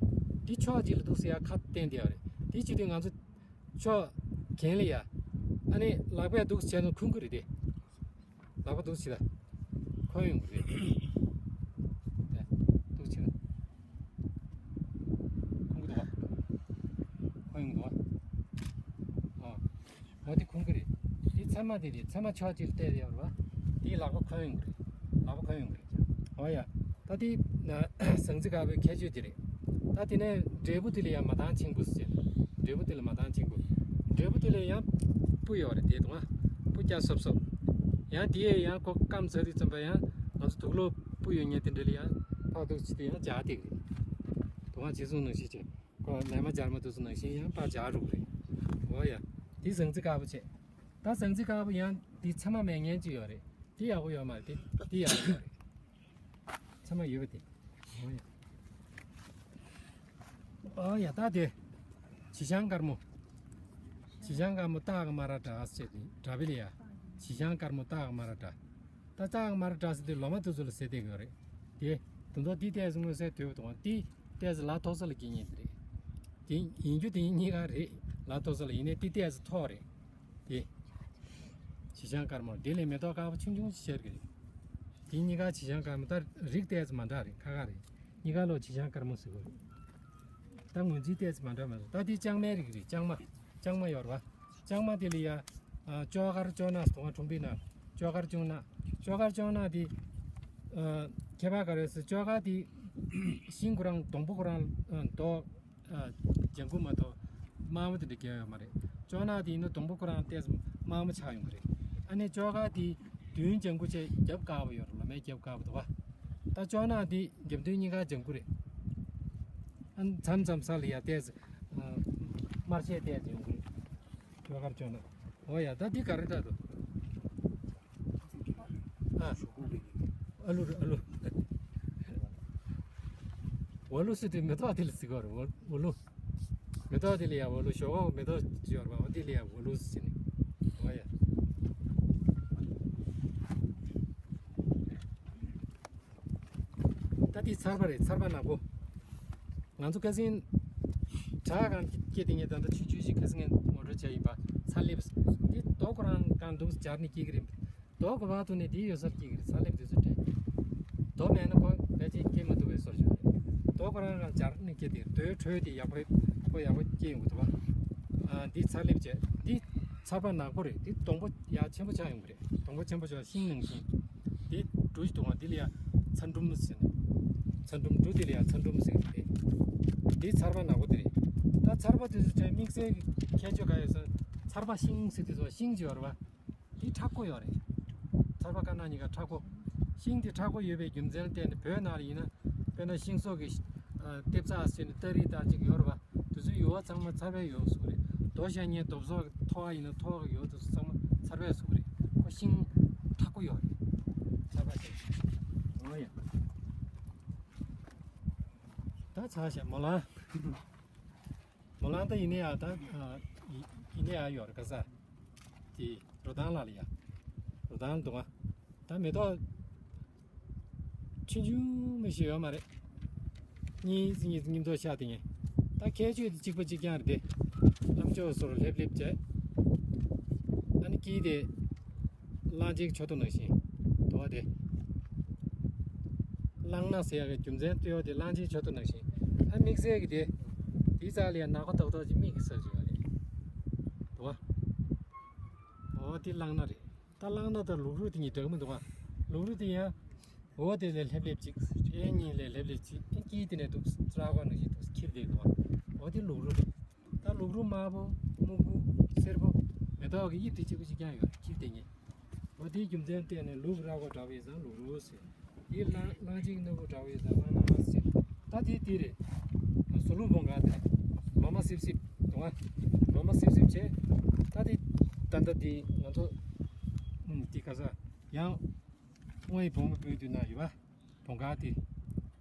འདི་ཕྱོགས་གཅིག་ལ་འདུག་སེ་ཡ་ཁ་བསྟན་བསྡད་ཡོད་རེད། དེ་བྱེད་དུས་ང་ཚོ་ཕྱོགས་གྱེན་ལ་ཡ། ཨ་ནི་ལག་པས་འདུག་སེ་བྱས་ན་འཁུན་གི་རེད་དེ། ལག་པ་འདུག་སེ་བྱས་ད་འཁོན་ཡོང་གི་རེད། དེ་འདུག་སེ་བྱས་ད་འཁུན་གི་འདུག་བ། འཁོན་ཡོང་གི་འདུག་བ། ཨ། འོ་དེ་འཁུན་གི་རེད། དེ་ཚེར་མ་དེ་རེད། ཚེར་མ་ཕྱོགས་གཅིག་ལ་གཏད་ཡོད་རེད་བ། དེའི་ལག་པ་འཁོན་ཡོང་གི་རེད། ལག་པ་འཁོན་ཡོང་གི་རེད། འོ་ཡ། ད་དེ་ཟངས་རྩི་དཀར་པོའི་ཁྱད་ཆོས་དེ་རེད། ད་དེ་ནས་འབྲས་བུ་དེ་ལ་ཡང་མ་ཐང་ཆེན་པོ་ཟེར། འབྲས་བུ་དེ་ལ་མ་ཐང་ཆེན་པོ། འབྲས་བུ་དེ་ལ་ཡང་སྤུ་ཡོད་རེད། དེ་དུང་ཨ་སྤུ་སྐྱ་སོབ་སོབ། ཡང་དེ་ཡང་ཁོ་སྐམ་ཚར་དུས་ཙམ་པ་ཡང་ང་ཚོ་དུག་ལོག་སྤུ་ཡོད་མཁན་དེ་འདྲ་ལ་ཡང་ཕར་འདུག་སེ་བྱས་ཏེ་ཡང་འཇག་བསྡད་གི་རེད། དུང་ཨ་བྱས་སོང་ནང་བཞིན་བྱས། ཁོ་ལས་མ་སྦྱར་མ་འདུག་སོང་ནང་བཞིན་ཡང་ཕར་འཇག་རུག་རེད། འོ་ཡ། འདི་ཟངས་རྩི་དཀར་པོ་བྱས། ད་ཟངས་རྩི་དཀར་པོ་ཡང་འདི་ཚེར་མ་མེད་མཁན་ཅིག་ཡོད་རེད། འདི་ཡག་པོ་ཡོད་མ་རེད། འདི་འདི་ཡག་པོ་ཡོད་རེད། ཚེར་མ་ཡོད་པ་དེ། འོ་ཡ། འོ་ཡ། ད་དེ་བྱི་ཤང་དཀར་མོ། བྱི་ཤང་དཀར་མོ་སྟག་གི་མ་ར་འདྲ་ཟེར་དེ་འདྲ་བི་ལ་ཡ། བྱི་ཤང་དཀར་མོ་སྟག་གི་མ་ར་འདྲ། ད་སྟག་གི་མ་ར་འདྲ་ཟེར་དེ་ལོ་མ་དེ་ཚོ་ལ་ཟེར་བསྡད་ཀྱི་ཡོད་རེད། དེ་དུང་དུང་འདི་ཏོག་ཙམ་མངོན་གསལ་དོད་པོ་འདུག་ག་འདི་ཏོག་ཙམ་ལ་ཐོག་ས་ལ་སྐྱེ་མཁན་དེ་རེད། དེ་ཡིན་རྒྱུ་དེ་གཉིས་ཀ་རེད། ལ་ཐོག་ས་ལ། ཡིན་ནའི་འདི་ཏོག་ཙམ་མཐོ་རེད། དེ་བྱི་ཤང་དཀར་མོ། དེ་ལས་མེ་ཏོག་དཀར་པོ་ཆུང་ཆུང་ཞིག་ཤར་གི་རེད། དེ་གཉིས་ཀ་བྱི་ཤང་དཀར་མོ། ད་རིགས་ཏོག་ཙམ་མ་འདྲ་རེད། ཁ་ཁ་རེད། གཉིས་ཀ་ལོ་བྱི་ཤང་དཀར་མོ་ཟེར་གི་རེད། ད་ངོས་འཛིན་ཏོག་ཙམ་མ་འདྲ་མ་འདྲ། ད་དེ་ལྕང་མའི་རིགས་རེད། ལྕང་མ། ལྕང་མ་ཡོད་རེད་བ། ལྕང་མ་དེ་ལ་ཡ། ཨ། ཅོག་དཀར་ཅོག་ནག་ཟེར་འདུག་ག་འཁྲུངས་པའི་ནང་། ཅོག་དཀར་ཅོག་ནག་ཅོག་དཀར་ཅོག་ནག་དེ། ཨ། ཁྱད་པར་ག་རེ་ཟེར། ཅོག་དཀར་དེ་ཤིང་ཁོ་རང་སྡོང་པོ་ཁོ་རང་མདོག་ཨ། ལྗང་ཁུ་མ་གཏོགས་དམར་མོ་དེ་འདྲ་རྒྱག་ཡོད་མ་རེད། ཅོག་ནག་དེ་ཡིན་ན་སྡོང་པོ་ཁོ་རང་ཏོག་ཙམ་དམར་མོ་ཆགས་ཡོང་གི་རེད། ཨ་ནི་ཅོག་དཀར་དེ་མདུན་ལྗང་ཁུ་བྱས་རྒྱབ་དཀར་པོ་ཡོད་རེད། ལོ་ མེ་རྒྱབ་དཀའ་བ་འདུག་བ། ད་ལྕོག་ནག་འདི་རྒྱབ་མདུན་གཉིས་ཀ་ལྗང་ཁུ་རེད། ཨ་མཚམས་མཚམས་ས་ལ་ཡ་བལྟས། དམར་ཤད་བལྟས་ལྗང་ཁུ་རེད། ལྕོག་མཁར་ལྕོག་ནག་འོ་ཡ། ད་འདི་ག་རེ་འདྲ་འདུག་ཨ། ཨ་ལུ་རེད། ཨ་ལུ། འོ་ལུ་སི་དེ་མེ་ཏོག་དེ་ལ་ཟེར་གོ་རེད། འོ་ལུ། མེ་ཏོག་དེ་ལ་ཡ་འོ་ལུ། ཞོག་ཁོག་མེ་ཏོག་ཅིག་ཡོད་རེད་པ། འོ་དེ་ལ་ཡ་འོ་ལུ་ཟེར་ནས། འོ་ཡ། ད་དེ་ཚར་པ་རེད། ཚར་པ་ནག་པོ། ང་ཚོ་ཁ་སང་བྲག་སྒང་སྐྱེས་དེ་ངས་ད་ལྟ་ཆུང་ཆུང་ཞིག་ཁ་སང་ངས་ངོ་སྤྲོད་བྱས་ཡིན་པ། ཚ་ལེབ་འདི་རྡོ་ཁོ་རང་སྒང་འདུག་སྦྱར་ནས་སྐྱེ་གི་རེད། རྡོ་གོ་བ་ཐུག་ནས་དེའི་ཡོད་སར་སྐྱེ་གི་རེད། ཚ་ལེབ་དེ་ཚོ་སྤྲད། རྡོ་མེད་ན་ཁོ་ཕལ་ཆེར་སྐྱེ་མ་ཐུབ་པའི་སོར་བྱུང་རེད། རྡོ་ཁོ་རང་རང་སྦྱར་ནས་སྐྱེ་དེ། རྡོའི་དྲོད་དེ་ཡག་པོ་རེད། ཁོ་ཡག་པོ་སྐྱེ་ཡོང་གི་འདུག་བ། ཨ། འདི་ཚ་ལེབ་བྱས། འདི་ཚ་པ་ནག་པོ་རེད། འདི་སྡོང་པོ་ཡག་ཆེན་པོ་ཆགས་ཡོང་གི་རེད། སྡོང་པོ་ཆེན་པོ་ཆགས། ཤིང་ནང་བཞིན། འདི་འབྲུ་ཞིག་འདུག་ག་འདི་ལ་ཡ་ཚ་འབྲུམ་ཟེར་ནས། ཚ་འབྲུམ། འབྲུ་འདི་ལ་ཡ་ཚ་འབྲུམ་ཟེར་གི་རེད། འདི་ཚ་པ་ནག་པོ་དེ་རེད། ད་ཚ་པ་དེ་ཚོ་དེ་དམིགས་བསལ་གྱི་ཁྱད་ཆོས་ག་ཡོད་ཟེར། ཚ་པ་ཤིང་ཟེར་དེ་ཚོ་ཤིང་ཅིག་ཡོད་རེད་པ། འདི་མཁྲེགས་པོ་ཡོད་རེད། ཚ་པ་དཀར་ནག་གཉིས་ཀ་མཁྲེགས་པོ། ཤིང་འདི་མཁྲེགས་པོ་ཡོད་པའི་རྒྱུ་མཚན་ལ་བརྟེན་ནས་བོད་ནང་ལ་ཡིན་ན། དཔེར་ན་ཤིང་བཟོ་གི་ལྟེབ་རྩེག་ཟེར་ནས་སྟ་རེ་ལྟར་ཅིག་ཡོད་རེད་པ། དེ་ཚོའི་ཡུར་བ་ཚང་མ་ཚ་པས་ཡོག་བཟོ་གི་རེད། རྡོ་བཞག་མཁན་རྡོ་བཟོ་གི་ཐོག་ཡིན་ན་ཐོག་གི་ཡུར་དེ་ཚོ་ཚང་མ་ཚ་པས་བཟོ་གི་རེད། ཁོ་ཤིང་མཁྲེགས་པོ་ཡོད་རེད། ཚ་པ་ཟེར། འོ་ཡ། ད་ཚ་ཤ་མོ་ལ། མོ་ལ་ད་ཡིན་ནའི་ཡ། ད་ཡིན་ནའི་ཡ་ཡོད་རེད། ག་ས། དེ་རོ་ཐང་ལ་ལ་ཡ། རོ་ཐང་ལ་འདུག་ག་ད་མེ་ཏོག་ཆུང་ཆུང་མི་ཞིག་ཡོད་མ་རེད། གཉིས་གཉིས་གཉིས་མདོག་ཤར་དེ་ངས། ད་ཁྱད་ཆོས་དེ་གཅིག་པ་གཅིག་རྐྱང་རེད་དེ། ཨ་མཆོག་སོར་ལྷེབ་ལྷེབ་བྱས། ཨ་ནི་དཀྱིལ་དེ་གླང་ཆེན་གྱི་མཆུ་ཏོ་ནང་བཞིན་འདུག་ག་དེ། གླང་སྣ་ཟེར་ཡག་གི་རྒྱུ་མཚན་ལྟོས་ཡོད་དེ། གླང་ཆེན་མཆུ་ཏོ་ནང་བཞིན། ཨ་དམིགས་བསལ་གྱི་དེ། དེའི་རྩ་ལ་ཡ་ནག་པོ་ཏོག་ཏོག་ཅིག་མིག་གིས་གཟིགས་བྱེད་པ་རེད། འདུག་ག་འོ་དེ་གླང་སྣ་རེད། ད་གླང་སྣ་དང་ལུག་རུ་དེ་གཉིས་འདྲ་གི་མི་འདུག་ག་ལུག་རུ་དེ་ཡང་། འོ་དེ་ལས་ལྷེབ་ལྷེབ་ཅིག་ཨེ་གཉིས་ལས་ལྷེབ་ལྷེབ་ཅིག་ཨེ་དཀྱིལ་དེ་ནས་འདུག་ར་བ་ནང་བཞིན་འདུག་ཁྱིར་བསྡད་འདུག་འོ་དེ་ལུག་རུ་རེད། ད་ལུག་རུ་དམར་པོ་སྨུག་པོ་སེར་པོ། མེ་ཏོག་གི་དབྱིབས་དེ་གཅིག་པ་གཅིག་རྐྱང་ཡོད་རེད། ཁྱིར་བསྡད་མཁན། འོ་དེའི་རྒྱུ་མཚན་བརྟེན་ནས་ལུག་ར་བ་འདྲ་བ་ཡིན་ཙང་ལུག་རུ་ཟེར། དེའི་གླང་གླང་ཆེན་སྣ་བུག་འདྲ་བ་ཡིན་ཙང་གླང་སྣ་ཟེར། ད་དེ་དེ་རེད། ཟོ་ལུག་བོང་ག་དེ་རེད། ལོ་མ་སིབ་སིབ་འདུག་ག་ལོ་མ་སིབ་སིབ་བྱས། ད་དེ་ད་ལྟ་དེ་ང་ཚོ་ཨུམ་དེ་ག་ས་ཡང་། དབང་ཡི་བུ་མོ་བོད་དུ་ན་ཡོད་པ། བོང་ག་དེ།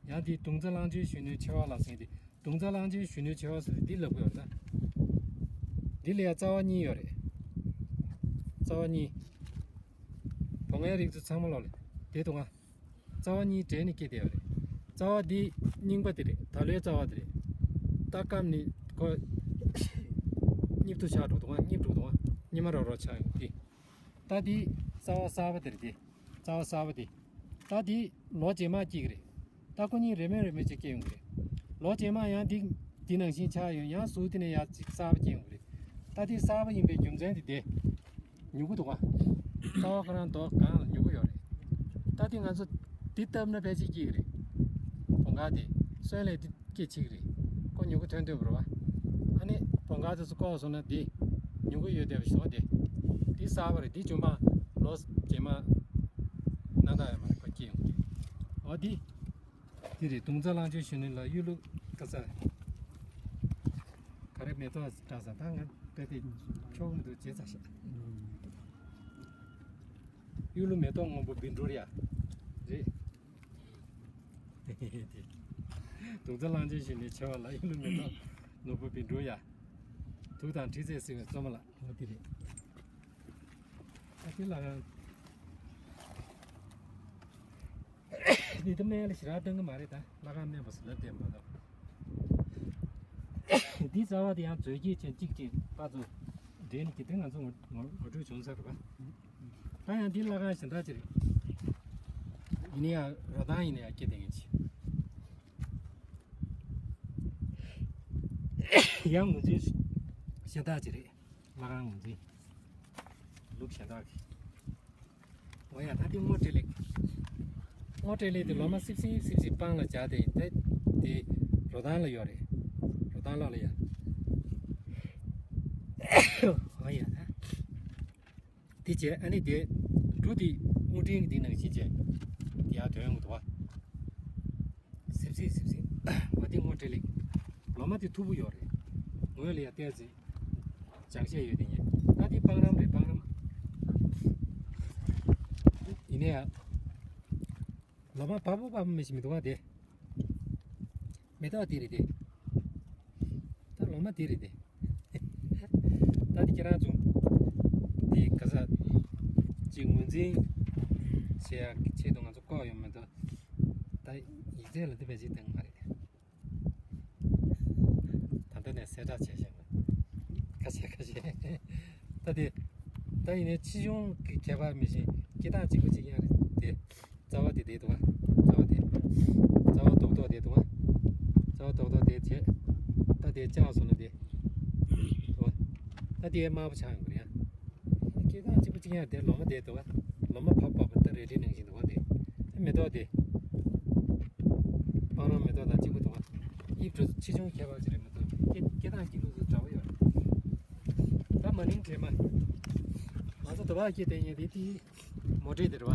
ཡང་དེ་དུང་རྩ་གླང་ཆེན་གཞོན་ནུའི་ཆེ་བ་ལ་ཟེར་དེ། དུང་རྩ་གླང་ཆེན་གཞོན་ནུའི་ཆེ་བ་ཟེར་དེ་འདི་ལབ་དགོས་རེད་ད། འདི་ལ་ཡང་རྩ་བ་གཉིས་ཡོད་རེད། རྩ་བ་གཉིས། བོང་གའི་རིགས་ཚོ་ཚང་མ་ལོག་ལ། དེ་འདུག་ག་རྩ་བ་གཉིས་འདྲེས་ནས་སྐྱེས་བསྡད་ཡོད་རེད། རྩ་བ་འདི་རྙིང་པ་དེ་རེད། ད་ལོའི་རྩ་བ་དེ་རེད། ད་སྐམ་ནས་ཁོ་གཉིབ་ཏུ་ཆགས་འགྲོ་འདུག་ག་གཉིབ་འགྲོ་འདུག་ག་གཉིད་མ་རོ་རོ་ཆགས་ཡོང་དེ། ད་འདི་རྩ་བ་གསར་པ་དེ་རེད་དེ། རྩ་བ་གསར་པ་དེ། ད་འདི་ལོ་རྗེས་མ་སྐྱེ་གི་རེད། ད་ཁོ་གཉིས་རེས་མོས་རེས་མོས་ཅིག་སྐྱེ་ཡོང་གི་རེད། ལོ་རྗེས་མ་ཡང་འདི་འདི་ནང་བཞིན་ཆགས་ཡོང་། ཡང་ཟུར་དེ་ནས་ཡང་ཅིག་གསར་པ་སྐྱེ་ཡོང་གི་རེད། ད་འདི་གསར་པ་ཡིན་པའི་རྒྱུ་མཚན་དེ་དེ། མྱུ་གུ་འདུག་ག་རྩ་བ་ཁོ་རང་རྡོ་སྒང་ལ་མྱུ་གུ་ཡོད་རེད། ད་འདི་ང་ཚོ་འདི་བཏབ་ན་ཕལ་ཆེར་སྐྱེ་གི་རེད། བོང་ག་དེ་སོན་ལས་འདི་སྐྱེ་བྱེད་ཀྱི་རེད། ཁོ་མྱུ་གུ་ཐོན་འདོད་པ་རེད་པ། ཨ་ནི་བོང་ག་དེ་ཚོ་བཀོག་སོང་ན་འདི་མྱུ་གུ་ཡོད་བསྡད་པ་ཞིག་འདུག་ག་དེ། འདི་གསར་པ་རེད། འདི་རྗེས་མ་ལོ་རྗེས་མ་གནང་སྟངས་ཡོད་མ་རེད། ཁོ་སྐྱེ་ཡོང་གི་རེད། འོ་འདི། འདི་རེད། དུང་རྩ་གླང་ཆེན་གཞོན་ནུ་ལ་གཡུ་ལུག་ག་ས། ག་རེ་མེ་ཏོག་བཀྲ་ས། ད་ང་དཔེ་དེ་ཆོག་མི་འདུག་བརྗེད་ཚར་ཤག་གཡུ་ལུག་མེ་ཏོག་སྔོན་པོ་བཻ་ཌཱུརྱ། རེད། དུང་རྩ་གླང་ཆེན་གཞོན་ནུའི་ཆེ་བ་ལ་གཡུ་ལུག་མེ་ཏོག་ནོར་བུ་བཻ་ཌཱུརྱ། དུག་དང་མཁྲིས་ཚད་སེལ་བའི་བཙོ་མ་ལ། འོ་དེ་རེད། ཨ་ཅེ་ལ་གང་། འདི་ད་སྨན་ལ་ཞེ་དྲག་བཏང་གི་མ་རེད་ད། ལྷ་ཁང་སྨན་པ་ཟེར་ལབ་བསྡད་མ་གཏོགས། འདི་རྩ་བ་དེ་ཡང་མཛོད་ཀྱི་ཅན་གཅིག་ཅིག་པ་ཚོ་འདྲེན་གྱི་དེ་ང་ཚོ་ངོ་ངོ་སྤྲོད་བྱུང་ས་རེད་པ། ད་ཡང་འདི་ལྷ་ཁང་གཞན་དག་ཅིག་རེད། ཡིན་ན་ཡང་རོ་ཐང་ཡིན་ན་ཡང་སྐྱེ་ལྡན་ཡིན་ཅི། ཡང་ངོས་འཛིན་གཞན་དག་ཅིག་རེད། ལྷ་ཁང་ངོས་འཛིན། ལུགས་གཞན་དག་གི། འོ་ཡ། ད་འདི་སྔོ་སྤྲེལ་ལེགས། སྔོ་སྤྲེལ་ལེགས་དེ་ལོ་མ་སིབ་སིབ་སིབ་སིབ་སྤང་ལ་སྦྱར་ཏེ་ཡིན། ད་དེ་རོ་ཐང་ལ་ཡོད་རེད། རོ་ཐང་ལ་ལ་ཡ། འོ་ཡ། ད་དེ་བྱས། ཨ་ནི་དེ་འབྲུ་དེ་དངུལ་ཕྲན་གྱི་དེ་ནང་བཞིན་བྱས། དེ་ཡར་ཐོན་ཡོང་གི་འདུག་བ། སིབ་སིབ་སིབ་སིབ། ཨ་དེ་སྔོ་འདྲེ་ལེགས། ལོ་མ་དེ་མཐུག་པོ་ཡོད་རེད། ངོས་ལ་ཡ་བལྟས་ཚེ། ལྗང་ཤས་ཡོད་དེ་ཉེ། ད་དེ་སྤང་རམ་རེད་སྤང་རམ། ཡིན་ནའི་ཡ། ལོ་མ་བབ་པོ་བབ་པོ་མི་ཞིག་མི་འདུག་བ་དེ། མེ་ཏོག་དེ་རེད་དེ། ད་ལོ་མ་དེ་རེད་དེ། ད་དེ་ཁྱེད་རང་ཚོ། དེ་ག་ས། ཅིག་ངོས་འཛིན། བྱེད་ཡ་ཆེད་དུ་ང་ཚོ་བཀོག་ཡོང་མི་འདུག་ད་ཡིག་ཚད་ལ་འདི་བས་ཅིག་བཏང་མ་རེད། ད་ལྟ་ནས་གསལ་བསྒྲགས་བྱས་ཤིང་། ཁ་ཤས་ཁ་ཤས། ད་དེ། ད་ཡིན་ནའི་ཆེ་ཆུང་གི་ཁྱད་པར་མི་ཤེས་སྐྱེ་སྟངས་གཅིག་པ་གཅིག་རྐྱང་རེད་དེ། རྩ་བ་དེ་དེ་འདུག་བ། རྩ་བ་དེ། རྩ་བ་རྡོག་རྡོག་དེ་འདུག་བ། རྩ་བ་རྡོག་རྡོག་དེ་བྱས། ད་དེ་བཅག་སོང་ན་དེ། འདུག་བ། ད་དེ་དམར་པོ་ཆགས་ཡོང་གི་རེད་ཡ། སྐྱེ་སྟངས་གཅིག་པ་གཅིག་རྐྱང་དེ་ལོ་མ་དེ་འདུག་བ། ལོ་མ་བབ་བབ་པ་ད་རལ་གྲི་ནང་བཞིན་འདུག་བ་དེ། ཨ་མེ་ཏོག་དེ། སྤང་རང་མེ་ཏོག་དང་གཅིག་པ་འདུག་བ། དབྱིབས་གྲུ་ཆེ་ཆུང་ཁྱད་པར་ཅི་རེད་མི་འདུག་སྐྱེ་སྐྱེ་སྟངས་སྐྱེ་ལུགས་སུ་འདྲ་བོ་ཡོད་རེད། ད་མ་ནིང་དྲེད་མ། ང་ཚོ་དུ་བ་སྐྱེ་དེ་ཉིད་དེ་དེ། མོ་ཊའི་དེ་རེད་བ།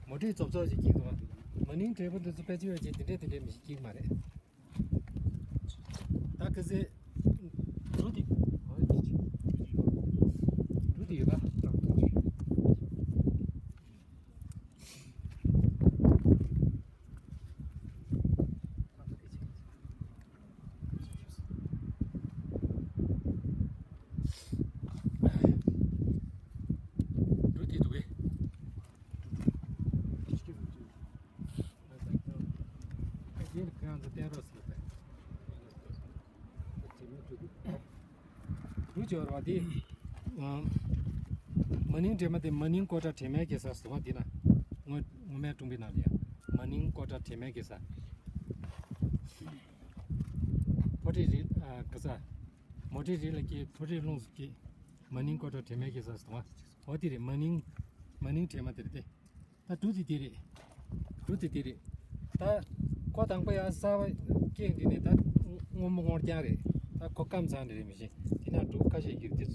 མོ་ཊའི་རྫོབ་ཚོགས་ཤིག་སྐྱེ་འདུག་བ། མ་ནིང་དྲེད་པོ་འདི་ཚོ་དཔེ་ཅི་ཡོད་ཅེས་དེ་འདྲས་དེ་འདྲས་མི་ཞིག་སྐྱེ་གི་མ་རེད། ད་ག་ཚད། འབྲུ་དེ། འོ་དེ་ཅི། འབྲུ་དེ་ཡོད་པ། འབྲུ་དེ་འདུག་གས། ཨ་ཡིན་ཁོ་རང་ཚོ་བསྟན་རོགས་ཟེར་བས། རུ་སྦྱོར་བ་དེ། མ་ནིང་དྲེད་མ་དེ་མ་ནིང་ཀོ་ཏྲ་དྲེད་མའི་གེ་སར་ཟེར་བ་འདི་ན། ངོ་ངོ་མའི་ཀྲུང་པའི་ནང་ལ་ཡ། མ་ནིང་ཀོ་ཏྲ་དྲེད་མའི་གེ་སར། ཕོ་ཊི་རི་ཨ་གེ་སར། མོ་ཊི་རི་ལ་སྐྱེས་ཕོ་ཊི་རླུང་སུ་སྐྱེས། མ་ནིང་ཀོ་ཏྲ་དྲེད་མའི་གེ་སར་ཟེར་བ། འོ་དེ་རེད་མ་ནིང་། མ་ནིང་དྲེད་མ་དེ་རེད་དེ། ད་འབྲུ་དེ་དེ་རེད། འབྲུ་དེ་དེ་རེད། ད། ཁོ་དང་པོ་ཡང་གསར་བ་སྐྱེས་འདི་ནས་ད། སྔོན་མོ་སྔོ་རྐྱང་རེད། ད་ཁོ་སྐམ་ཚང་རེད་མི་ཤེས་དེ་ན་འབྲུ་ཁ་ཤས་ཡོད་དེ།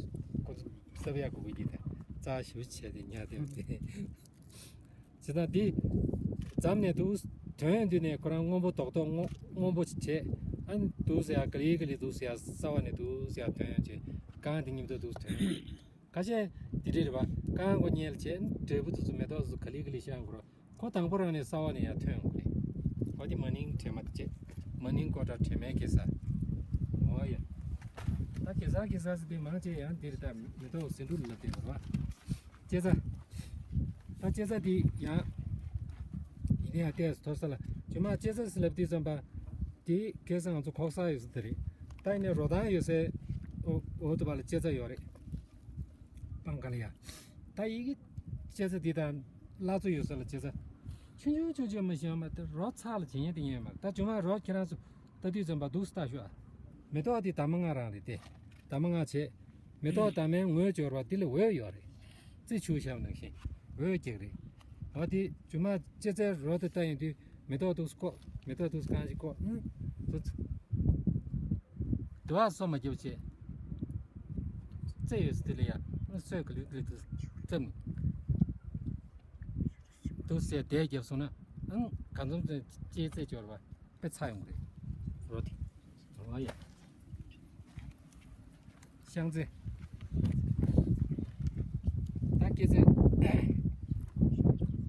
ཁོ་ཚོ་གསར་བ་ཡག་གོ་གི་དེ་རྩ་ཞིབ་བྱས་ཏེ་ཉར་དེ་རེད་དེ། བྱས་ཙང་འདི། འཛམ་ནས་འདུག་ཐོན་འདི་ནས་ཁོ་རང་སྔོན་པོ་རྡོག་རྡོག་སྔོ་སྔོན་པོ་བྱས། ཨ་ནི་འདུག་ཟེར་ཡ་ག་ལེ་ག་ལེ་འདུག་ཟེར་ཡ་གསར་བ་ནས་འདུག་ཟེར་ཡ་ཐོན་ཡོང་བྱས་གང་དེ་ཉིན་ཐོ་འདུག་ཐོན་ཡོང་། ཁ་ཤས་དེ་འདྲས་རེད་པ། རྐང་མགོ་བརྙན་ལ་བྱས་འབྲས་བུ་དེ་ཚོ་མེ་ཏོག་ཚོ་ག་ལེ་ག་ལེ་ཤར་འགྲོ། ཁོ་དང་པོ་རང་ནས་གསར་བ་ནས་ཡར་ཐོན་ཡོང་གི་རེད། ཁོ་དེ་མ་ནིང་དྲེད་མ་དེ་བྱས། མ་ནིང་ཀོ་ཏྲ་དྲེད་མའི་གེ་སར། འོ་ཡ། ད་གེ་སར་གེ་སར་ཟེར་དེ་མང་ཆེ་ཡང་དེ་རེད་ད་མེ་ཏོག་ཟེ་འབྲུ་ལ་དེ་རེད་པ། ལྕེ་ཚ། ད་ལྕེ་ཚ་དེ་ཡང་། ཡིན་ནའང་ལྟས་སུ་མཐོ་ས་ལ་ཇོ་མ་ལྕེ་ཚ་ཟེར་ལབ་དུས་ཙམ་པ། དེ་གལ་སྲིད་ང་ཚོ་ཁོག་ས་ཡོད་ས་དེ་རེད། ད་ཡིན་ནའི་རོ་ཐང་ཡོད་སའི། འོ་འོ་དུ་བ་ལ་ལྕེ་ཚ་ཡོད་རེད། སྤང་ཁ་ལ་ཡ། ད་ཡི་གེ་ལྕེ་ཚ་འདི་དང་བླ་མཚོ་ཡོད་ས་ལ་ལྕེ་ཚ། ཆུང་ཆུང་ཆུང་ཆུང་མ་ཤེས་མ་ད་རོ་ཚ་ལ་བྱེད་ཉན་དེ་ཉན་མ་ད་ཇོ་མ་རོ་ཁྱེད་རང་ཚོ་ལྟ་དུས་ཙམ་པ་འདུག་སེ་ལྟ་ཤོག་ཨ། མེ་ཏོག་འདི་འདབ་མ་ལྔ་རང་རེད་དེ། འདབ་མ་ལྔ་བྱས། མེ་ཏོག་འདབ་མའི་ངོས་སྦྱོར་བ་འདི་ལ་འོད་ཡོད་རེད། རྩི་ཆུ་ཤབ་ནང་བཞིན་འོད་རྒྱག་རེད། འོ་དེ་ཇོ་མ་ལྕེ་ཚའི་རོ་དེ་ལྟ་ཡོང་དུས། མེ་ཏོག་འདུག་སེ་བཀོག་མེ་ཏོག་འདུག་སེ་རྐང་གཅིག་བཀོག་ཨུ། ཚུ་ཚུ། དུ་བ་སོ་མ་རྒྱབ་བྱས། རྩེ་ཡོད་སེ་དེ་ལ་ཡ། སོས་ག་ལུས་ག་ལུས་འདུག་སེ་བཙེམ། འདུག་སེ་དེ་རྒྱབ་སོང་ན། ཨང་གང་འཛོམས་ཅན་ལྕེ་རྩེ་སྦྱོར་བ་དཔེ་ཚ་ཡོང་གི་རེད། རོ་དེ། འོ་ཡ། ཤང་ཙེ། ད་སྐྱེ་ཚེ།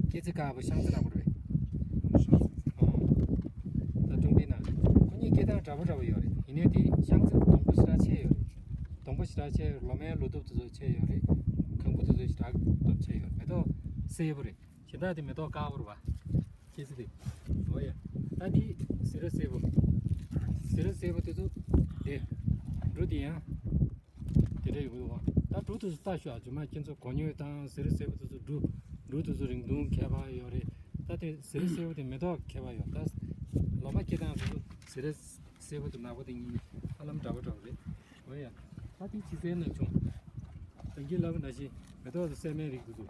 སྐྱེ་ཚེ་དཀར་པོ་ཤང་ཙེ་ལྟ་བུ་རེད། ཨོ། ད་ཀྲུང་པའི་ནང་ཁོ་གཉིས་སྐྱེ་སྟངས་འདྲ་པོ་འདྲ་པོ་ཡོད་རེད། ཡིན་ནའི་དེ་ཤང་ཙེ་སྡོང་པོ་ཞེ་དྲག་ཆེ་ཡོད་རེད། སྡོང་པོ་ཞེ་དྲག་ཆེ་ཡོད་རེད། ལོ་མའི་ལོ་སྟོབས་དེ་ཚོ་ཆེ་ཡོད་རེད། གང་བུ་དེ་ཚོ་ཞེ་དྲག་སྟོབས་ཆེ་ཡོད་རེད། མེ་ཏོག་སེར་པོ་རེད། གཞན་དག་དེ་མེ་ཏོག་དཀར་པོ་རེད་པ། སྐྱེ་ཚེ་དེ། འོ་ཡ། ད་འདི་ཟི་ར་སེར་པོ། ཟི་ར་སེར་པོ་དེ་ཚོ། དེ། འབྲུ་དེ་ཡང་། དེ་འདྲ་ཡོང་གི་འདུག་བ། ད་འབྲུ་དེ་ཚོ་ལྟ་ཤོག་ཨ། ཇོ་མ་ཁྱེད་ཚོ་གོ་སྙོད་དང་ཟི་ར་སེར་པོ་དེ་ཚོ་འབྲུ། འབྲུ་དེ་ཚོ་རིང་ཐུང་ཁྱད་པར་ཡོད་རེད། ད་དེ་ཟི་ར་སེར་པོ་དེ་མེ་ཏོག་ཁྱད་པར་ཡོད། ད་ལོ་མ་སྐྱེ་སྟངས་དེ་ཚོ་ཟི་ར་སེར་པོ་དེ་ནག་པོ་དེ་གཉིས་ཧ་ལམ་འདྲ་པོ་འདྲ་པོ་རེད། འོ་ཡ། ད་དེ་ཕྱི་གསལ་ནང་བྱུང་། ད་གིན་ལབ་པ་ནང་བཞིན་མེ་ཏོག་དེ་སྲན་མའི་རིགས་དེ་ཚོ།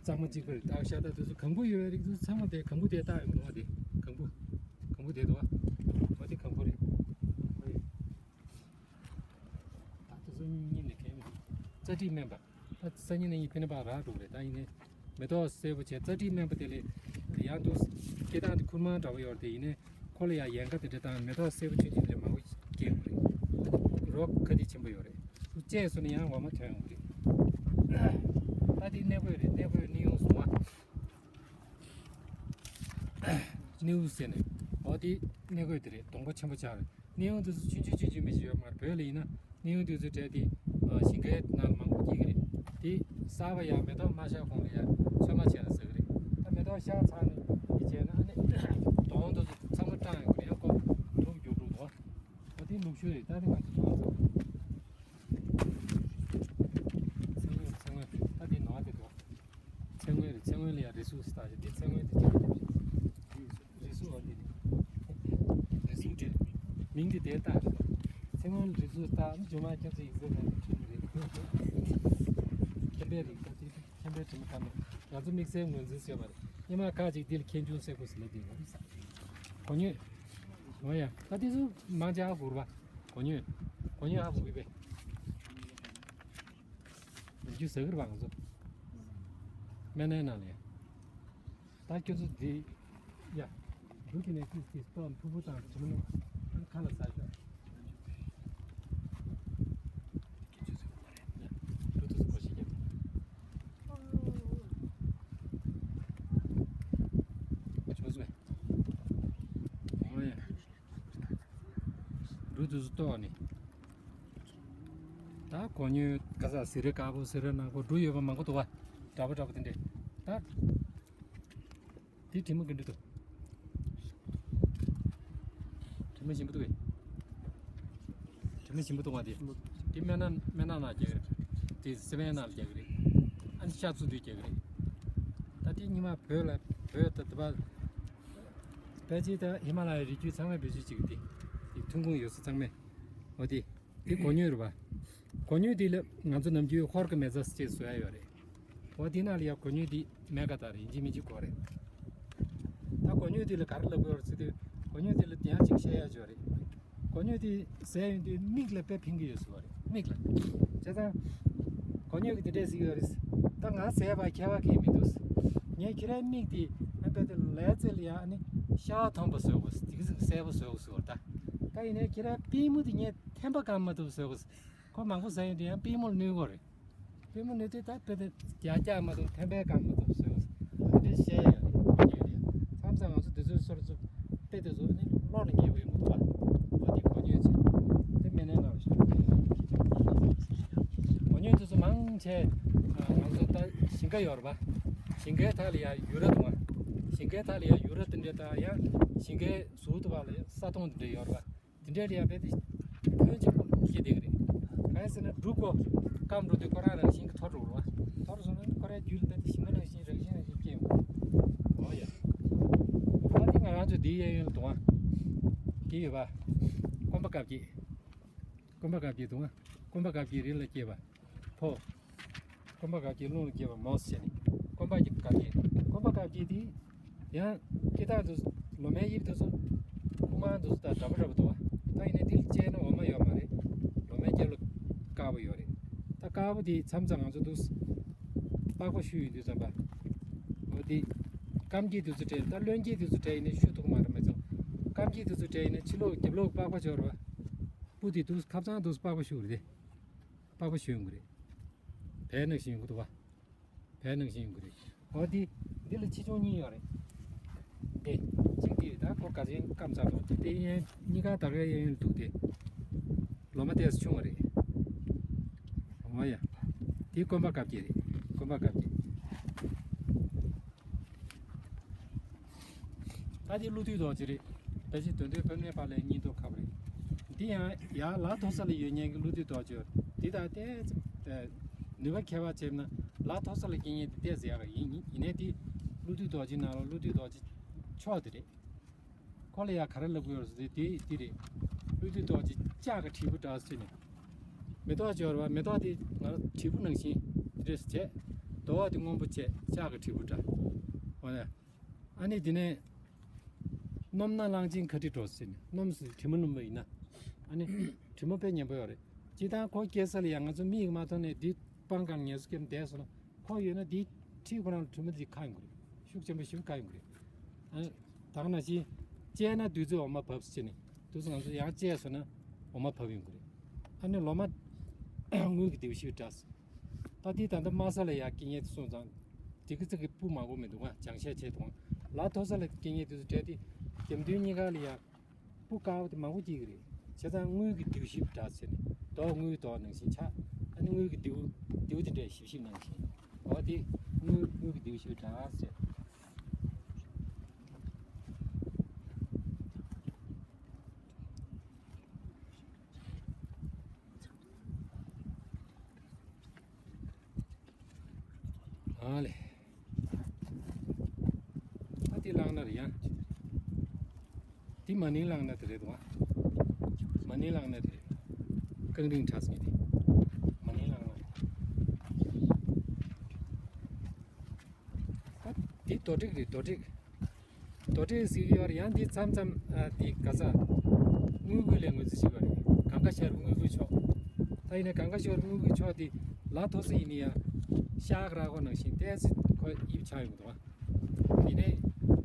གཙང་མ་གཅིག་པ་རེད། སྟག་ཤ་སྟག་དེ་ཚོ་གང་པོ་ཡོད་པའི་རིགས་དེ་ཚོ་ཚང་མ་དེ་གང་པོ་དེ་བཏགས་ཡོང་གི་འདུག་བ། དེ་གང་པོ། གང་པོ་དེ་འདུག་བ། འོ་དེ་གང་པོ་རེད། ཨོ་ཡ། ད་དེ་ཚོ་གཉིས་ནས་གས་མི་འདུག་རྩ་དྲིས་དམན་པ། ད་སང་ཉིན་ནས་ཡིན་ཕན་པ་རག་འགྲོ་གི་རེད། ད་ཡིན་ནའི་ མེ་ཏོག་སེར་པོ་བྱས། རྩ་དྲིལ་དམན་པ་དེ་ལས་ཡང་དུ་སྐེ་ཐང་དེ་ཁུར་མང་འདྲ་པོ་ཡོད་རེད་དེ། ཡིན་ནའི་ཁོ་ལ་ཡང་ཡལ་ག་དེ་འདྲ་དང་མེ་ཏོག་སེར་པོ་ཆུང་ཆུང་དེ་འདྲ་མང་པོ་སྐྱེ་དགོས་རེད། རོ་ཁ་དེ་ཆེན་པོ་ཡོད་རེད། སུ་བཅད་སོང་ན་ཡང་འོ་མ་ཐོན་ཡོང་གི་རེད། ད་དེ་གནས་སྐོས་རེད། གནས་སྐོས་གནས་ཡུང་སུ་མ། སྣེའུ་ཟེར་ནས། འོ་དེ་གནས་སྐོས་དེ་རེད། སྡོང་པོ་ཆེན་པོ་ཆགས་རེད། གནས་ཡུང་དེ་ཚོ་ཆུང་ཆུང་ཆུང་ཆུང་མི་ཞིག་ཡོད་མ་རེད། བོད་ལ་ཡིན་ན་གནས་ཡུང་དེ་ཚོའི་གྲས་དེ་ཞིང་ཁའི་ནང་ལ་མང་པོ་སྐྱེ་གི་རེད། དེ་གསར་པ་ཡང་མེ་ཏོག་མ་ཤར་གོང་ལ་ཡང་ཚོད་མ་བྱས་ན་ཟ་གི་རེད། ད་མེ་ཏོག་ཤར་ཚར་ནས་དེ་བྱས་ན་ཨ་ནི་སྡོང་དེ་ཚོ་ཚང་མ་སྐྲངས་ཡོང་གི་རེད། ཡང་ཁོ་དུག་རྒྱུག་འགྲོ་འདུག་འོ་དེ་ནུབ་ཕྱོགས་རེད། ད་དེ་ང་ཚོ་ཡོང་ཚར། ཚེ་སྔོན་ཚེ་སྔོན། ད་དེ་ནང་དེ་འདུག་ཚེ་སྔོན་རེད། ཚེ་སྔོན་ལ་ཡང་རི་སུ་ཟེར་ད་ཅིག་འདི་ཚེ་སྔོན་དེ་ཅིག་རི་སུ་འོ་དེ་རེད། རི་སུ་དེ་མིང་དེ་དེ་ལྟ་རེད། ཚེ་སྔོན་རི་སུ་ལྟ་ནི་ཇོ་མ་ཁྱོད་ཚོ་ཡིག་གཟུགས་ནང་དུ་ཁྲིད་ཀྱི་རེད། མཁན་པའི་རིགས་ད་དེ་མཁན་པའི་དྲི་མ་ཁ་ནས་ང་ཚོ་དམིགས་བསལ་ངོས་འཛིན་བྱས་པ་རེད། སྙེ་མ་ཁ་ཅིག་འདི་ལ་མཁན་ཆུང་སེ་གོ་ཟེར་ལབ་དེ་ཡོད་རེད། གོ་ཉོས། འོ་ཡ། ད་དེ་ཚོ་མང་ཆེ་ཧ་གོ་རེད་པ། གོ་ཉོས། གོ་ཉོས་ཧ་གོ་གི་པས། ཡིན་རྒྱུ་ཟ་གི་རེད་པ་ང་ཚོ། སྨན་སྣའི་ནང་ལ་ཡ། ད་ཁྱོད་ཚོ་འདི། ཡ། འབྲུ་དེ་ནས་ཏིས་ཏིས་སྟོན་ཕུ་ཕུ་དང་དྲིམ་ནོ། ཁ་ལ་ཟ་ཤོག་ཡ། འབྲུ་དེ་ཚོ་གོ་ཤེས་ཀྱི། ཆོག་ཟེར། འོ་ཡ། འབྲུ་དེ་ཚོ་ལྟོགས་ནས། ད་གོ་ཉོས་ག་ས་སི་རི་དཀར་པོ་སི་རི་ནག་པོ་འབྲུ་ཡོད་པ་མང་པོ་འདུག་པ། འདྲ་པོ་འདྲ་པོ་དེ་འདྲས། ད་དེ་དྲི་མ་ག་འདྲ་འདུག་དྲི་མ་ཞིམ་པོ་འདུག་གས། དྲི་མ་ཞིམ་པོ་འདུག་པ་དེ། དེ་སྨན་སྣ་སྨན་སྣ་ནང་རྒྱག་གི་རེད། དེ་སི་པན་ནང་རྒྱག་གི་རེད། ཨ་ནི་ཤ་ཚུ་དུས་རྒྱག་གི་རེད། ད་དེ་སྔོན་མ་བོད་ལ་བོད་ད་དུ་བ། ཕལ་ཆེར་ད་ཧི་མ་ལ་ཡའི་རི་རྒྱུད་ཚང་མའི་བེད་སྤྱོད་བྱེད་ཀྱི་དེ། དེ་ཐོན་ཁུངས་ཡོད་ས་ཚང་མས། འོ་དེ། དེ་གོ་ཉོས་རེད་པ། གོ་ཉོས་དེ་ལ་ང་ཚོ་ནམ་རྒྱུན་ཧོར་གྱི་མེ་བཙའ་ཅེས་བཟོ་ཡ་ཡོད་རེད། འོ་དེ་ནང་ལ་ཡ་གོ་ཉོས་དེ་མེད་ཀ་ད་རེད། ཡིན་གཅིག་མིན་གཅིག་དགོས་རེད། ད་གོ་ཉོས་དེ་ལ་ག་རེ་ལབ་དགོས་རེད་ཟེར་དུས། གོ་ཉོས་དེ་ལ་དེ་ཡང་གཅིག་བཤད་ཡ་ཡོད་རེད། གོ་ཉོས་དེ་ཟས་ཡོང་དུས་མིག་ལ་དཔེ་ཕན་གྱི་ཡོད་ཟེར་བ་རེད། མིག་ལ། བྱས་ཙང་། གོ་ཉོས་ཀྱི་དེ་འདྲས་ཟེར་གྱི་ཡོད་རེད། ད་ང་ཟས་པ་ཁྱད་པར་གང་ཡང་མི་འདུག་ངས་ཁྱེད་རའི་མིག་དེ་ཨ་ཕ་དེ་ལས་ཚེ་ལ་ཡ་ཨ་ནི་ཤ་མཐོང་པ་བཟོ་དགོས། དེ་གཟིགས་གསལ་པོ་བཟོ་དགོས་ཟེར་བ་རེད་ད། ད་ཡིན་ནའི་ཁྱེད་རའི་པུས་མོ་དེ་ངས་འཐེན་པ་བཀག་མ་ཐུབ་བཟོ་དགོས། ཁོ་མང་པོ་ཟ་ཡོང་དུས་ཡང་པུས་མོ་ལ་གནོད་གི་རེད། པུས་མོ་གནོད་དུས་ད་དཔེ་དེ་རྒྱགས་རྒྱགས་མ་ཐུབ། འཐེན་པས་བཀག་མ་ཐུབ་བཟོས། དེ་འདྲའི་བཤད་ཡ་ཡོད་རེད། མཚམས་མཚམས་ང་ཚོ་དེ་ཚོའི་སོར་ཚུགས་དཔེ་དེ་ཚོ་ནི་བློ་ལ་ངེས་པའི་མི་འདུག་པ། འོ་དེ་གོ་ཉོས་ཆེ། དེ་སྨན་སྣའི་ནང་ལ་ཞུགས། གོ་ཉོས་དེ་ཚོ་མང་ཆེ། ང་ཚོ་ད་ཞིང་ཁ་ཡོད་རེད་པ། ཞིང་ཁའི་མཐའ་ལ་ཡ་ཡུ་ར་འདུག་པ། ཞིང་ཁའི་མཐའ་ལ་ཡ་ཡུ་ར་དེ་འདྲ་དང་ཡ་ཞིང་ཁའི་ཟུར་དུ་བ་ལ་ས་དོང་དེ་འདྲ་ཡོད་རེད་པ། དེ་འདྲའི་ལ་ཡང་རྦད་དེ་ཕོན་ཆེན་པོ་སྐྱེ་བསྡད་ཀྱི་རེད། གང་ཡིན་ཟེར་ན་འབྲུ་ཀོ་སྐམ་འགྲོ་དུས་ཁོ་རང་རང་བཞིན་གྱིས་མཐོ་འགྲོ་གི་རེད་པ། མཐོ་རུ་སོང་ན་ཁོ་རའི་རྒྱུད་ལ་རྦད་དེ་ཞིང་ཁ་ནང་བཞིན་རང་བཞིན་རང་བཞིན་སྐྱེ་ཡོང་གི་རེད། འོ་ཡ། ཨ་ནི་ང་རང་ཚོ་འདིའི་གཡས་གཡོན་ལ་འདུག་ཨ། འདི་ཡོད་པ། སྐོམ་པ་བཀབ་སྐྱེས། སྐོམ་པ་བཀབ་སྐྱེས་འདུག་ཨ། སྐོམ་པ་བཀབ་སྐྱེས་རི་ལ་སྐྱེས་པ། ཕོ། སྐོམ་པ་བཀབ་སྐྱེས་རླུང་ལ་སྐྱེས་པ་མོ་ཟེར་ནས། སྐོམ་པ་བཀབ་སྐྱེས། སྐོམ་པ་བཀབ་སྐྱེས་དེ། ཡང་སྐྱེ་སྟངས་དེ་ཚོ་ལོ་མའི་དབྱིབས་དེ་ཚོ་ཁུག་མ་དེ་ཚོ་དང་འདྲ་པོ་འདྲ་པོ་འདུག་པ། ད་ཡིན་ནའི་དེ་ལ་དཔྱད་ན་འོ་མ་ཡོད་མ་རེད། ལོ་མའི་རྒྱབ་ལ་དཀར་པོ་ཡོད་རེད། ད་དཀར་པོ་དེ་མཚམས་མཚམས་ང་ཚོ་འདུག་པགས་པ་བཤུས་ཡོང་དུས་ཙམ་པ། འོ་དེ། སྐམ་སྐྱེས་དེ་ཚོ་སྤྲད། ད་རློན་སྐྱེས་དེ་ཚོ་སྤྲད་ཡིན་ནའི་བཤུ་ཐུབ་མ་རེད། མི་ཚང་། སྐམ་སྐྱེས་དེ་ཚོ་སྤྲད་ཡིན་ནའི་ཕྱི་ལོགས་རྒྱབ་ལོགས་པགས་པ་ཡོད་རེད་པ། སྤུ་དེ་འདུག་ཁ་སང་འདུག་པགས་པ་བཤུས་རེད་དེ། པགས་པ་བཤུས་ཡོང་གི་རེད། བལ་ནང་བཞིན་ཡོང་གི་འདུག་པ། བལ་ནང་བཞིན་ཡོང་གི་རེད། འོ་དེ། འདི་ལ་ཆེ་ཆུང་གཉིས་ཡོད་རེད། དེ། གཅིག་དེ་ད་ཁོ་ག་ཚོད་སྐམ་ཚར་འདུག་དེ་དེ་གཡས་གཉིས་ཀ་དར་གའི་གཡས་གཡོན་འདུག་སྟེ། ལོ་མ་ཏོག་ཙམ་ཆུང་བ་རེད། འོ་ཡ། དེ་སྐོམ་པ་བཀབ་སྐྱེས་རེད། སྐོམ་པ་བཀབ་སྐྱེས། ད་དེ་ཀླུ་བདུད་རྡོ་རྗེ་རེད། ཕལ་ཆེར་དོན་ལྡན་བོད་སྨན་པ་ལ་སྙིང་སྟོབས་ཁག་པོ་རེད། འདི་ཡང་ཡར་ལ་མཐོ་ས་ལ་ཡོད་མཁན་གྱི་ཀླུ་བདུད་རྡོ་རྗེ་ཡོད། འདི་དང་ཏོག་ཙམ། ནུས་པ་ཁྱད་པར་བྱས་ན་ལ་མཐོ་ས་ལ་སྐྱེ་མཁན་དེ་ཏོག་ཙམ་ཡག་ག་ཡིན། ཡིན་ཡིན་ནའི་དེ་ཀླུ་བདུད་རྡོ་རྗེ་ནང་ལ་ཀླུ་བདུད་རྡོ་རྗེ་མཆོག་དེ་རེད། ཁོ་ལ་ཡང་ག་རེ་ལབ་དགོས་ཟེར་དུས་དེ་དེ་རེད། ཀླུ་བདུད་རྡོ་རྗེ་ལྕགས་ཀྱི་དྲིལ་བུ་འདྲ་ཟེར་ནས། མེ་ཏོག་ཅིག་ཡོད་རེད་པ། མེ་ཏོག་དེ་ང་རང་དྲིལ་བུ་ནང་བཞིན་དེ་འདྲས་བྱས། དོ་བ་དེ་སྔོན་པོ་བྱས། ལྕགས་ཀྱི་དྲིལ་བུ་འདྲ། འོ་ན། ཨ་ནི་དེ་ནས། སྣོམ་ན་གླང་ཆེན་ཁ་དྲི་བྲོ་ཟེར་ནས། སྣོམ་ཟེར་དྲི་མ་སྣོམ་པ་ཡིན་ན། ཨ་ནི། དྲི་མ་དཔེ་ཉེན་པོ་ཡོད་རེད། སྤྱིར་བཏང་ཁོ་སྐྱེ་ས་ལ་ཡང་ང་ཚོ་མིག་གིས་མ་མཐོང་ནས་འདི་སྤང་ཁ་ངལ་གསོ་སྐྱེམས་བསྡད་སོང་ན། ཁོ་ཡོད་ན་འདི་ ཁྲིད་ཁོ་རང་ལ་གྲིབ་མ་དེ་ཁ་ཡོང་གི་རེད། ཤུགས་ཆེན་པོ་ཞིག་ཁ་ཡོང་གི་རེད། ཨ་ནི་ད་ག་ནང་བཞིན་བཅད་ན་བདུད་རྩི་འོ་མ་བབས་ཟེར་ནས་དུས་ཚོད་ང་ཚོ་ཡང་བཅད་སོང་ན་འོ་མ་བབས་ཡོང་གི་རེད། ཨ་ནི་ལོ་མ་དངུལ་གྱི་མདེའུ་ཞིག་འདྲ། ད་དེ་ད་ལྟ་དམའ་ས་ལ་ཡང་སྐྱེ་ཉེན་དེ་སོང་ཙང་དེ་གི་ཚིག་གི་སྤུ་མང་པོ་མི་འདུག་ཨ། ལྗང་ཤས་ཆེ་དང་ལ་མཐོ་ས་ལ་སྐྱེ་ཉེན་དེ་ཚོ་སྤྲད་དེ་རྒྱབ་མདུན་གཉིས་ཀ་ལ་ཡང་སྤུ་དཀར་པོ་དེ་མང་པོ་སྐྱེ་གི་རེད། བྱས་ཙང་དངུལ་གྱི་མདེའུ་ཞིབ་འདྲ་ཟེར་ནས་རྡོ་དངུལ་རྡོ་ནང་བཞིན་ཆགས། ཨ་ནི་དངུལ་གྱི་མདེའུ་མདེའུ་དེ་འདྲ་ཞིབ་ཞིབ་ནང་བཞིན། འོ་དེ་དངུལ་དངུལ་གྱི་མདེའུ་ཞིབ་འདྲ་ཟེར། ཨ་ལེ། ད་དེ་བླངས་ན་རེད་ཡ། དེ་མ་ནིང་བླངས་ན་དེ་རེད་དོ། མ་ནིང་བླངས་ན་དེ་རེད། རྐང་རིང་དྲགས་ངེས་དེ། མ་ནིང་བླངས་ན། ད་འདི་རྡོ་བྲེག་རེད། རྡོ་བྲེག་རྡོ་བྲེག་ཟེར་གྱི་ཡོད་རེད། ཡང་འདི་མཚམས་མཚམས་ཨ་འདི་ག་ས་དངུལ་ཁུག་ལས་ངོས་འཛིན་བྱེད་པ་རེད། གངས་དཀར་ཤ་རུ་དངུལ་ཁུག་ཕྱོགས། ད་ཡིན་ན་གངས་དཀར་ཤ་རུ་དངུལ་ཁུག་ཕྱོགས་འདི་ལ་མཐོ་ས་ཡིན་ན་ཡང་ཤག་ར་གོ་ནང་བཞིན་ཏོག་ཙམ་ཁོ་དབྱིབས་ཆགས་ཡོང་གི་འདུག་ཨ། ཡིན་ནའི་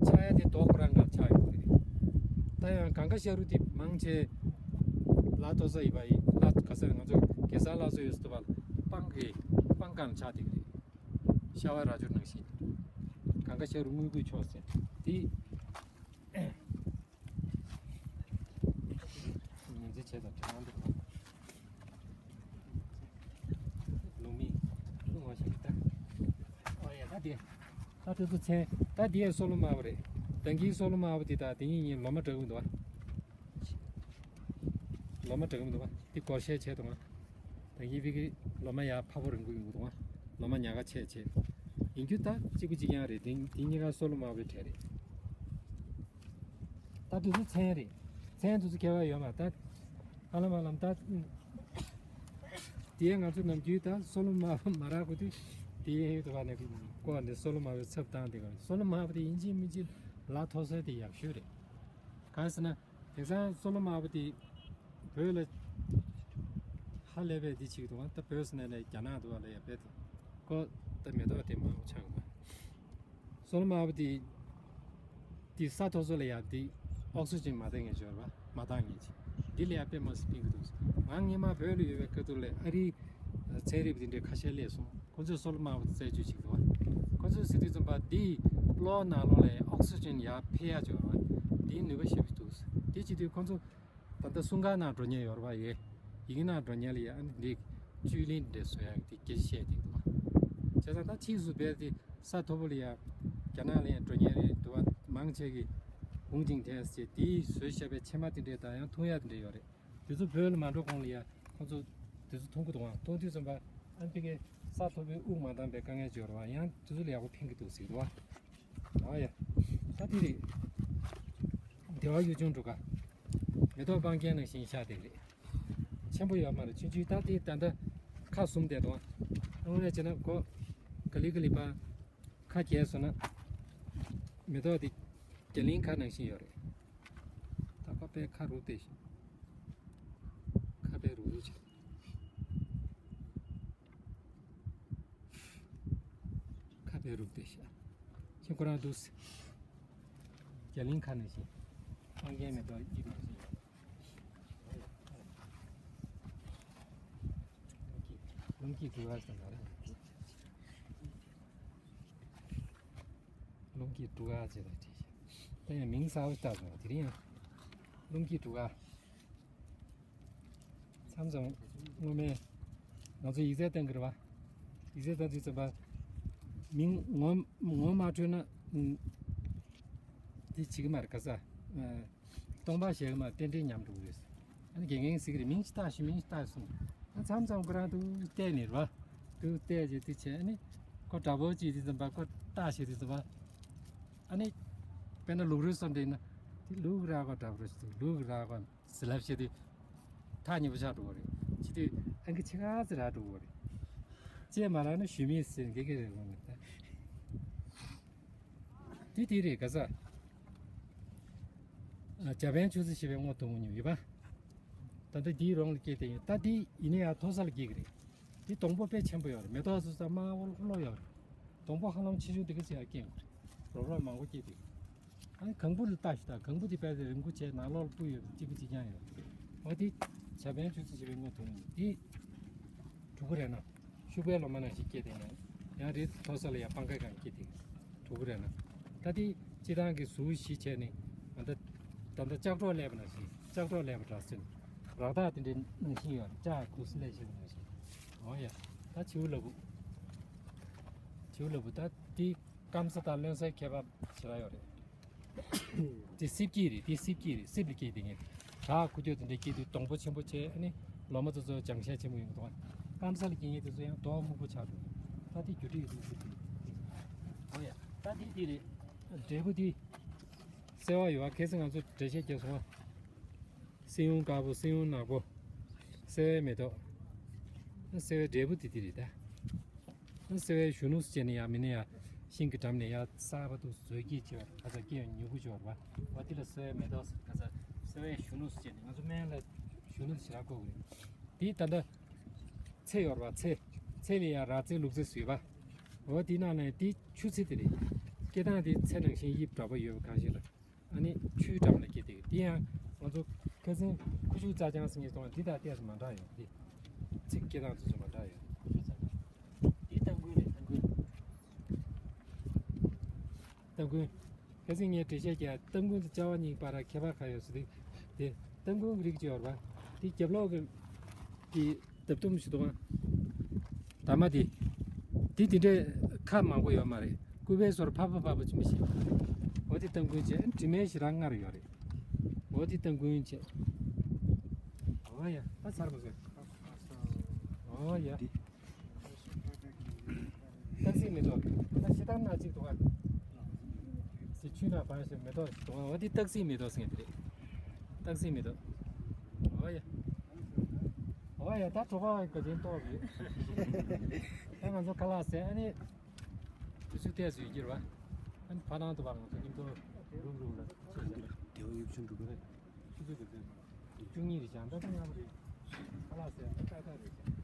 ཆགས་ཡ་དེ་རྡོ་ཁོ་རང་གང་ཆགས་ཡོང་གི་རེད། ད་ཡང་གངས་དཀར་ཤ་རུ་དེ་མང་ཆེ་ལ་མཐོ་ས་ཡིན་པ་ཡིན། ལ་ག་ས་ང་ཚོ་གེ་སར་ལ་སོ་ཡོད་སྲིད་པ་ལ་སྤང་གི་སྤང་གང་ཆགས་བསྡད་ཀྱི་རེད། ཤ་བ་ར་ཅོ་ནང་བཞིན། གངས་དཀར་ཤ་རུ་དངུལ་ཁུག་ཕྱོགས་ཟེར་དེ། ཉིན་མཚན་བྱས་དང་དྲན་ན་འདུག་ལུང་མིན། ལུང་བ་ཞིག་ད། ཨོ་ཡ་ད་དེ། ད་དེ་ཚོ་མཚན། ད་དེ་ཡ་སོ་ལོ་དམར་པོ་རེད། ད་གིན་སོ་ལོ་དམར་པོ་དེ་དང་དེ་གཉིས་གཉིས་ལོ་མ་འདྲ་གི་མི་འདུག་བ། ལོ་མ་འདྲ་གི་མི་འདུག་བ། དེ་སྒོར་གཞས་བྱས་འདུག་བ། ད་གིན་བི་གི་ལོ་མ་ཡ་ཕ་བོ་རིང་པོ་ཡོང་གི་འདུག་བ། ལོ་མ་ཉག་ག་ཆེ་ཆེ། ཡིན་རྒྱུ་ད་གཅིག་པུ་གཅིག་རྐྱང་རེད། དེ་དེ་གཉིས་ཀ་སོ་ལོ་དམར་པོའི་གྲས་རེད། ད་དེ་ཚོ་མཚན་རེད། མཚན་དེ་ཚོ་ཁྱད་པར་ཡོད་མ་ད། ཧ་ལམ་ཧ་ལམ་ད། དེ་ང་ཚོ་ནམ་རྒྱུན་ད་སོ་ལོ་དམར་པོ་མ་རག་གོ་དུས་དེ་ཡིན་དུ་བ་ནས་ཀོ་ནས་སོ་ལོ་དམར་པོའི་ཚབ་བཏང་དེ་ག་སོ་ལོ་དམར་པོ་དེ་ཡིན་གཅིག་མིན་གཅིག་ལ་མཐོ་ས་དེ་ཡག་ཤོས་རེད། གང་ཟེར་ན། དེང་སང་སོ་ལོ་དམར་པོ་དེ་བོད་ལ་ཧ་ལས་པའི་དེ་ཅིག་འདུག་ད་བོད་ཟེར་ནས་ལས་རྒྱ་ནག་འདུག་བ་ལ་ཡ་བེད་དེ་ཀོ་ད་མེ་ཏོག་དེ་མང་པོ་ཆགས་འདུག་སོ་ལོ་དམར་པོ་དེ་དེ་ས་མཐོ་ས་ལ་ཡ་དེ་ཨོག་སི་ཇན་མ་བཏང་ངེས་འབྱོར་བ་མ་བཏང་ངེས་ཅིག་འདི་ལ་ཡ་དཔེ་མ་སྲིད་ཕན་གི་འདུག་ང་སྔས་མ་བོད་ལ་ཡོད་པའི་སྐབས་དུ་ལས་ཨ་རིའི་ཚན་རིག་པ་དེ་འདྲའི་ཁ་ཤས་སླེབས་སོང་། ཁོ་ཚོས་སོ་ལོ་དམར་པོ་དེ་རྩད་གཅོད་བྱེད་དགོས། ཁོ་ཚོས་ཟེར་དུས་ཙམ་པ་འདིས་གློ་ནང་ལོགས་ལ་ཨོག་སི་ཇན་ཡར་འཕེལ་ཡག་ཅིག་ཡོད་རེད་བ། འདིའི་ནུས་པ་ཞེ་པོ་ཅིག་འདུག་དེ་བྱེད་དུས་ཁོ་ཚོ་ད་ལྟ་སྲུང་སྐར་ནང་འགྲོ་མཁན་ཡོད་རེད་བ། ཡེ་ཡི་གེ་ནང་འགྲོ་མཁན་ལ་ཡ་ཨ་ནི་འདི་བཅུད་ལེན་འདྲ་བཟོ་ཡག་དེ་སྐད་ཆ་བཤད་བསྡད་འདུག་བ། བྱས་ཙང་ད་ཕྱིས་སུ་རྦད་དེ་ས་མཐོ་པོ་ལ་ཡ་རྒྱ་ནག་ལ་ཡ་འགྲོ་མཁན་རེད་འདུག་བ། མང་ཆེ་གི་ཧུང་ཅིང་ཐེ་ཟེར་དེས་བཟོས་བཞག་པའི་ཕྱེ་མ་དེ་འདྲས་དང་ཡང་འཐུང་ཡག་དེ་འདྲས་ཡོད་རེད། དེ་ཚོ་བོད་ལ་མ་འགྲོ་གོང་ལ་ཡ་ཁོང་ཚོ་དེ་ཚོ་འཐུང་གི་འདུག་ཨང་། འཐུང་དུས་ཙམ་པ་ཨ་ནི་ཕ་གི་ས་མཐོ་པོའི་དབུགས་མ་འདང་པའི་དཀའ་ངལ་འབྱོར་བ་ཡང་དེ་ཚོ་ལ་ཡག་པོ་ཕན་གི་འདུག་ཟེར་གི་འདུག་ཨ། ཨ་ཡ། ད་དེ་རེད། བདེ་བ་ཡུལ་ལྗོངས་གྲུ་ཁ། མེ་ཏོག་སྤང་རྒྱན་ནང་བཞིན་ཤར་དེ་རེད། ཆེན་པོ་ཡོད་མ་རེད། ཆུང་ཆུང་ད་དེ་ད་ལྟ་ཁ་ཟུམ་བསྡད་འདུག་ཨ། དངོས་གནས་བྱས་ན་གོ། ག་ལི་ག་ལི་པ། ཁ་གྱེས་སོང་ན། མེ་ཏོག་དེ་རྒྱ་གླིང་ཁ་ནང་བཞིན་ཡོད་རེད། ད་ཁ་པའི་ཁ་རུབ་བསྡད་ཤག་ཁ་པའི་རུབ་རུབ་བྱས། ཁ་པའི་རུབ་བསྡད་ཤག་ཁྱེད་ཁོ་རང་འདུག་སེ། རྒྱ་གླིང་ཁ་ནང་བཞིན། སྤང་རྒྱན་མེ་ཏོག་དབྱིབས་ནང་བཞིན་ཡོད། རླུང་གིས་རླུང་གིས་འགྲོ་བ་ཟེར་བ་རེད། རླུང་གིས་གྲུ་ཁ་ཅེས་དང་བྲིས་ཤག་ད་ཡང་མིང་གསར་པ་བཏགས་སོང་བ་དེ་རིང་ཡང་། རླུང་གིས་གྲུ་ཁ། མཚམས་མཚམས་སྔོན་མའི་ང་ཚོ་ཡིག་ཚད་བཏང་གི་རེད་བ། ཡིག་ཚད་བཏང་དུས་ཙམ་པ། མིང་ངོ་ངོ་མ་འཕྲོད་ན། ཨུམ། དེ་བྱེད་ཀྱི་མ་རེད་ག་ས། ཨ། སྟོང་པ་ཞིག་མ་རྟེན་འབྲེལ་ཉམས་འགྲོ་གི་རེད། ཨ་ནི་དགེ་རྒན་ཟེར་གི་རེད། མིང་ཅིག་བཏགས་ཤིག་མིང་ཅིག་བཏགས་གསུངས། ཨ་མཚམས་མཚམས་ཁོ་རང་ཏུ་བལྟས་ནས་རེད་བ། ཏུ་བལྟས་རྗེས་དེ་བྱས་ཨ་ནི། ཁོ་དྲག་པོ་ཅིག་དེ་ཙམ་པ་ཁོ་བཏགས་ཤིག་དེ་ཙམ་པ། ཨ་ནི། དཔེར་ན་ལུག་རུས་སམ་དེ་ན། དེ་ལུག་ར་ཁོ་དྲག་པོ་ཅིག་ལུག་ར་ཁོ་ཟི་ལབ་བྱས་དུས། ཐག་ཉེ་པོ་ཆགས་འགྲོ་བ་རེད། བྱས་དུས་ཨང་ཀི་ཕྱེད་ཀ་ཙམ་རག་འགྲོ་བ་རེད། ཅེས་མ་ལབ་ན་ཞུ་མི་ཟེར་འགེ་འགེ་རེད་འོང་ངེ་ད། དེ་དེ་རེད་ག་ས། ཨ། འཇའ་ཕན་ཆུ་ཚོད་ཞེས་པའི་སྔོ་དུམ་བུ་ཉུང་ཡོད་པ། ད་ལྟ་འདིའི་རོང་ལ་སྐྱེས་ཏེ་ཡོད། ད་འདི་ཡིན་ན་ཡང་མཐོ་ས་ལ་སྐྱེས་ཀྱི་རེད། འདི་སྡོང་པོ་དཔེ་ཆེན་པོ་ཡོད་རེད། མེ་ཏོག་སོ་སོ་དམར་པོ་ལྷོ་ལྷོ་ཡོད་རེད། སྡོང་པོ་ཧ་ལམ་ཆེ་ཆུང་དེ་ག་ཚོད་ཡར་སྐྱེ་ཡོང་གི་རེད། རོ་རོ་མང་པོ་སྐྱེ་དུས། ཨ་ནི་གང་བུ་ལ་ལྟ་ཞིག་དང་གང་བུ་དེ་དཔེ་དེ་རིང་པོ་བྱས་ནང་ལོགས་ལ་སྤུ་ཡོད་པ་གཅིག་པུ་གཅིག་རྐྱང་ཡོད་རེད། འོ་དེ་བྱ་བའི་ཆུ་ཚོད་ཞིག་པའི་སྔོན་ཐོན་ཡོད་དེ། གྲུ་གུ་རེད་ན། ཤུག་པའི་ལོ་མ་ནང་བཞིན་སྐྱེ་དེ་ཡང་ཡང་རེད། མཐོ་ས་ལ་ཡང་སྤང་ཁ་གང་སྐྱེ་དེ། གྲུ་གུ་རེད་ན། ད་དེ་སྤྱི་བཏང་གི་ཟུར་བཞི་བྱས་ནས་ང་ད་ད་ལྟ་ལྕགས་སྒྲོག་ལས་པ་ནང་བཞིན་ལྕགས་སྒྲོག་ལས་པ་འདྲ་ཟེར་ནས་རག་ཐག་དེ་འདྲའི་ནང་བཞིན་ཡོད་ལྕགས་གུ་སི་ལས་བྱེད་པ་ནང་བཞིན། འོ་ཡ། ད་བྱིའུ་ལ་བུ། བྱིའུ་ལ་བུ་ད་དེ་སྐམ་ས་དང་རློན་སའི་ཁྱད་པར་ཞེ་དྲག་ཡོད་རེད། དེ་སིབ་སྐྱེས་རེད། དེ་སིབ་སྐྱེས་རེད། སིབ་ལ་སྐྱེས་དེ་ངས་བྲག་ཁུ་ཁྱོད་དེ་འདྲ་སྐྱེས་དུས་སྡོང་པོ་ཆེན་པོ་བྱས། ཨ་ནི་ལོ་མ་དེ་ཚོ་ལྗང་ཤས་ཆེན་པོ་ཡོང་གི་འདུག་སྐམ་ས་ལ་སྐྱེས་ངེས་དེ་ཚོ་ཡང་རྡོག་སྨུག་པོ་ཆགས་འགྲོ། ད་དེ་རྒྱུ་འབྲས་ཡོད་དུས་སིབ་སྐྱེས་རེད། འོ་ཡ། ད་དེ་དེ་རེད། འབྲས་བུ་དེ་སེ་བ་ཡོད་པ། ཁ་སང་ང་ཚོ་འགྲེལ་བཤད་རྒྱབ་སོང་བ། སེ་ཡུང་དཀར་པོ། སེ་ཡུང་ནག་པོ། སེ་བའི་མེ་ཏོག་སེ་བའི་འབྲས་བུ་དེ་དེ་རེད་ད། སེ་བའི་གཞོན་ནུ་ཟེར་ནས་ཡང་མིན་ན་ཡང་ཤིང་གི་འགྲམ་ནས་ཡང་གསར་པ་འདུག་མཛོད་ཀྱི་ཆེ་བ་ཁ་ཚ་སྐྱེ་ཡང་མྱུ་གུ་ཆེ་བ་རེད་པ། འོ་དེ་ལ་སེ་བའི་མེ་ཏོག་ཟེར། ཁ་ཚ་སེ་བའི་གཞོན་ནུ་ཟེར་ནས་ང་ཚོ་སྨན་ལ་གཞོན་ནུ་དེ་ཞེ་དྲག་བཀོལ་གི་རེད། དེ་ད་ལྟ་ཚེ་ཡོད་རེད་པ། ཚེ། ཚེ་ལ་ཡང་ར་ཚེ་ལུག་ཚེ་ཟེར་བ། འོ་དེ་ནང་ནས་དེ་ཆུ་ཚེ་དེ་རེད། སྐྱེ་སྟངས་དེ་ཚེ་ནང་བཞིན་དབྱིབས་འདྲ་པོ་ཡོད་པ་གང་ཞིག་ལ། ཨ་ནི་ཆུའི་འགྲམ་ལ་སྐྱེ་དེ། དེ་ཡང་ང་ཚོ་ཁ་སང་ཁུ་བྱུག་རྩྭ་ལྗང་ཟེར་མཁན་སོང་བ་འདི་དང་ཏོག་ཙམ་མ་འདྲ་ཡོད་དེ། ཚིག་སྐྱེ་སྟངས་དེ་ཚོ་མ་འདྲ་ཡོད། ཁུ་བྱུག་རྩྭ་ལྗང་། འདི་སྟ་གོན་རེད། སྟ་གོན། སྟ་གོན། ཁ་སང་ངས་འགྲེལ་བཤད་རྒྱག་སྟ་གོན་དང་ཅ་བ་གཉིས་བར་ཁྱད་པར་ག་ཡོད་ཟེར་དུས། དེ་སྟ་གོན་གྱི་རིགས་ཅིག་ཡོད་རེད་པ། དེ་རྒྱབ་ལོགས་ཀྱི་དེ་འདབ་ཐུམ་ཞིག་འདུག་ག་འདབ་མ་དེ། དེ་དེ་འདྲའི་ཁ་མང་པོ་ཡོད་མ་རེད། སྐུད་པའི་བཟོ་འདྲ་ཕ་ཕ་ཕ་ཕ་ཅིག་མི་ཤེས། འོ་དེ་སྟ་གོན་བྱས། དྲི་མེད་ཞེ་དྲག་མངར་ཡོད་རེད། འོ་དེ་སྟ་གོན་བྱས། འོ་ཡ། ད་ཚར་མ་སོང་། འོ་ཡ། སྟག་གཟིག་མེ་ཏོག་ད་ཤི་སྟག་ནག་གཅིག་འདུག་ག་དེ་ཆུ་ནང་བར་ཞིག་མེ་ཏོག་ཞིག་འདུག་ག་འོ་དེ་སྟག་གཟིག་མེ་ཏོག་ཟེར་མཁན་དེ་རེད། སྟག་གཟིག་མེ་ཏོག་འོ་ཡ། འོ་ཡ། ད་གྲོགས་པོ་ག་ཅན་ཏོག་རེད། ད་ང་ཚོ་ཁ་ལག་ཟས། ཨ་ནི་དུས་ཚོད་ཏོག་ཙམ་ཡོད་ཀྱི་རེད་པ། ཨ་ནི་ཕ་ནང་དུ་བ་ང་ཚོ་མཉམ་དུ་རུབ་རུབ་ལ་ཆེ་ཆེ་ལ། དེའུ་ཡུབ་ཆུང་འགྲོ་གི་རེད། ཆུ་ཚོད་དེ་བདུན་བཅུ་གཉིས་རེད་ཀྱང་ད་ལྟ་སྔ་པོ་རེད། ཁ་ལག་ཟས་ད་ཏག་ཏག་རེད་ཀྱང་།